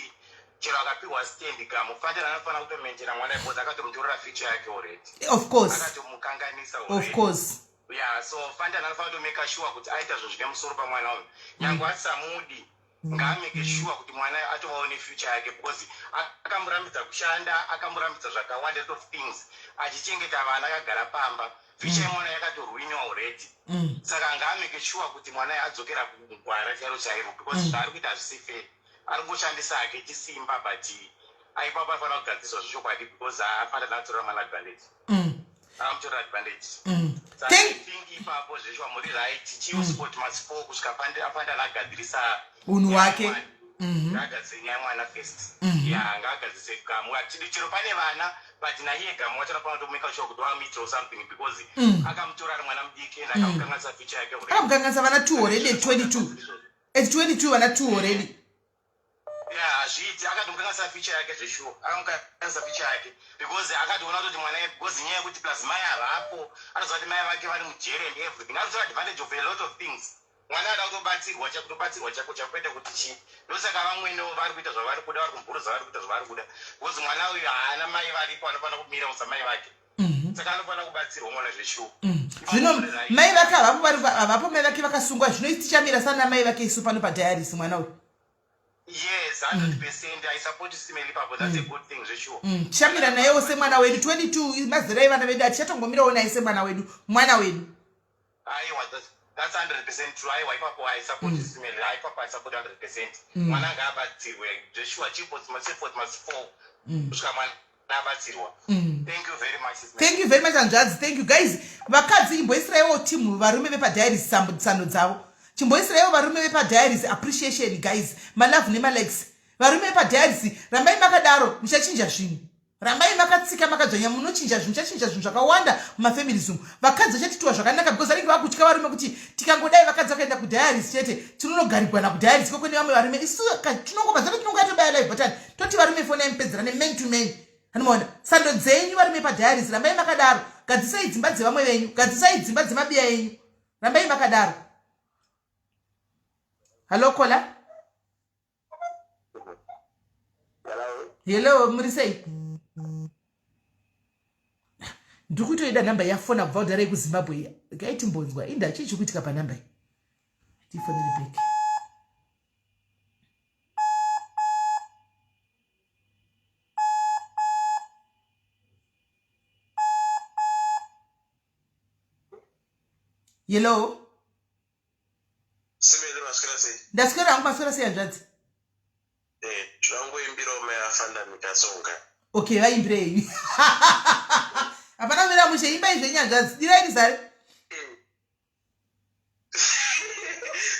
chero akapiwa stand Gamu Fantan anofanira kutomaintaina mwana because akatomutorera future yake already of course akatomukanganisa already of course yeah so Fantan anofanira kutomeka sure kuti aita zvinhu zvine musoro pamwana uyu nyangwe asisamudi ngaameke sure kuti mwana atovawo nefuture yake because akamurambidza kushanda akamurambidza zvakawanda lot of things achichengeta vana akagara pamba future mm. yemwana yakatorwiniwa already mm. saka ngaameke sure kuti mwana adzokera kugwara chairo chairo because mm. zvaari kuita hazvisi fair ari kungoshandisa hake chisimba but aipapo aifanira kugadziriswa zvechokwadi because afanira atorera mwana advantage mm. akamutorera advantage mm. saka I think ipapo zveshuwa muri right chiusport mm. masipo kusvika afanda agadzirisa unhu hwake mhm. ngaagadzise nyaya mwana first mhm. ya ngaagadzise gamu atidi chero pane vana but naiye gamu wacho anofanira kutomeka sure kuti wamuitirawo something because mm. akamutora ari mwana mudiki and akamukanganisa future yake akamukanganisa vana two already at 22 at 22 vana two already ya hazviiti akatomukanganisa future yake zveshuwa akamukanganisa future yake because akatoona kutoti mwana because nyaya yekuti plus mai havapo anoziva kuti mai vake vari mujere and everything anotora advantage of a lot of things mwana ada kutobatsirwa chakutobatsirwa chako chakwete kuti chii ndosaka vamwenewo vari kuita zvavari kuda vari kumburuza vari kuita zvavari kuda because mwana uyu haana mai varipo anofanira kumira samai vake mhm. saka anofanira kubatsirwa mwana zveshuwa mhm. zvino mai vake havapo mai vake vakasungwa zvino tichamira sana mai vake isu pano padiaris mwana uyu Yes, 100 percent. I support Simeli ipapo. That's a good thing zveshuwa. Tichamira nayewo semwana wedu 22 mazera evana vedu atichatongomirawo naye semwana wedu mwana wedu. Aiwa, that's 100% true. Aiwa, ipapo I support Simeli. Ipapo I support 100%. Mwana ngaabatsirwe zveshuwa. Chipo must support must fall. Kusvika mwana abatsirwa. Thank you very much. Sis Mary. Thank you very much hanzvadzi. Thank you guys. Vakadzi imboisiraiwo team varume vepadiaries tsano dzavo. Chimboisiraiwo varume vepadiaries appreciation guys. Malove nemalikes. Varume vepadiaries rambai makadaro muchachinja zvinhu. Rambai makatsika makadzvanya munochinja zvinhu muchachinja zvinhu zvakawanda mumafamilies umu. Vakadzi vachatitiwa zvakanaka because vanenge vakutya varume kuti tikangodai vakadzi vakaenda kudiaries chete tinonogarigwana kudiaries ikoko nevamwe varume isu tinongobva zvato tinonga tobaya live button toti varume fonai mupedzerane man to man. Anomaona sando dzenyu varume padiaries rambai makadaro gadzisai dzimba dzevamwe venyu gadzisai dzimba dzemabiya enyu rambai makadaro. Hallo kola. Hello, muri sei? Ndiri kutoida nhamba yafona kubva kudhara yekuZimbabwe iya. Regai timbonzwa. Inda chii chiri kuitika panhamba iyi? Tifonere back. Hello. Simeli maswera sei? Ndaswera hangu maswera sei hanzvadzi? Eh, tinangoimbirawo mai afanda mikasonga. Okay, vaimbire henyu. Hapana kumira mushe, imbai zvenyu hanzvadzi. Dirai rizare. Eh.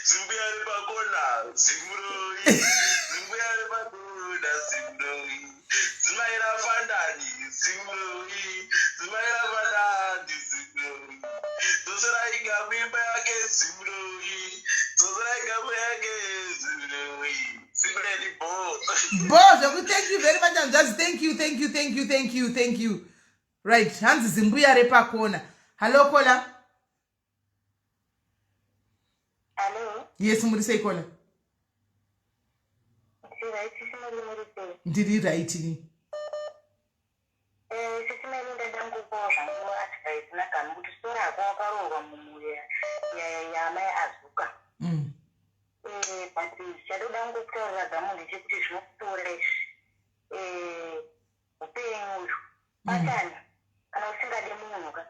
Zimbuya repakona, zimuroi. Zimbuya repadona, zimuroi. Zimai rafandani, zimuroi. Zimai rafandani, zimuroi. Dzoserai gamu imba yake, zimuroi. Dzoserai gamu yake, zimuroi. Simureni bo. Bo, zvokuti thank you very much hanzvadzi. Thank you, thank you, thank you, thank you, thank you. Right, hanzi zimbuya repakona. Hello kola. Hello. Yes, muri sei kola? Ndiri right ini. Eh, sisi Mary ndada ngupawo zvangu advice naGamu kuti sori hako wakaroorwa mumhuri yaamai Azuka. Eh, but chadoda kutaurira Gamu ndechekuti zvinopfuura izvi. Eh, Hupenyu uyu. Patani kana usingade munhu ka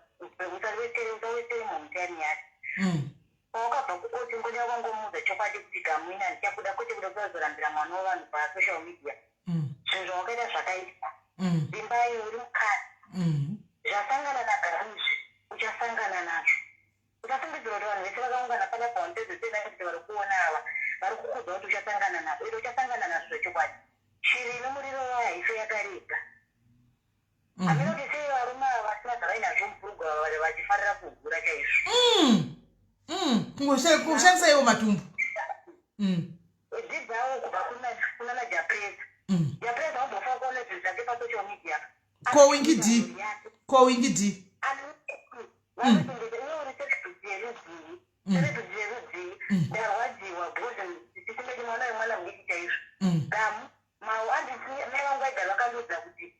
usawestere usawestere munhu time yake. Pawakabva kukoti ngoda wangomuudza chokwadi kuti Gamu ini handichakuda kwete kuda kuzorambira mwana wevanhu pasocial media. Zvinhu zvawakaita zvakaipa. Vimbai uri mukadzi. Zvasangana naGamu izvi uchasangana nazvo. Usafungidzira kuti vanhu vese vakaungana panapa wanitedzese kuti vari kuona ava vari kukudza kuti uchasangana nazvo. Ende uchasangana nazvo zvechokwadi. Shiri inomuriro wayo haife yakarega. Hameno kuti sei varume ava vasina zvavainazvo mubhurugwa vachifarira kuhura chaizvo. Kungoshandisa iwo matumbu. Dzidzawo kubva kunana Japreza. Japreza wambofa kuona zvinhu zvake pasocial media. Ko Winky D. Ko Winky D. Vanochengeta iwe uri celebrity yerudzii? Celebrity yerudzii? Ndarwadziwa because sisi mwana wemwana mudiki chaizvo. Gamu mau andisi mai vangu vaigara vakandiudza kuti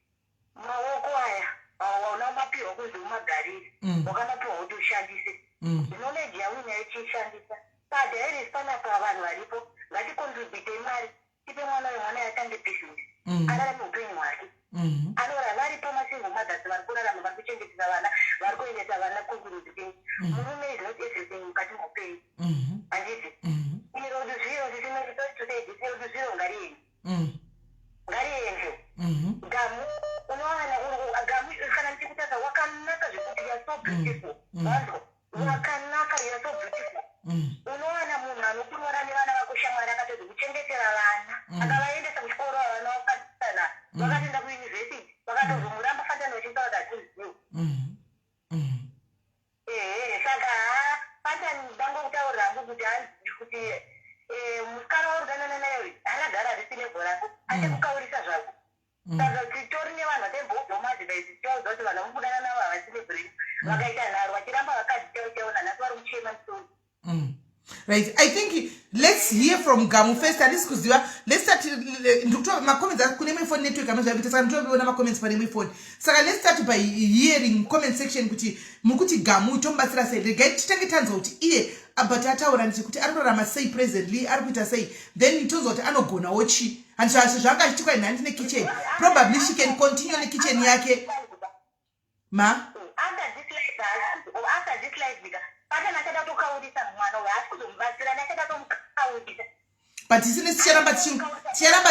maoko aya wauna umapiwa kunzi umagarire wakamapiwa kuti ushandise. Knowledge yauinayo chiishandisa. Padiaries panapa vanhu varipo ngaticontributei mari tipe mwana uyu mwana atange business ararame upenyu hwake. Anora varipo masingle mothers vari kurarama vari kuchengetesa vana vari kuendesa vana kuuniversity. Murume is not everything mukati meupenyu. Handiti? Iro ruzviro zvisina sorry to say this iro ruzviro ngariende. Ngariende. Gamu unowana gamu kana ndichikutadza wakanaka zvekuti you are so beautiful. Wanzwa? Wakanaka you are so beautiful. Unowana munhu anokuroora nevana vako shamwari akatodza kuchengetera vana. Akavaendesa kuchikoro vana vakatana vakatoenda kuuniversity vakatozomuramba fatani vachimupa vakati Ehe saka haa fatani ndangokutaurira hangu kuti hanzi kuti musikana wauri kudanana naye uyu akagara harisi level rako achakukaurisa zvako. Saka titori nevanhu vataimboudzawo maadvice tichivaudza kuti vanhu vamuri navo havasi level renyu. Vakaita nharo vachiramba vakadzi chaivo chaivo nanhasi vari kuchema misodzi. Right, I think let's hear from Gamu first. Handisi kuziva. Let's start. Ndikuto macomments kune imwe phone network amazvakuita, saka nditoona macomments pane imwe phone. Saka let's start by hearing comment section kuti muri kuti Gamu tomubatsira sei. Regai titange tanzwa kuti iye but ataura ndichi kuti ari kurarama sei presently, ari kuita sei, then tonzwa kuti anogonawo chi handizvazvo zvanga achiti kwai nhandi nekitchen. Probably she can continue nekitchen yake ma After this life, after this life ka, patana achada kutokaurisa mwana uyu, haasi kuzomubatsira, achada kutomukaurisa. But isine ticharamba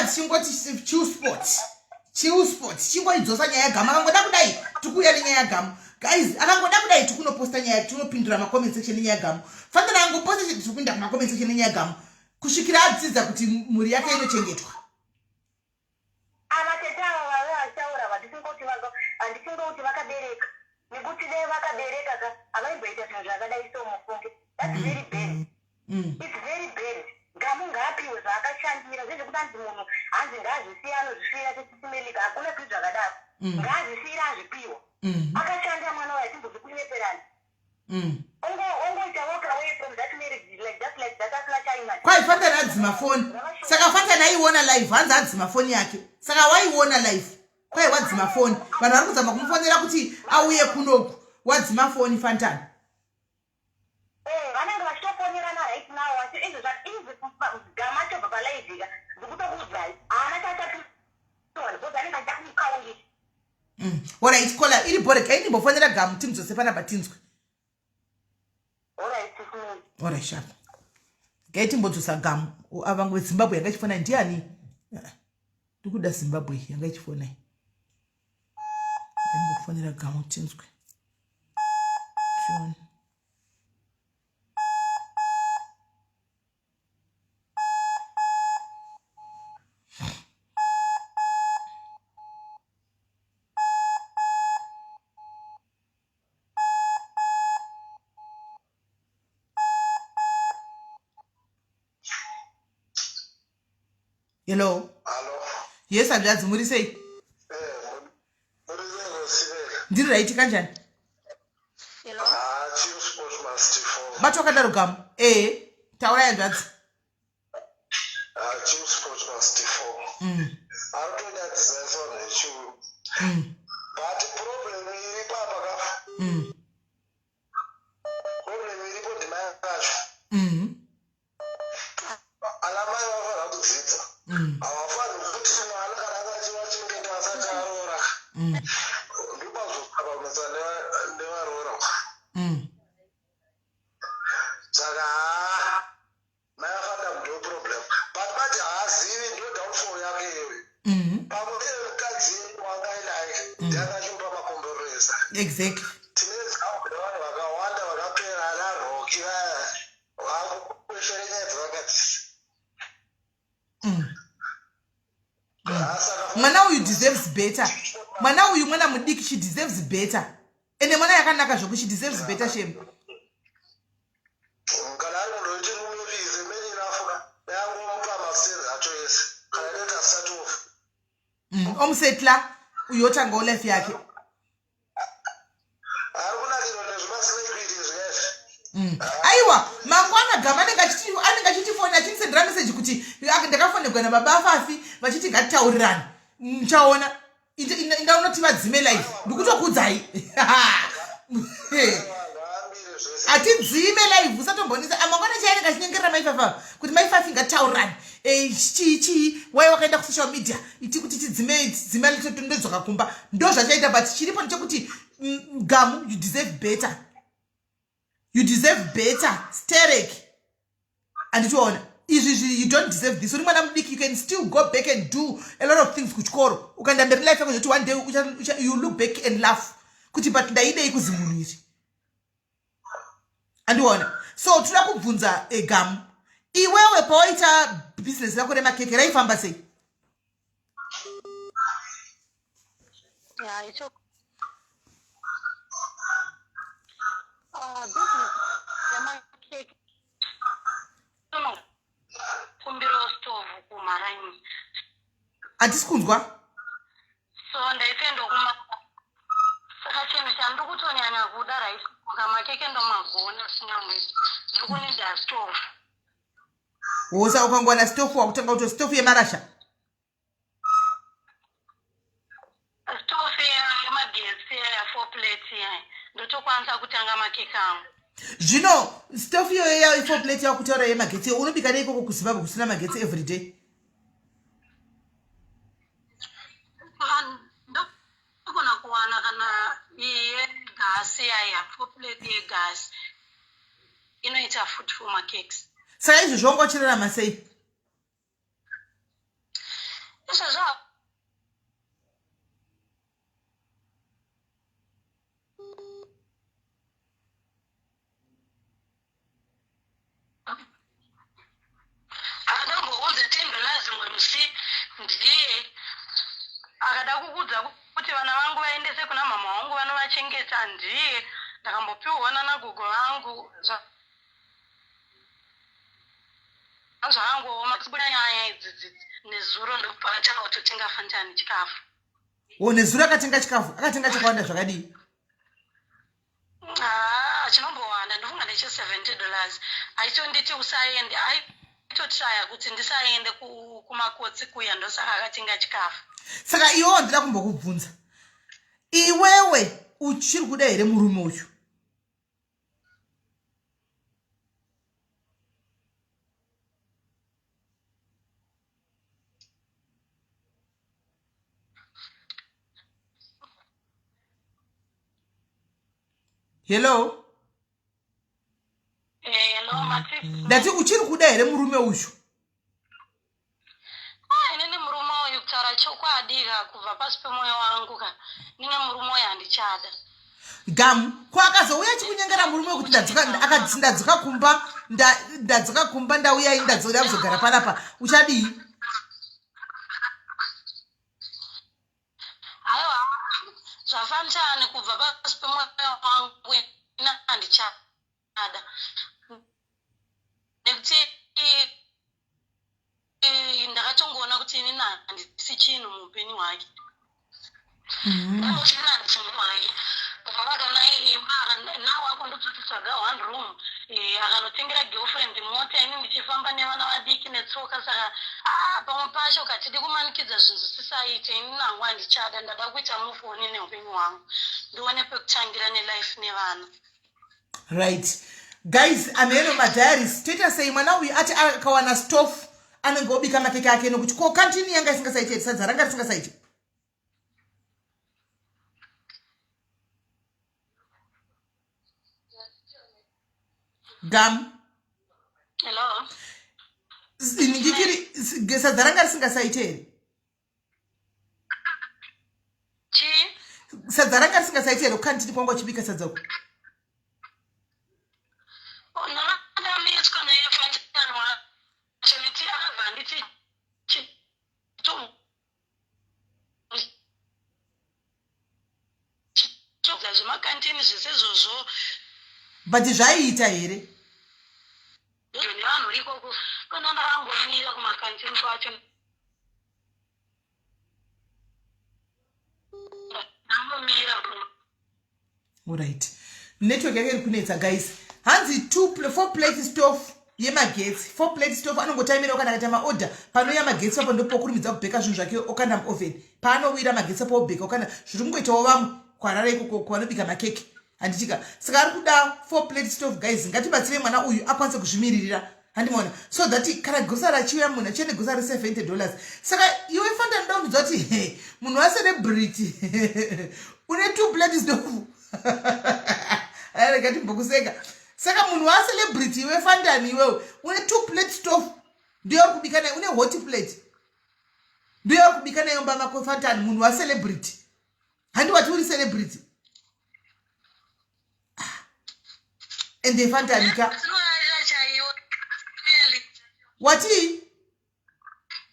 tichingoti Chillspot, Chillspot, tichingoidzosa nyaya yaGamu. Akangoda kudai, tikuuya nenyaya yaGamu, guys. Akangoda kudai, tikunoposta nyaya, tinopindura macomment section nenyaya yaGamu. Fanira angoposta chete, tikupinda kumacomment section nenyaya yaGamu kusvikira adzidza kuti mhuri yake inochengetwa. Ava tete ava vave vachitaura, handisingoti vakabereka, nekuti dai vakabereka ka, havaimboita zvinhu zvakadai. So mufunge, that's very bad. It's very bad. Gamu ngaapiwe zvaakashandira. Zvezvekuti hanzi munhu hanzi ngaazvisiya, anozvisiyira chesisimelika, hakuna zvinhu zvakadaro. Ngaazvisiyira, azvipiwa. Akashandira mwana uyo, achimbozvi kunyeperana. Ongoita walk away from that marriage like just like that, asina chaina. Kwai Fantan adzima foni, saka Fantan aiona live. Hanzi adzima foni yake, saka waiona live. Kwai wadzima foni, vanhu vari kuzama kumufonera kuti auye kunoku, wadzima foni Fantan. Eh, vanenge vachitofonerana right now. Asi izvo zvaizvi, Gamu achobva palive ka, ndikutokuudzai, haana chachapiwa because anenge achida kumukaurisa. Alright, kola iri bore kai, ndimbofonera Gamu timudzose panapa tinzwe. Alright. Alright, sharp. Gai timbodzosa Gamu. Avangu veZimbabwe yanga ichifona ndiani? Ah, ndikuda Zimbabwe yanga ichifona. Ndimbofonera Gamu tinzwe. Tione. Hello. Hello. Yes, hanzvadzi, muri sei? Ndiri right, kanjani? Bato wakadaro Gamu. Ee, taurai hanzvadzi. Arotonyadzisa vanhu vechuru, but problem iripo apa ka, problem iripo ndimai vacho. Ana mai vafanira kudzidza. Havafaniri kuti mwana kana akachivachengeta asati aroora, ndopazosaka kunetsa nevaroora. Saka haa, mai vafanda ndo problem, but manje haazivi, ndo downfall yake iyoyo. Pamwe iye mukadzi wangainaye ndiakachimupa makomboresa. Tine example yevanhu vakawanda vakapera, ana Roki vaya vakukweshere nyaya dzavakadzisi. Mwana uyu deserves better. Mwana uyu mwana mudiki, she deserves better. Ende mwana yakanaka zvoku, she deserves better, shame. Kana ari munhu wechirume is a man enough ka, yangomupa masenzi acho ese kana itoita start off. Omusetla uyu, otangawo life yake. Ari kunakirwa nezvimaslay izvi. Aiwa, mangwana Gama anenge achitifoni, achindisendera meseji kuti ndakafonegwa nababa Fafi vachiti ngatitaurirane. Muchaona indaunoti vadzime live. Ndikutokudzai, hatidzime live, usatombonisa. Mangwana chai anenge achinyengerera maifafa kuti maifafi ngatitaurirane. Chii chii, wai wakaenda kusocial media, iti kuti tidzime dzime, ndodzoka kumba. Ndo zvachaita, but chiripo ndechekuti Gamu, you deserve better, you deserve better sterek. Handitiona izvi, you don't deserve this. Uri mwana mudiki, you can still go back and do a lot of things kuchikoro. Ukaenda mberi life yako, zvoti one day you look back and laugh kuti but ndaidei kuzimunhu iri. Andiona. So toda kubvunza, Gamu, iwewe pawaita bhizinesi rako remakeke raifamba sei? Yeah, it's okay. Business yemakeke, kumbirawo stove kumaraini. Handisi kunzwa. So ndaitoenda kuma, saka chinhu chandiri kutonyanya kuda, right, kamakeke ndomagona singamwezi, ndiri kunida stove. Wosa ukangowana stove, wakutanga kuto stove yemarasha. yemagetsi iyaya ndotokwanisa kutanga makeke angu. Zvino stofu iyoyo ya four plate yakutaura yemagetsi iyo unobika nei ikoko kuZimbabwe kusina magetsi everyday? Ndogona kuwana kana yegasi yaya, four plate yegasi inoita futi for macakes. Saka izvozvo wanga uchirarama sei? Izvozvo akambounza $10 mumwe musi, ndiye akada kukudza kuti vana vangu vaendese kuna mama vangu vanovachengeta. Ndiye ndakambopiwa nanagogo vangu zvakangooma kubuda nyaya idzi dzidzi. Nezuro ndopatanga kutotenga Fantani chikafu. O, nezuro akatenga chikafu? Akatenga chakawanda zvakadii? Ah, chinombowanda, ndofunga ndeche $70. Aitonditi usaende, aitotraya kuti ndisaende kumakotsi kuya, ndosaka akatenga chikafu. Saka iwewe, ndida kumbokubvunza, iwewe uchiri kuda here murume uyu? Hello? Hello, Mati. Ndati uchiri kuda here murume uyu? Ah, inini murume uyu, kutaura chokwadi ka, kubva pasi pemwoyo wangu ka, nine murume uyu handichada. Gamu ko akazouya achikunyengera murume wekuti ndadzoka, akati ndadzoka kumba, ndadzoka kumba, ndauya, ndadzoda kuzogara panapa, uchadii? Haiwa, zvaFantani, kubva pasi pemwoyo wangu ini handichada, nekuti ndakatongoona kuti inini handisi chinhu muupenyu hwake. Ndangoti ini handisi munhu wake. Vakavaka naye imba, nawo akundoti tsvaga one room, akanotengera girlfriend mota, ini ndichifamba nevana vadiki netsoka. Saka aa, pamwe pacho katidi kumanikidza zvinhu zvisisaite. Ini nangu handichada, ndada kuita move on neupenyu hwangu, ndione pekutangira nelife nevana. Right, guys, amheno madiaries, toita sei? Mwana uyu ati akawana stof anenge obika makeke ake, nokuti ko kantini yanga isingasaiti here? Sadza ranga risingasaiti? Gam. Hello. Ndikiri sadza ranga risingasaiti here? Chii? Sadza ranga risingasaiti here kukantini kwanga uchibika sadza uku? Ndakamiswa naye Fantani wacho, nekuti akabva anditi chitobva zvemakantini zvese izvozvo. But zvaiita here? Nevanhu ikoko kona, ndakangomira kumakantini kwacho, ndangomira. Alright, network yake iri kunetsa, guys. Hanzi four plate stove yemagetsi, four plate stove, anongotaimirawo kana akaita maorder. Panouya magetsi papo ndopokurumidza kubheka zvinhu zvake, okanda muoven. Paanowira magetsi apo obheka, okanda. Zviri kungoitawo vamwe kwarara ikoko kwavanobika makeke, handitika? Saka ari kuda four plate stove. Guys, ngatibatsirei mwana uyu akwanise kuzvimiririra, handimaona? So that kana grocery achiuya, munhu achiuya negrocery $70. Saka iwe Fanta, ndoda kundidza kuti he, munhu wacelebrity une two plate stove, rega timbokuseka. Saka munhu wacelebrity iwe Fantani, iwewe une two plate stove, ndiyo uri kubika nayo, une hot plate, ndiyo uri kubika nayo mba mako. Fantani, munhu wacelebrity, handi wati uri celebrity? Ende Fantani ka. Tinorarira chaiwo. Watii?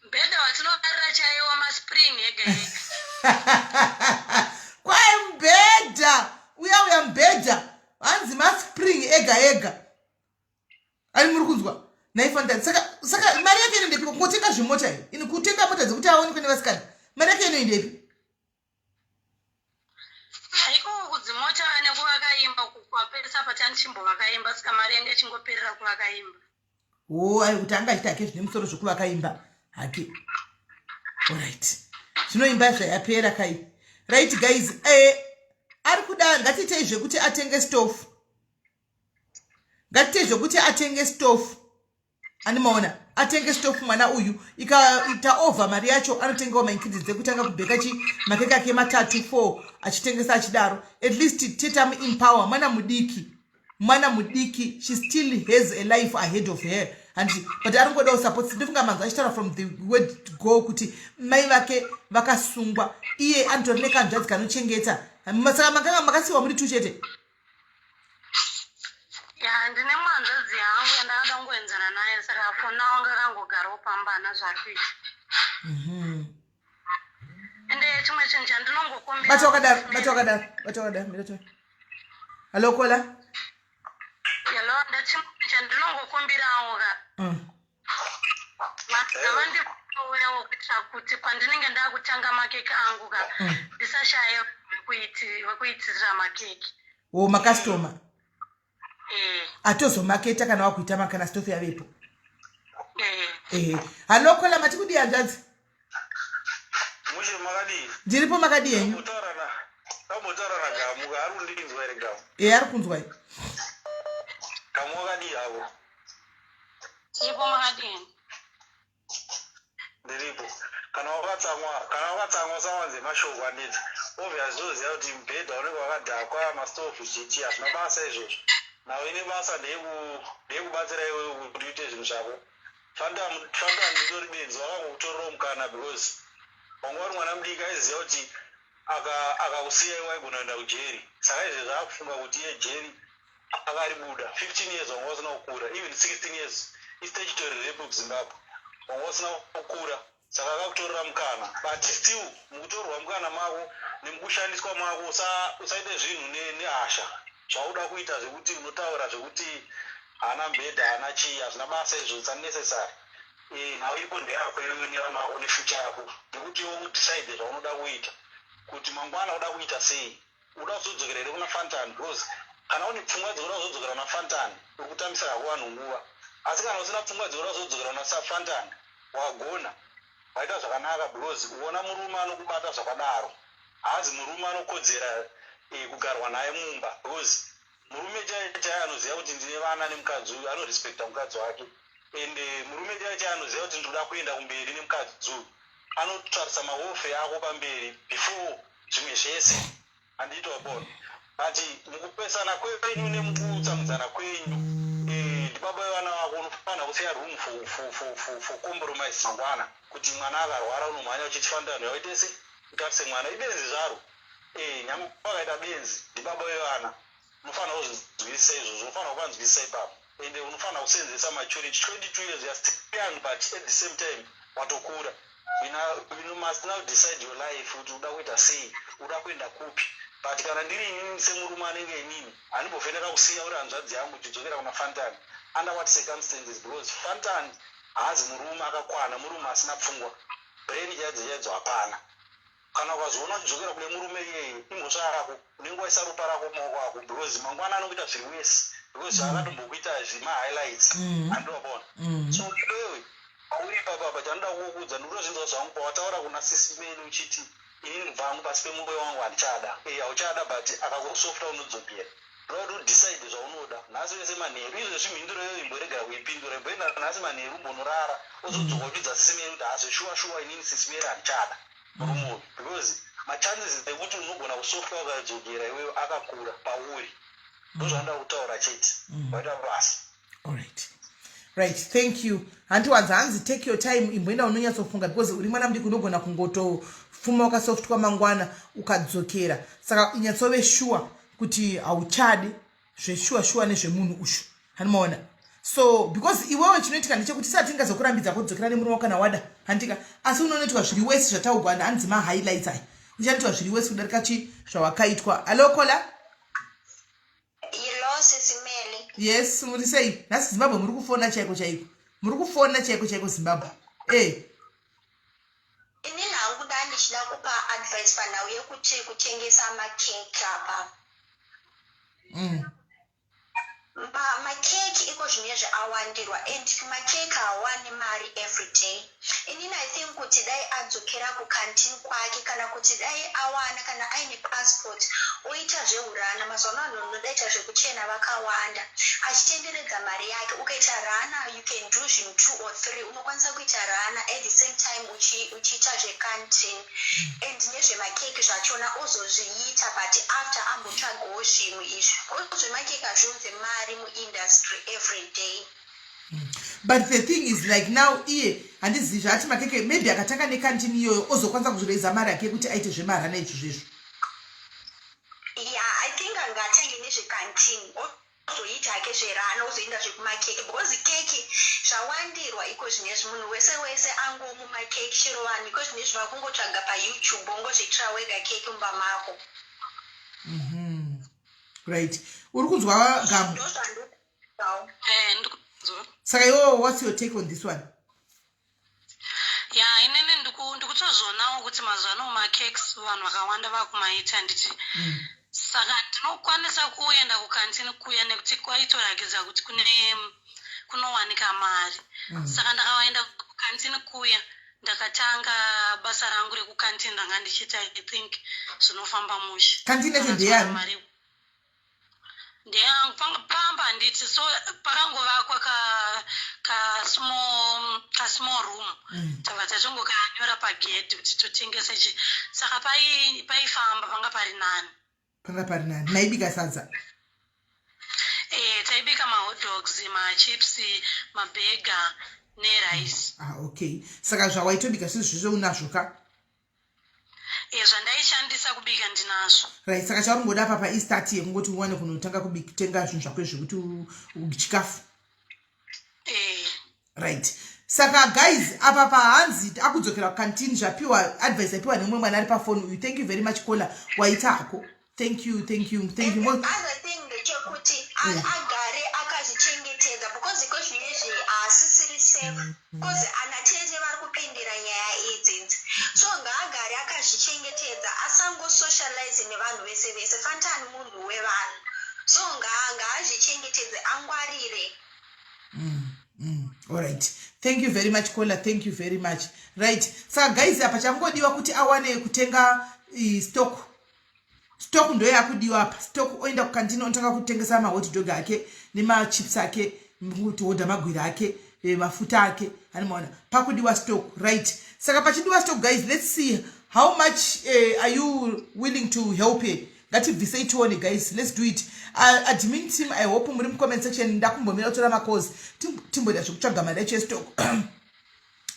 Mbhedha watinorarira chaiwo maspring ega ega. Kwai mubhedha uya uya, mubhedha hanzi maspring ega ega. Ai, muri kunzwa nai Fantani? Saka mari yake inoendepi? Kungotenga zvimota here? Ini kutenga mota dzekuti aonekwe nevasikana, mari yake inoendepi? Haiko kudzimota nekuvaka imba kwapesa patanichimbovaka imba, saka mari yange ichingoperera kuvaka imba. O, ai, kuti anga achita hake zvine musoro zvokuvaka imba hake. Alright, zvino imba zvayapera kai. Right guys, eh, Ari kuda ngatiitei zvekuti atenge stofu. Ngatiitei zvekuti atenge stofu. Animaona atenge stofu mwana uyu ikaita over mari yacho anotengawo maingredients ekutanga kubheka chi makeke ake matatu four achitengesa achidaro. At least tetamu empower mwana mudiki. Mwana mudiki she still has a life ahead of her handiti but ari kungodawo support. Ndofunga manzwa achitaura from the word go kuti mai vake vakasungwa iye anotori nekanzvadzi kanochengeta. Saka makanga makasiwa muri two chete? Ya, ndine mwanzvadzi yangu yandakada kungoenzana naye saka for now anga akangogarawo pamba hana zvaari kuita. Ende chimwe chinhu chandinongokumbira Bata wakadaro, bata wakadaro, bata wakadaro, bata wakadaro. Hello Kola. Hello, ndachimwe chandinongokumbirawo ka. Vanhu ngavandikuuyawo kuitira kuti pandinenge ndakutanga makeke angu ka ndisashaye wekuitira makeke. Wo makastoma. Atozomaketa kana wakuita makana stofu yavepo. Hello Kola, mati kudii hanzvadzi? Mushe makadii? Ndiripo, makadii henyu? Tambotaura naGamu, ari kundinzwa here Gamu? Eh, ari kunzwa. Gamu wakadii havo? Tiripo, makadii? Ndiripo. Kana wakatsamwa, kana wakatsamwa usawanze mashoko anetsa. Obviously unoziva kuti mubhedha unenge wakadhakwa, mastofu chiti hazvina basa izvozvo. Nawo ine basa ndeyekubatsira iwewe kuti uite zvinhu zvako. Phantom, Phantom nditori benzi wakangokutorerawo mukana because wanga uri mwana mudiki aiziva kuti akakusiya iwe waigona kuenda kujeri. Saka izvezvi akufunga kuti iye jeri akaribuda. 15 years wanga usina kukura, even 16 years istatutory rape kuZimbabwe. Wanga usina kukura saka akakutorera mukana, but still mukutorwa mukana mako nemukushandiswa mako usaite zvinhu nehasha zvauda kuita zvekuti unotaura zvekuti haana mbedha haana chii, hazvina basa izvo, it's unnecessary. Nhau iripo ndeyako iwewe nevana vako nefuture yako, ndekuti iwe udecide zvaunoda kuita kuti mangwana uda kuita sei. Uda kuzodzokera here kuna Fantan? Because kana une pfungwa dzekuda kuzodzokera kuna Fantan uri kutambisa hako vanhu nguva, asi kana usina pfungwa dzekuda kuzodzokera kuna Fantan wagona waita zvakanaka because uona murume anokubata zvakadaro haazi murume anokodzera kugarwa naye mumba, because murume chaiye chaiye anoziva kuti ndine vana nemukadzi uyu anorespecta mukadzi wake, and murume chaiye chaiye anoziva kuti ndinoda kuenda kumberi nemukadzi uyu anotarisa mawelfare ako pamberi before zvimwe zvese, handiti wabona? But mukupesana kwenyu nemukutsamwidzana kwenyu, ndibaba vevana vako, unofanira kusiya room for compromise mangwana kuti mwana akarwara unomhanya uchiti Fantan yawaite se utarise mwana ibenzi zvaro. Nyangwe akaita benzi ndibaba vevana, unofanira kuzvinzwisisa izvozvo, unofanira kuvanzwisisa ipapo, ende unofanira kusenzesa maturity. 22 years, you are still young, but at the same time watokura. You must now decide your life kuti uda kuita sei, uda kuenda kupi. But kana ndiri inini semurume anenge inini, handimbofe ndakakusiya uri hanzvadzi yangu uchidzokera kuna Fantan under what circumstances, because Fantan haazi murume akakwana, murume asina pfungwa, brain chaidzo chaidzo hapana. Kana ukazoona uchidzokera kune murume iyeye imhosva yako, unenge waisa ropa rako mumaoko ako, because mangwana anokuita zviri worse because zvaakatombokuita zvima-highlights, handiti wabona? So iwewe pauri ipapa apa chanoda kukuudza, ndikutozvinzwa zvangu pawataura kuna sisi Meli uchiti inini kubva hangu pasi pemwoyo wangu handichada. Hauchada, but akakusofta unodzokera. Ndoda kuti udecide zvaunoda nhasi wese manheru izvezvi. Mhinduro iyoyo imboregera kuipindura, imboenda nhasi manheru umbonorara, ozodzoka uchiudza sisi Meli kuti hazve shuwa shuwa inini sisi Meli handichada murume uyu, because machances ekuti unogona kusofta ukadzokera iwewe akakura pauri. Ndozvanoda kutaura chete, waita basa. Alright, right, thank you. Handiwanza hanzi take your time, imboenda unonyatsofunga because uri mwana mudiki, unogona kungotofuma wakasoftwa mangwana ukadzokera. Saka inyatsove sure kuti hauchadi zveshuwa shuwa nezvemunhu ushu, hanimaona? So because iwewe chinoitika ndechekuti sati tingazokurambidza kudzokera nemurume wako kana wada, handika? Asi unonoitwa zviri wesi zvataugwa hanzi mahighlights aya, uchanoitwa zviri wesi kudarika chi zvawakaitwa. Hello Kola. Hello, Sisi Meli. Yes, muri sei nhasi? Zimbabwe muri kufona chaiko chaiko, muri kufona chaiko chaiko Zimbabwe. Inini hangu da ndichida kupa advice panhau yekuti kutengesa makeke apa. Makeki iko zvinezvi awandirwa and makeki haawani mari everyday. Inini I think kuti dai adzokera kucanteen kwake kana kuti dai awana kana aine passport oita zveurana. Mazuva ano vanhu vanodaita zvekuchena vakawanda achitenderedza mari yake. Ukaita rana you can do zvinhu two or three. Unokwanisa kuita rana at the same time uchiita zvecanteen and nezvemakeki zvachona ozozviita but after ambotsvagawo zvimwe izvi because zvemakeki hazviunze mari muindustry every day. But the thing is, like, now iye handizivi zvaati makeke, maybe akatanga necanteen iyoyo ozokwanisa kuzviraiza mari yake yekuti aite zvemarana izvo zvezvo. Yeah, I think angatange nezvecanteen, ozoita hake zverana, ozoenda zvekumakeke because keki zvawandirwa iko zvinezvi. Munhu wese wese angomumakeki, chero vanhu iko zvinezvi vakungotsvaga paYouTube, ongozviitira wega keki mumba mako. Right, uri kunzwa, Gamu? Ndozvandikudawo. Ndikudzwa. Saka iwowo, what's your take on this one? Ya, inini ndikutozvionawo kuti mazuva ano macakes vanhu vakawanda vakumaita, handiti? Saka ndinokwanisa kuenda kucanteen kuya nekuti kwaitorakidza kuti kune kunowanika mari. Saka ndakaenda kucanteen kuya, ndakatanga basa rangu rekucanteen ranga ndichiita. I think zvinofamba mushe. Canteen yacho Saka ndeyani? mari ndeyangu pamba, handiti? So pakangovakwa ka small room. Tabva tachongokanyora pagedhi kuti totengesa chi. Saka paifamba, panga pari nani. Panga pari nani. Maibika sadza? Taibika mahotdogs, machips, maburger nerice. Ah, okay. Saka zvawaitobika sezvizvo unazvo ka? Zvandaishandisa kubika ndinazvo. Right, saka chauri ngoda apa paistart yekungoti uwane kunotanga kutenga zvinhu zvako zvekuti chikafu. Right, saka guys, apa pahanzi akudzokera kucanteen, zvapiwa advice yapiwa nemumwe mwana ari pafoni uyu. Thank you very much, caller. Waita hako. Thank you, thank you, thank you. Other thing ndechekuti agare akazvichengetedza because iko zvinezvi haasisiri safe because ana tete vari kupindira nyaya idzidzi. So ngaagare akazvichengetedza, asangosocialize nevanhu vese vese. Fantani munhu wevanhu, so ngaazvichengetedze, angwarire. Alright, thank you very much, caller. Thank you very much. Right, saka guys, apa changodiwa kuti awane kutenga stock. Stock ndo yakudiwa apa. Stock, oenda kucanteen, onotanga kutengesa mahot dog ake nemachips ake, kuti hodha magwiri ake, mafuta ake, animaona. Pakudiwa stock, right? Saka pachidiwa stock, guys, let's see how much are you willing to help her. Ngatibvisei tione, guys. Let's do it. Admin team, I hope muri mucomment section. Ndakumbomira kutora macalls, timboita zvekutsvaga mari yacho yestock.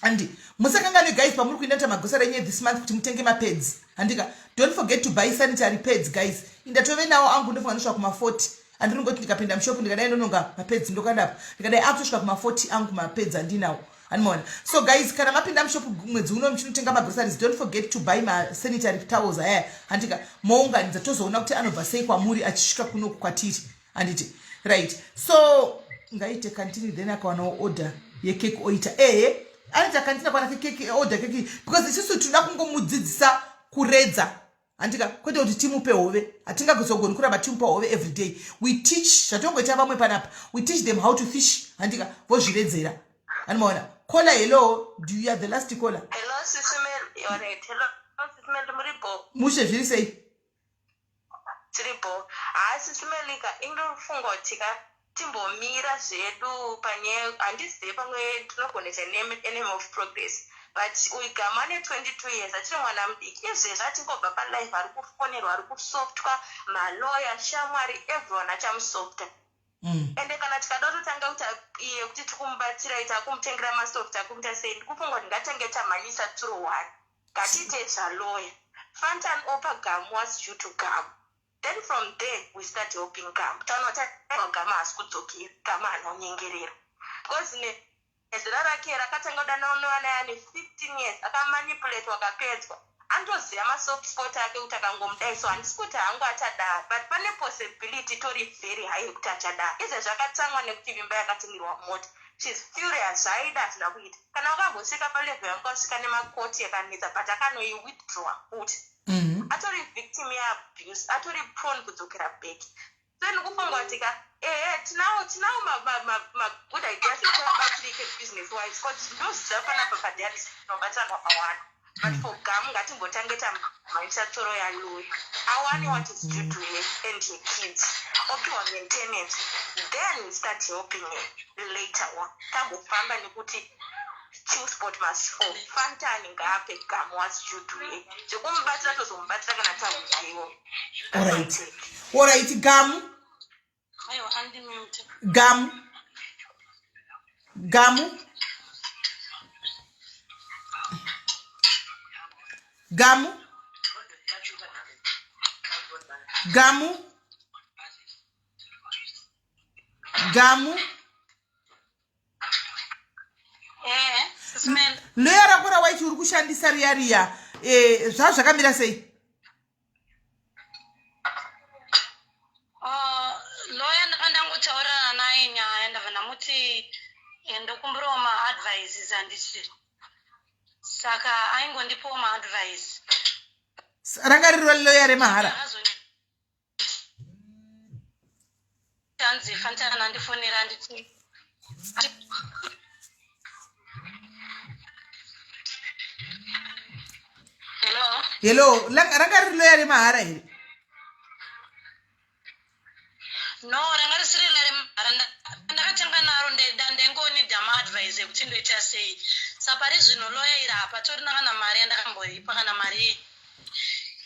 And musakanganwe, guys, pamuri kuenda kuita magrocery enyu this month kuti mutenge mapads, handika? Don't forget to buy sanitary pads, guys. Indatove nawo angu, ndofunga ndosvika kuma40. Andinongoti ndikapinda mushop, ndikadai ndononga mapads, ndokandapa, ndikadai akutosvika kuma40 angu mapads andinawo, animaona. So guys, kana mapinda mushop mwedzi uno muchinotenga magroceries, don't forget to buy masanitary towels aya, handika? Mounganidza, tozoona kuti anobva sei kwamuri achisvika kunoku kwatiri, handiti? Right, so ngaite canteen, then akawanawo order yecake oita. Ehe, anoita canteen, akwana kekeke, order keki, because isusu tinoda kungomudzidzisa kuredza, handika? Kwete kuti timupe hove. Hatingazogoni kuramba timupa hove every day. We teach zvatongoita vamwe panapa, we teach them how to fish, handika? Vozviredzera, animaona. Caller, hello. Do you are the last caller? Hello, Sisi Mel. Alright. Hello, Sisi Mel, muri bo? Mushe, zviri sei? Tiri bo. Haa, Sisi Melika, indofunga kuti ka timbomira zvedu panyaya. Handizive, pamwe tinogonesa enemy of progress, but uyu Gama ane 22 years, achiri mwana mudiki. Izvezvi achingobva palive, ari kufonerwa, ari kusoftwa, maloya, shamwari, everyone achamusofta. Ende kana tikada kutotanga kuita iye kuti tikumubatsira, ita kumutengera masoft, akumuita sei, ndikufunga kuti ngatange tamhanyisa tsuro one. Ngatiite zvaloya Fantan opa Gamu what's due to Gamu, then from there we start helping Gamu. Taona kuti aiwa, Gamu haasi kudzokera, Gamu haanonyengerera because nezera rake rakatanga kudanana nevana ane 15 years, akamanipulate, akapedzwa, anotoziva masoft spot ake kuti akangomudai. So handisi kuti hangu achadaro, but pane possibility itori very high yekuti achadaro. Izvezvi akatsamwa nekuti Vimba yakatengerwa mota. She's furious. Zvaaida hazvina kuita. Kana wakambosvika palevel yanga wasvika nemakoti yakanetsa, but akanoiwithdrawa futi. Atori victim yeabuse, atori prone kudzokera back. So ndikufunga kuti ka ehe tinawo tinawo magood ideas ekuti vabatsirike business wise bcause ndoziva panapa padialis tinobatsira vakawanda but for gamu ngatimbotange tamhanyisa tsoro yaluya awane what is due to her and her kids opiwa maintenance then start helping her later on tambofamba nekuti chillsport must fall fantani ngaape gamu what's due to her zvekumubatsira tozomubatsira kana tahuzivo. Alright. Alright, gamu. Gamu. Gamu. Gamu. Gamu. Gamu. Eh, Loya rako rawaiti uri kushandisa riya riya eh, zvaa zvakamira sei? Ah, loya ndanga ndangotaurirana naye nyaya ndabva ndamuti eh, ndokumbirawo maadvices handiti saka aingondipawo maadvice. Ranga riri loya remahara? Hanzi fantana andifonera anditi hello. Hello, ranga riri loya remahara here? No, ranga risiri remahara. Ndakatanga naro ndaingonida maadvice ekuti ndoita sei. Sa pari zvino loya iri hapatorina kana mari yandakamboripa kana mari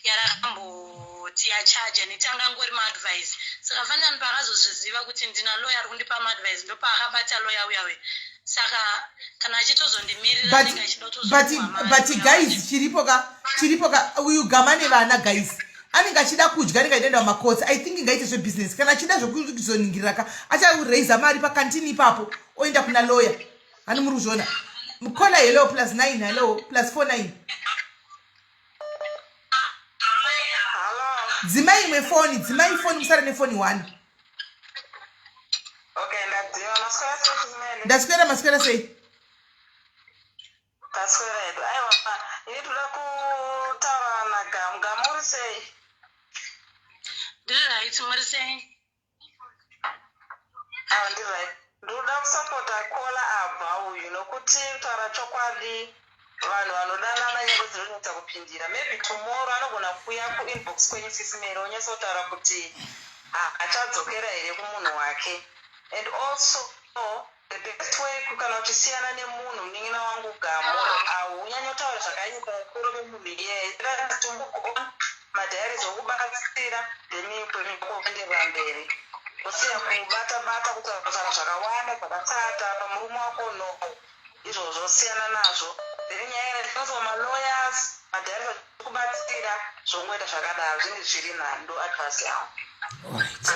yarakamboti yachaja neti anga angori maadvice. Saka fanani paakazozviziva kuti ndina lawyer ari kundipa maadvice ndopaakabata lawyer uya uya. Saka kana achitozondimirira anenge achida kutozopiwa mari. But guys, chiripo ka, chiripo ka, uyu gama nevana guys anenge achida kudya anenge achienda kumakotsi. I think ngaite zvebusiness kana achida zvekuzoningirira ka achauraiza mari pakantini ipapo oenda kuna lawyer. Hani muri kuzviona? Mkola hello plus 9 hello plus 49. Dzimai imwe foni, dzimai foni, musare nefoni one. Okay, ndadzima. Maswera sei Simele? Ndaswera, maswera sei? Taswera hedu. Aiwa, ini toda kutaura naGamu. Gamu uri sei? Ndiri right, muri sei? Awa ndiri right. Ndinoda kusapota kola abva uyu nokuti kutaura chokwadi vanhu vanodanana nyengo dzinonetsa kupindira. Maybe tomorrow anogona kuuya kuinbox kwenyu sisi Mary onyatsotaura kuti haachadzokera here kumunhu wake. And also the best way kana uchisiyana nemunhu munin'ina wangu Gamu haunyanyotaura zvakaipa vakuru vemunhu iyeye. To move on madiaries okubatsira then upenyu hwako huenderera mberi wosiya kubata bata kutaura zvakawanda zvakashata pamurume wako no izvozvo siyana nazvo then nyaya inoiswa malawyers madiaries achikubatsira zvongoita zvakadaro zvinenge zviri nani ndo advice yangu. Alright.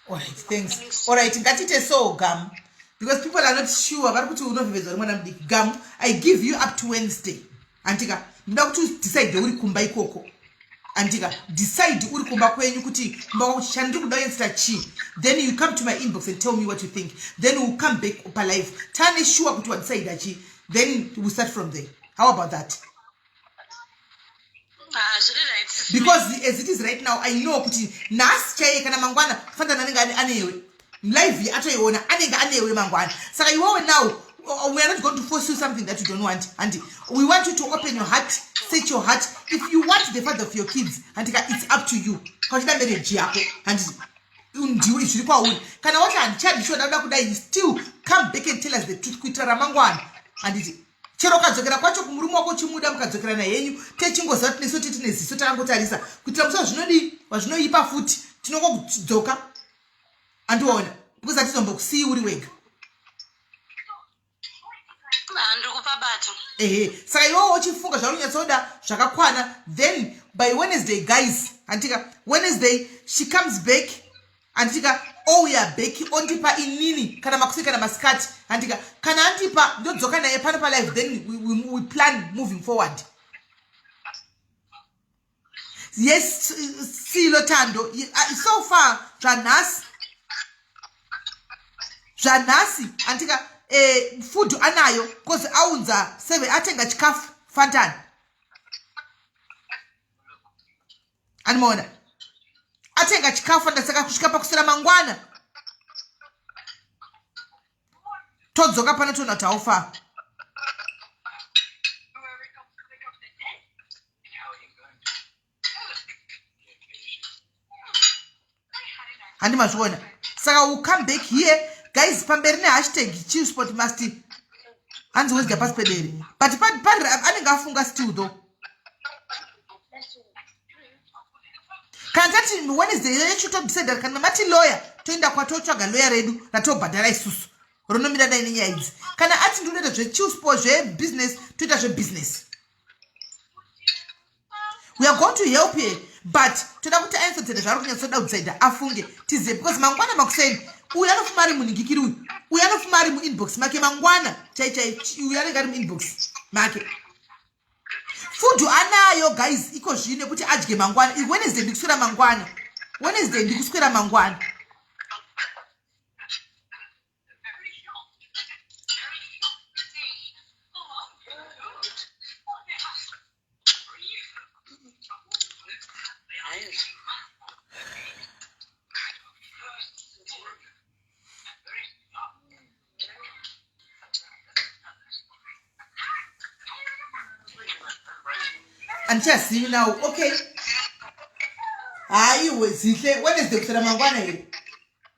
Alright, thanks. Alright, ngatiite so Gamu because people are not sure vari kuti unovhevedzwa nemwana mudiki. Gamu, I give you up to Wednesday. Andika, ndoda kuti udecide uri kumba ikoko. Andika, decide uri kumba kwenyu kuti kumba kwako chandiri kuda kunyatsoita chii. Then you come to my inbox and tell me what you think. Then we'll come back pa live. Tane sure kuti wadecide chii. Then we'll start from there. How about that? Ah, zviri right. Because as it is right now, I know kuti nhasi chaiye kana mangwana fanana anenge anewe. Live atoiona anenge anewe mangwana. Saka iwewe now we are not going to force you something that you don't want. And we want you to open your heart, set your heart. If you want the father of your kids, and it's up to you. Kana uchida marriage yako, and ndiwe zviri kwauri. Kana wati handichadi sure ndakuda kudai, still come back and tell us the truth kuitira ramangwana. Handiti chero ukadzokera kwacho kumurume wako uchimuda mukadzokerana henyu techingoziva kuti nesu titine ziso takangotarisa kuitira musa zvinodii wazvinoipa futi tinongokudzoka andiona because hatizombokusiyi uri wega. Ndiri kupabata. Ehe, saka iwewo uchifunga zvauri kunyatsoda zvakakwana, then by Wednesday guys, handitika Wednesday she comes back, handitika ouya back ondipa inini kana makuseni kana masikati, handitika kana andipa ndodzoka naye pano palive, then we plan moving forward. Yes, silo Thando, so far zvanhasi zvanhasi andika food anayo cause aunza seve atenga chikafu fantani animaona. Atenga chikafu ndasaka kusvika pakuswera mangwana. Todzoka pano toona kuti haufa. Handi mazviona. Saka we'll come back here guys pamberi nehashtag chillspot must hanzi wezga pasi pedere but pari anenge afunga still though. Kana tati Wednesday yacho todecide kana mati lawyer toenda kwatotsvaga lawyer redu ratobhadhara isusu ronomira dai nenyaya idzi. Kana ati ndinoita zvechillspot zvebusiness toita zvebusiness. We are going to help here but toda kuti anyatsotseda zvaari kunyatsoda kudecide afunge tizive because mangwana makuseni uyu anofuma ari munhingikiri uyu uyu anofuma ari muinbox make mangwana chai chai uyu anenge ari muinbox make. Food anayo guys iko zvino kuti adye mangwana. Wednesday ndikuswera mangwana. Wednesday ndikuswera mangwana. Andichazivi now. Okay. Hayi zihle Wednesday kuswera mangwana here?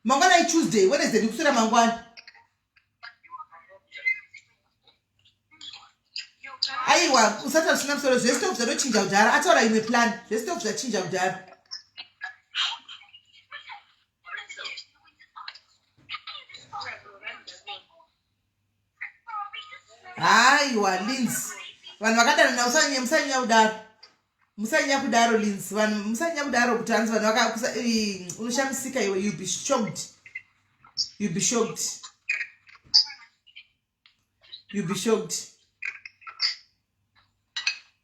Mangwana iTuesday, Wednesday ndikuswera mangwana. Aiwa, usati zvisina musoro zvestove zvatochinja kudhara. Ataura imwe plan, zvestove zvachinja kudhara. Haiwa Linz, vanhu vakadanana musanyanya kudaro. Musanyanya kudaro Linz, vanhu musanyanya kudaro kuti hanzi vanhu vaka unoshamisika iwe, you be shocked. You be shocked. You be shocked.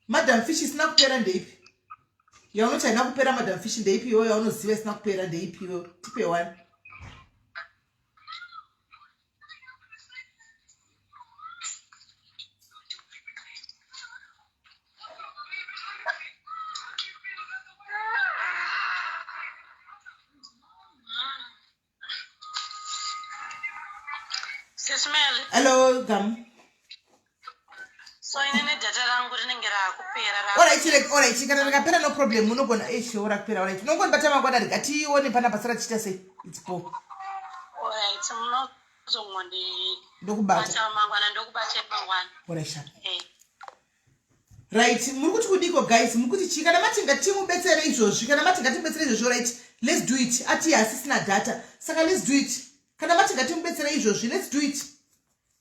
Madam Fish isina kupera ndeipi? Yaunoti haina kupera Madam Fish ndeipi iwe yaunoziva isina kupera ndeipi iwe? Tipe one. Hello, Gam. So inini data rangu rinenge rakupera. Alright, alright, kana rakapera no problem, unogona eh show rakupera. Alright. Unongondibata mangwana rega tione pana pasara tichiita sei. It's poor. Alright, munozongondi ndokubata mangwana ndokubata mangwana. Alright, sha. Eh. Right, muri kuti kudiko guys, muri kuti chii? Kana mati ngatimubetsere izvozvi, kana mati ngatimubetsere izvozvi, right, let's do it. Ati hasisina data, saka let's do it. Kana mati ngatimubetsere izvozvi, let's do it.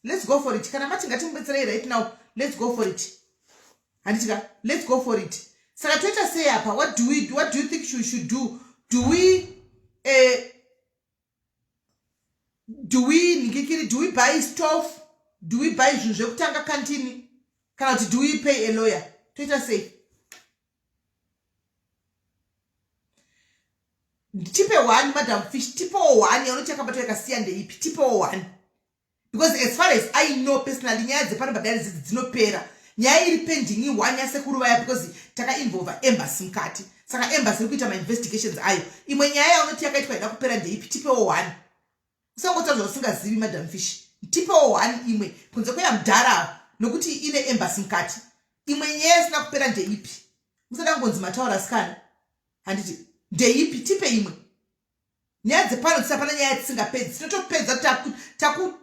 Let's go for it. Kana mati ngatimubetserei right now, let's go for it. Handiti ka, let's go for it. Saka toita sei apa? What do we, what do you think we should do? Do we do we ndikikiri, do we buy stove? Do we buy zvinhu zvekutanga kantini? Kana kuti do we pay a lawyer? Toita sei? Tipe one, Madam Fish, tipewo one yaunoti yakabatwa yakasiya ndeipi? Tipewo one. Because as far as I know personally, nyaya dzepano padare dzidzi dzinopera. Nyaya iri pending i-one yasekuru vaya because takainvolva embassy mukati. Saka embassy iri kuita ma-investigations ayo. Imwe nyaya yaunoti yakaitwa ida kupera ndeipi? Tipewo one. Usangotaura zvausingazivi, Madam Fish. Tipewo one imwe kunze kweyamudhara nokuti ine embassy mukati. Imwe nyaya isina kupera ndeipi? Musada ngonzi mataura asikana. Handiti ndeipi? Tipe imwe. Nyaya dzepano tisapana nyaya yatisingapedzi. Tinotopedza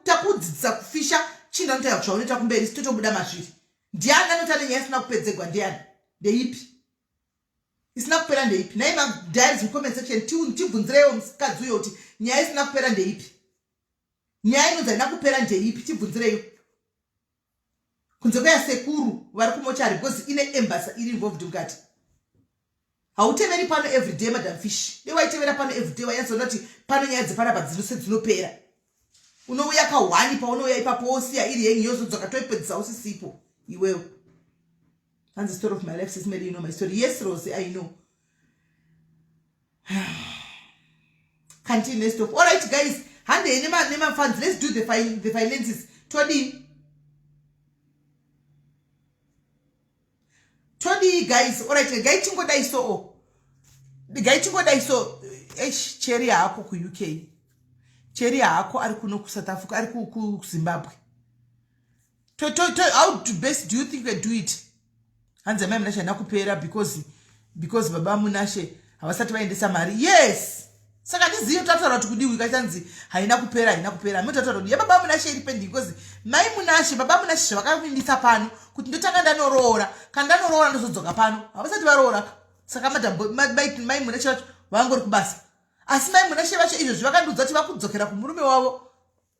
takudzidzisa kufisha chinhu anotaura zvaunoita kumberi totobuda mazviri. Ndiani anoti ane nyaya isina kupedzegwa? Ndiani? Ndeipi? Isina kupera ndeipi? Nhai madiaries mucomment section tibvunzireiwo mukadzi uyo kuti nyaya isina kupera ndeipi? Nyaya inonzi haina kupera ndeipi? Tibvunzireiwo. Kunze kweyasekuru vari kumochari because ine embassy iri involved mukati. Hauteveri pano everyday, Madam Fish. Dai waitevera pano everyday wainyatsoona kuti pano nyaya dzepanapa dzinose dzinopera. Unouya kahwani paunouya ipapo wosiya iri yenyu yozodzoka toipedzisa usisipo iwewe. Hanzi story of my life, Sis Mary, you know my story. Yes, Rose, I know. Continue stop. All right, guys. Handei nema funds. Let's do the finances. Todii? Todii guys? All right, gai chingodai so. Gai chingodai so. Eish, Cheri haako kuUK. Cheri haako ari kuno kuSouth Africa, ari kuZimbabwe. To, to, to, how do best do you think we do it? Hanzi amai Munashe haina kupera because because baba Munashe havasati vaendesa mari. Yes. Saka ndizive tataura kuti kudiwi kachanzi haina kupera haina kupera. Mimi tataura kuti yababa Munashe iri pending because mai Munashe baba Munashe zvavakavindisa pano kuti ndotanga ndanoroora. Kana ndanoroora ndozodzoka pano. Havasati varoora. Saka madam mai Munashe vacho vangori kubasa. Asi mai Munashe vacho izvozvi vakandiudza kuti vakudzokera kumurume wavo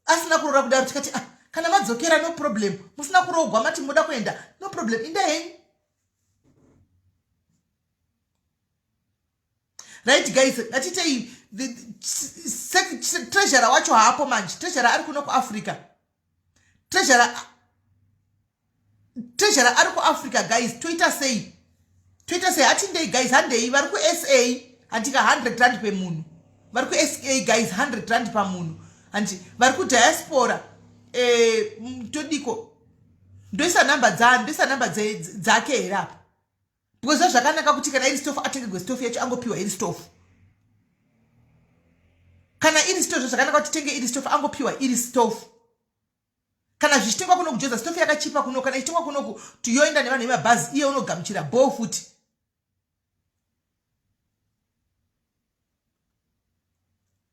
asina kuroora kudaro tikati ah, kana madzokera no problem musina kuroogwa mati moda kuenda no problem inda henyu right guys ngatitei treasurer wacho haapo manje treasurer ari kuno kuafrica treasurer treasurer ari kuafrica guys toita sei toita sei hatindei guys handei vari kusa handika 100 rand pemunhu vari kusa guys 100 rand pamunhu handi vari kudiaspora eh, todiko ndoisa nhamba dzani ndoisa nhamba dzake here apa because zvazvakanaka kuti kana iri stofu atengegwe stofu yacho angopiwa iri stofu kana iri stofu zvakanaka kuti tenge iri stofu angopiwa iri stofu kana zvichitengwa kuno kujoza stofu yakachipa kuno kana ichitengwa kunoku tiyoenda nevanhu vemabhazi iye unogamuchira bhoo futi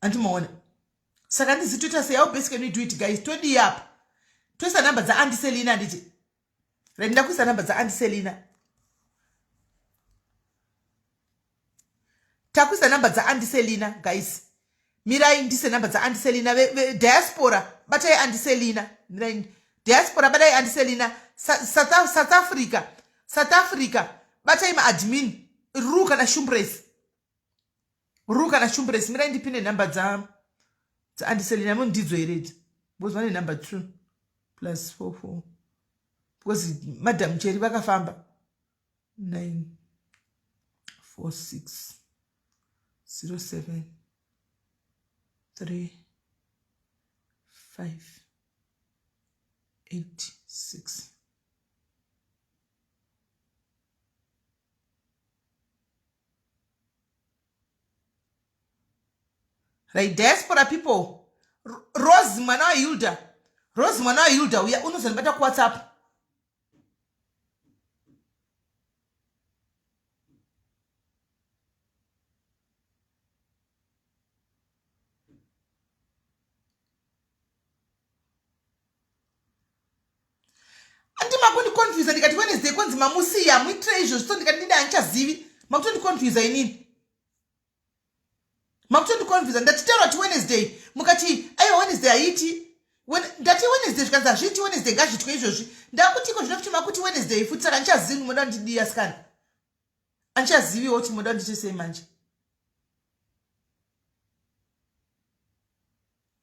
andimaona saka ndizi toita sei how best can we do it guys todii apa toisa nhamba dzaandiselina handiti right ndakuisa nhamba dzaandiselina takuisa nhamba dzaandiselina guys mirai ndise nhamba dzaandiselina diaspora batai andiselina mirai diaspora batai andiselina south, south africa south africa batai maadmin ru kana shumbresi ru kana shumbresi mirai ndipine nhamba dza dzaandiselina mundidzo here idzi because vane nhamba 2 plus 4 4 because madam cheri vakafamba 9 4 6 0 7 3 5 8 6 right diaspora people rose mwana wahilda rose mwana wahilda uya unozondibata kuwhatsapp andi makundiconfusa ndikati wednesday kwanzi mamusiya muitire izvozvo so ndikati ndida handichazivi makutondiconfusa inini makutondiconfusa ndatitaura kuti wednesday mukati aiwa wednesday haiti ndati wednesday zvikanzi hazviiti wednesday ngazviitwe izvozvi ndakutiko zvino kuti makuti wednesday futi saka ndichazivi moda ndidii asikana andichaziviwo kuti moda ndiite sei manje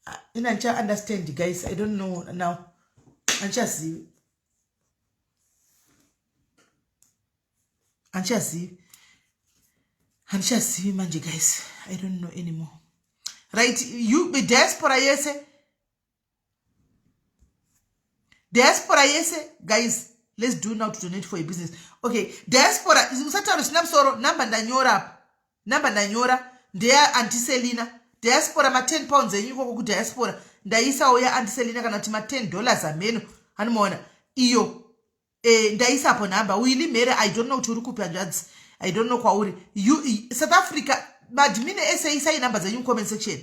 ah, ini andicha understand guys i don't know now andichazivi andichazivi handichazivi manje guys i don't know anymore right you diaspora yese diaspora yese guys let's do now to donate for a business okay diaspora usataura zvisina musoro number ndanyora apa number ndanyora ndeya antiselina diaspora ma 10 pounds enyu ikoko kudiaspora ndaisawo yaantiselina kana kuti ma 10 dollars ameno anomaona iyo e, ndaisapo nhamba wili mhere i don't know kuti uri kupi hanzvadzi i don't know kwauri you, south africa madmin ese isai nhamba dzenyu mucomment section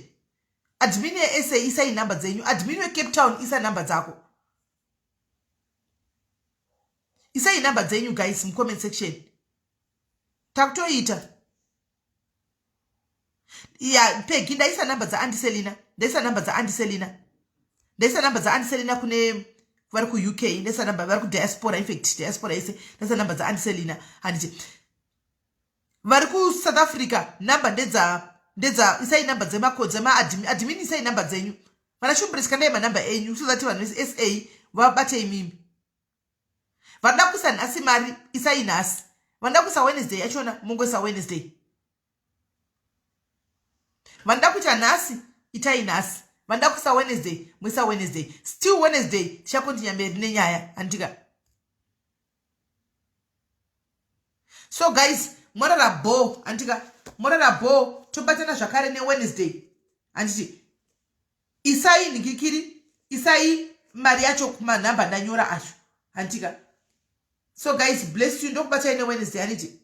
admin yesa isai nhamba dzenyu admin wecape town isa nhamba dzako isai nhamba dzenyu guys mucomment section takutoita ya pegi ndaisa nhamba dzaandiselina ndaisa nhamba dzaandiselina ndaisa nhamba dzaandiselina kune vari kuuk ndaisa nhamba vari kudiaspora infact diaspora yese ndaisa nhamba dzaandiselina handiti vari kusouth africa number ndedza ndedza isai number dzemaadmin admin isai number dzenyu vana shumbres kandai manumber enyu so that vanhu vesa vabate imimi vanoda kuisa nhasi mari isai nhasi vanoda kuisa wednesday yachona mongoisa wednesday vanoda kuita nhasi itai nhasi vanoda kuisa wednesday moisa wednesday still wednesday tichakontinya mberi nenyaya handika so guys morara bho andika morara bho Tobatana zvakare neWednesday, handiti? Isai nhikikiri, isai mari yacho kumanhamba ndanyora acho, handitika? So guys, bless you. Ndokubatai neWednesday, handiti?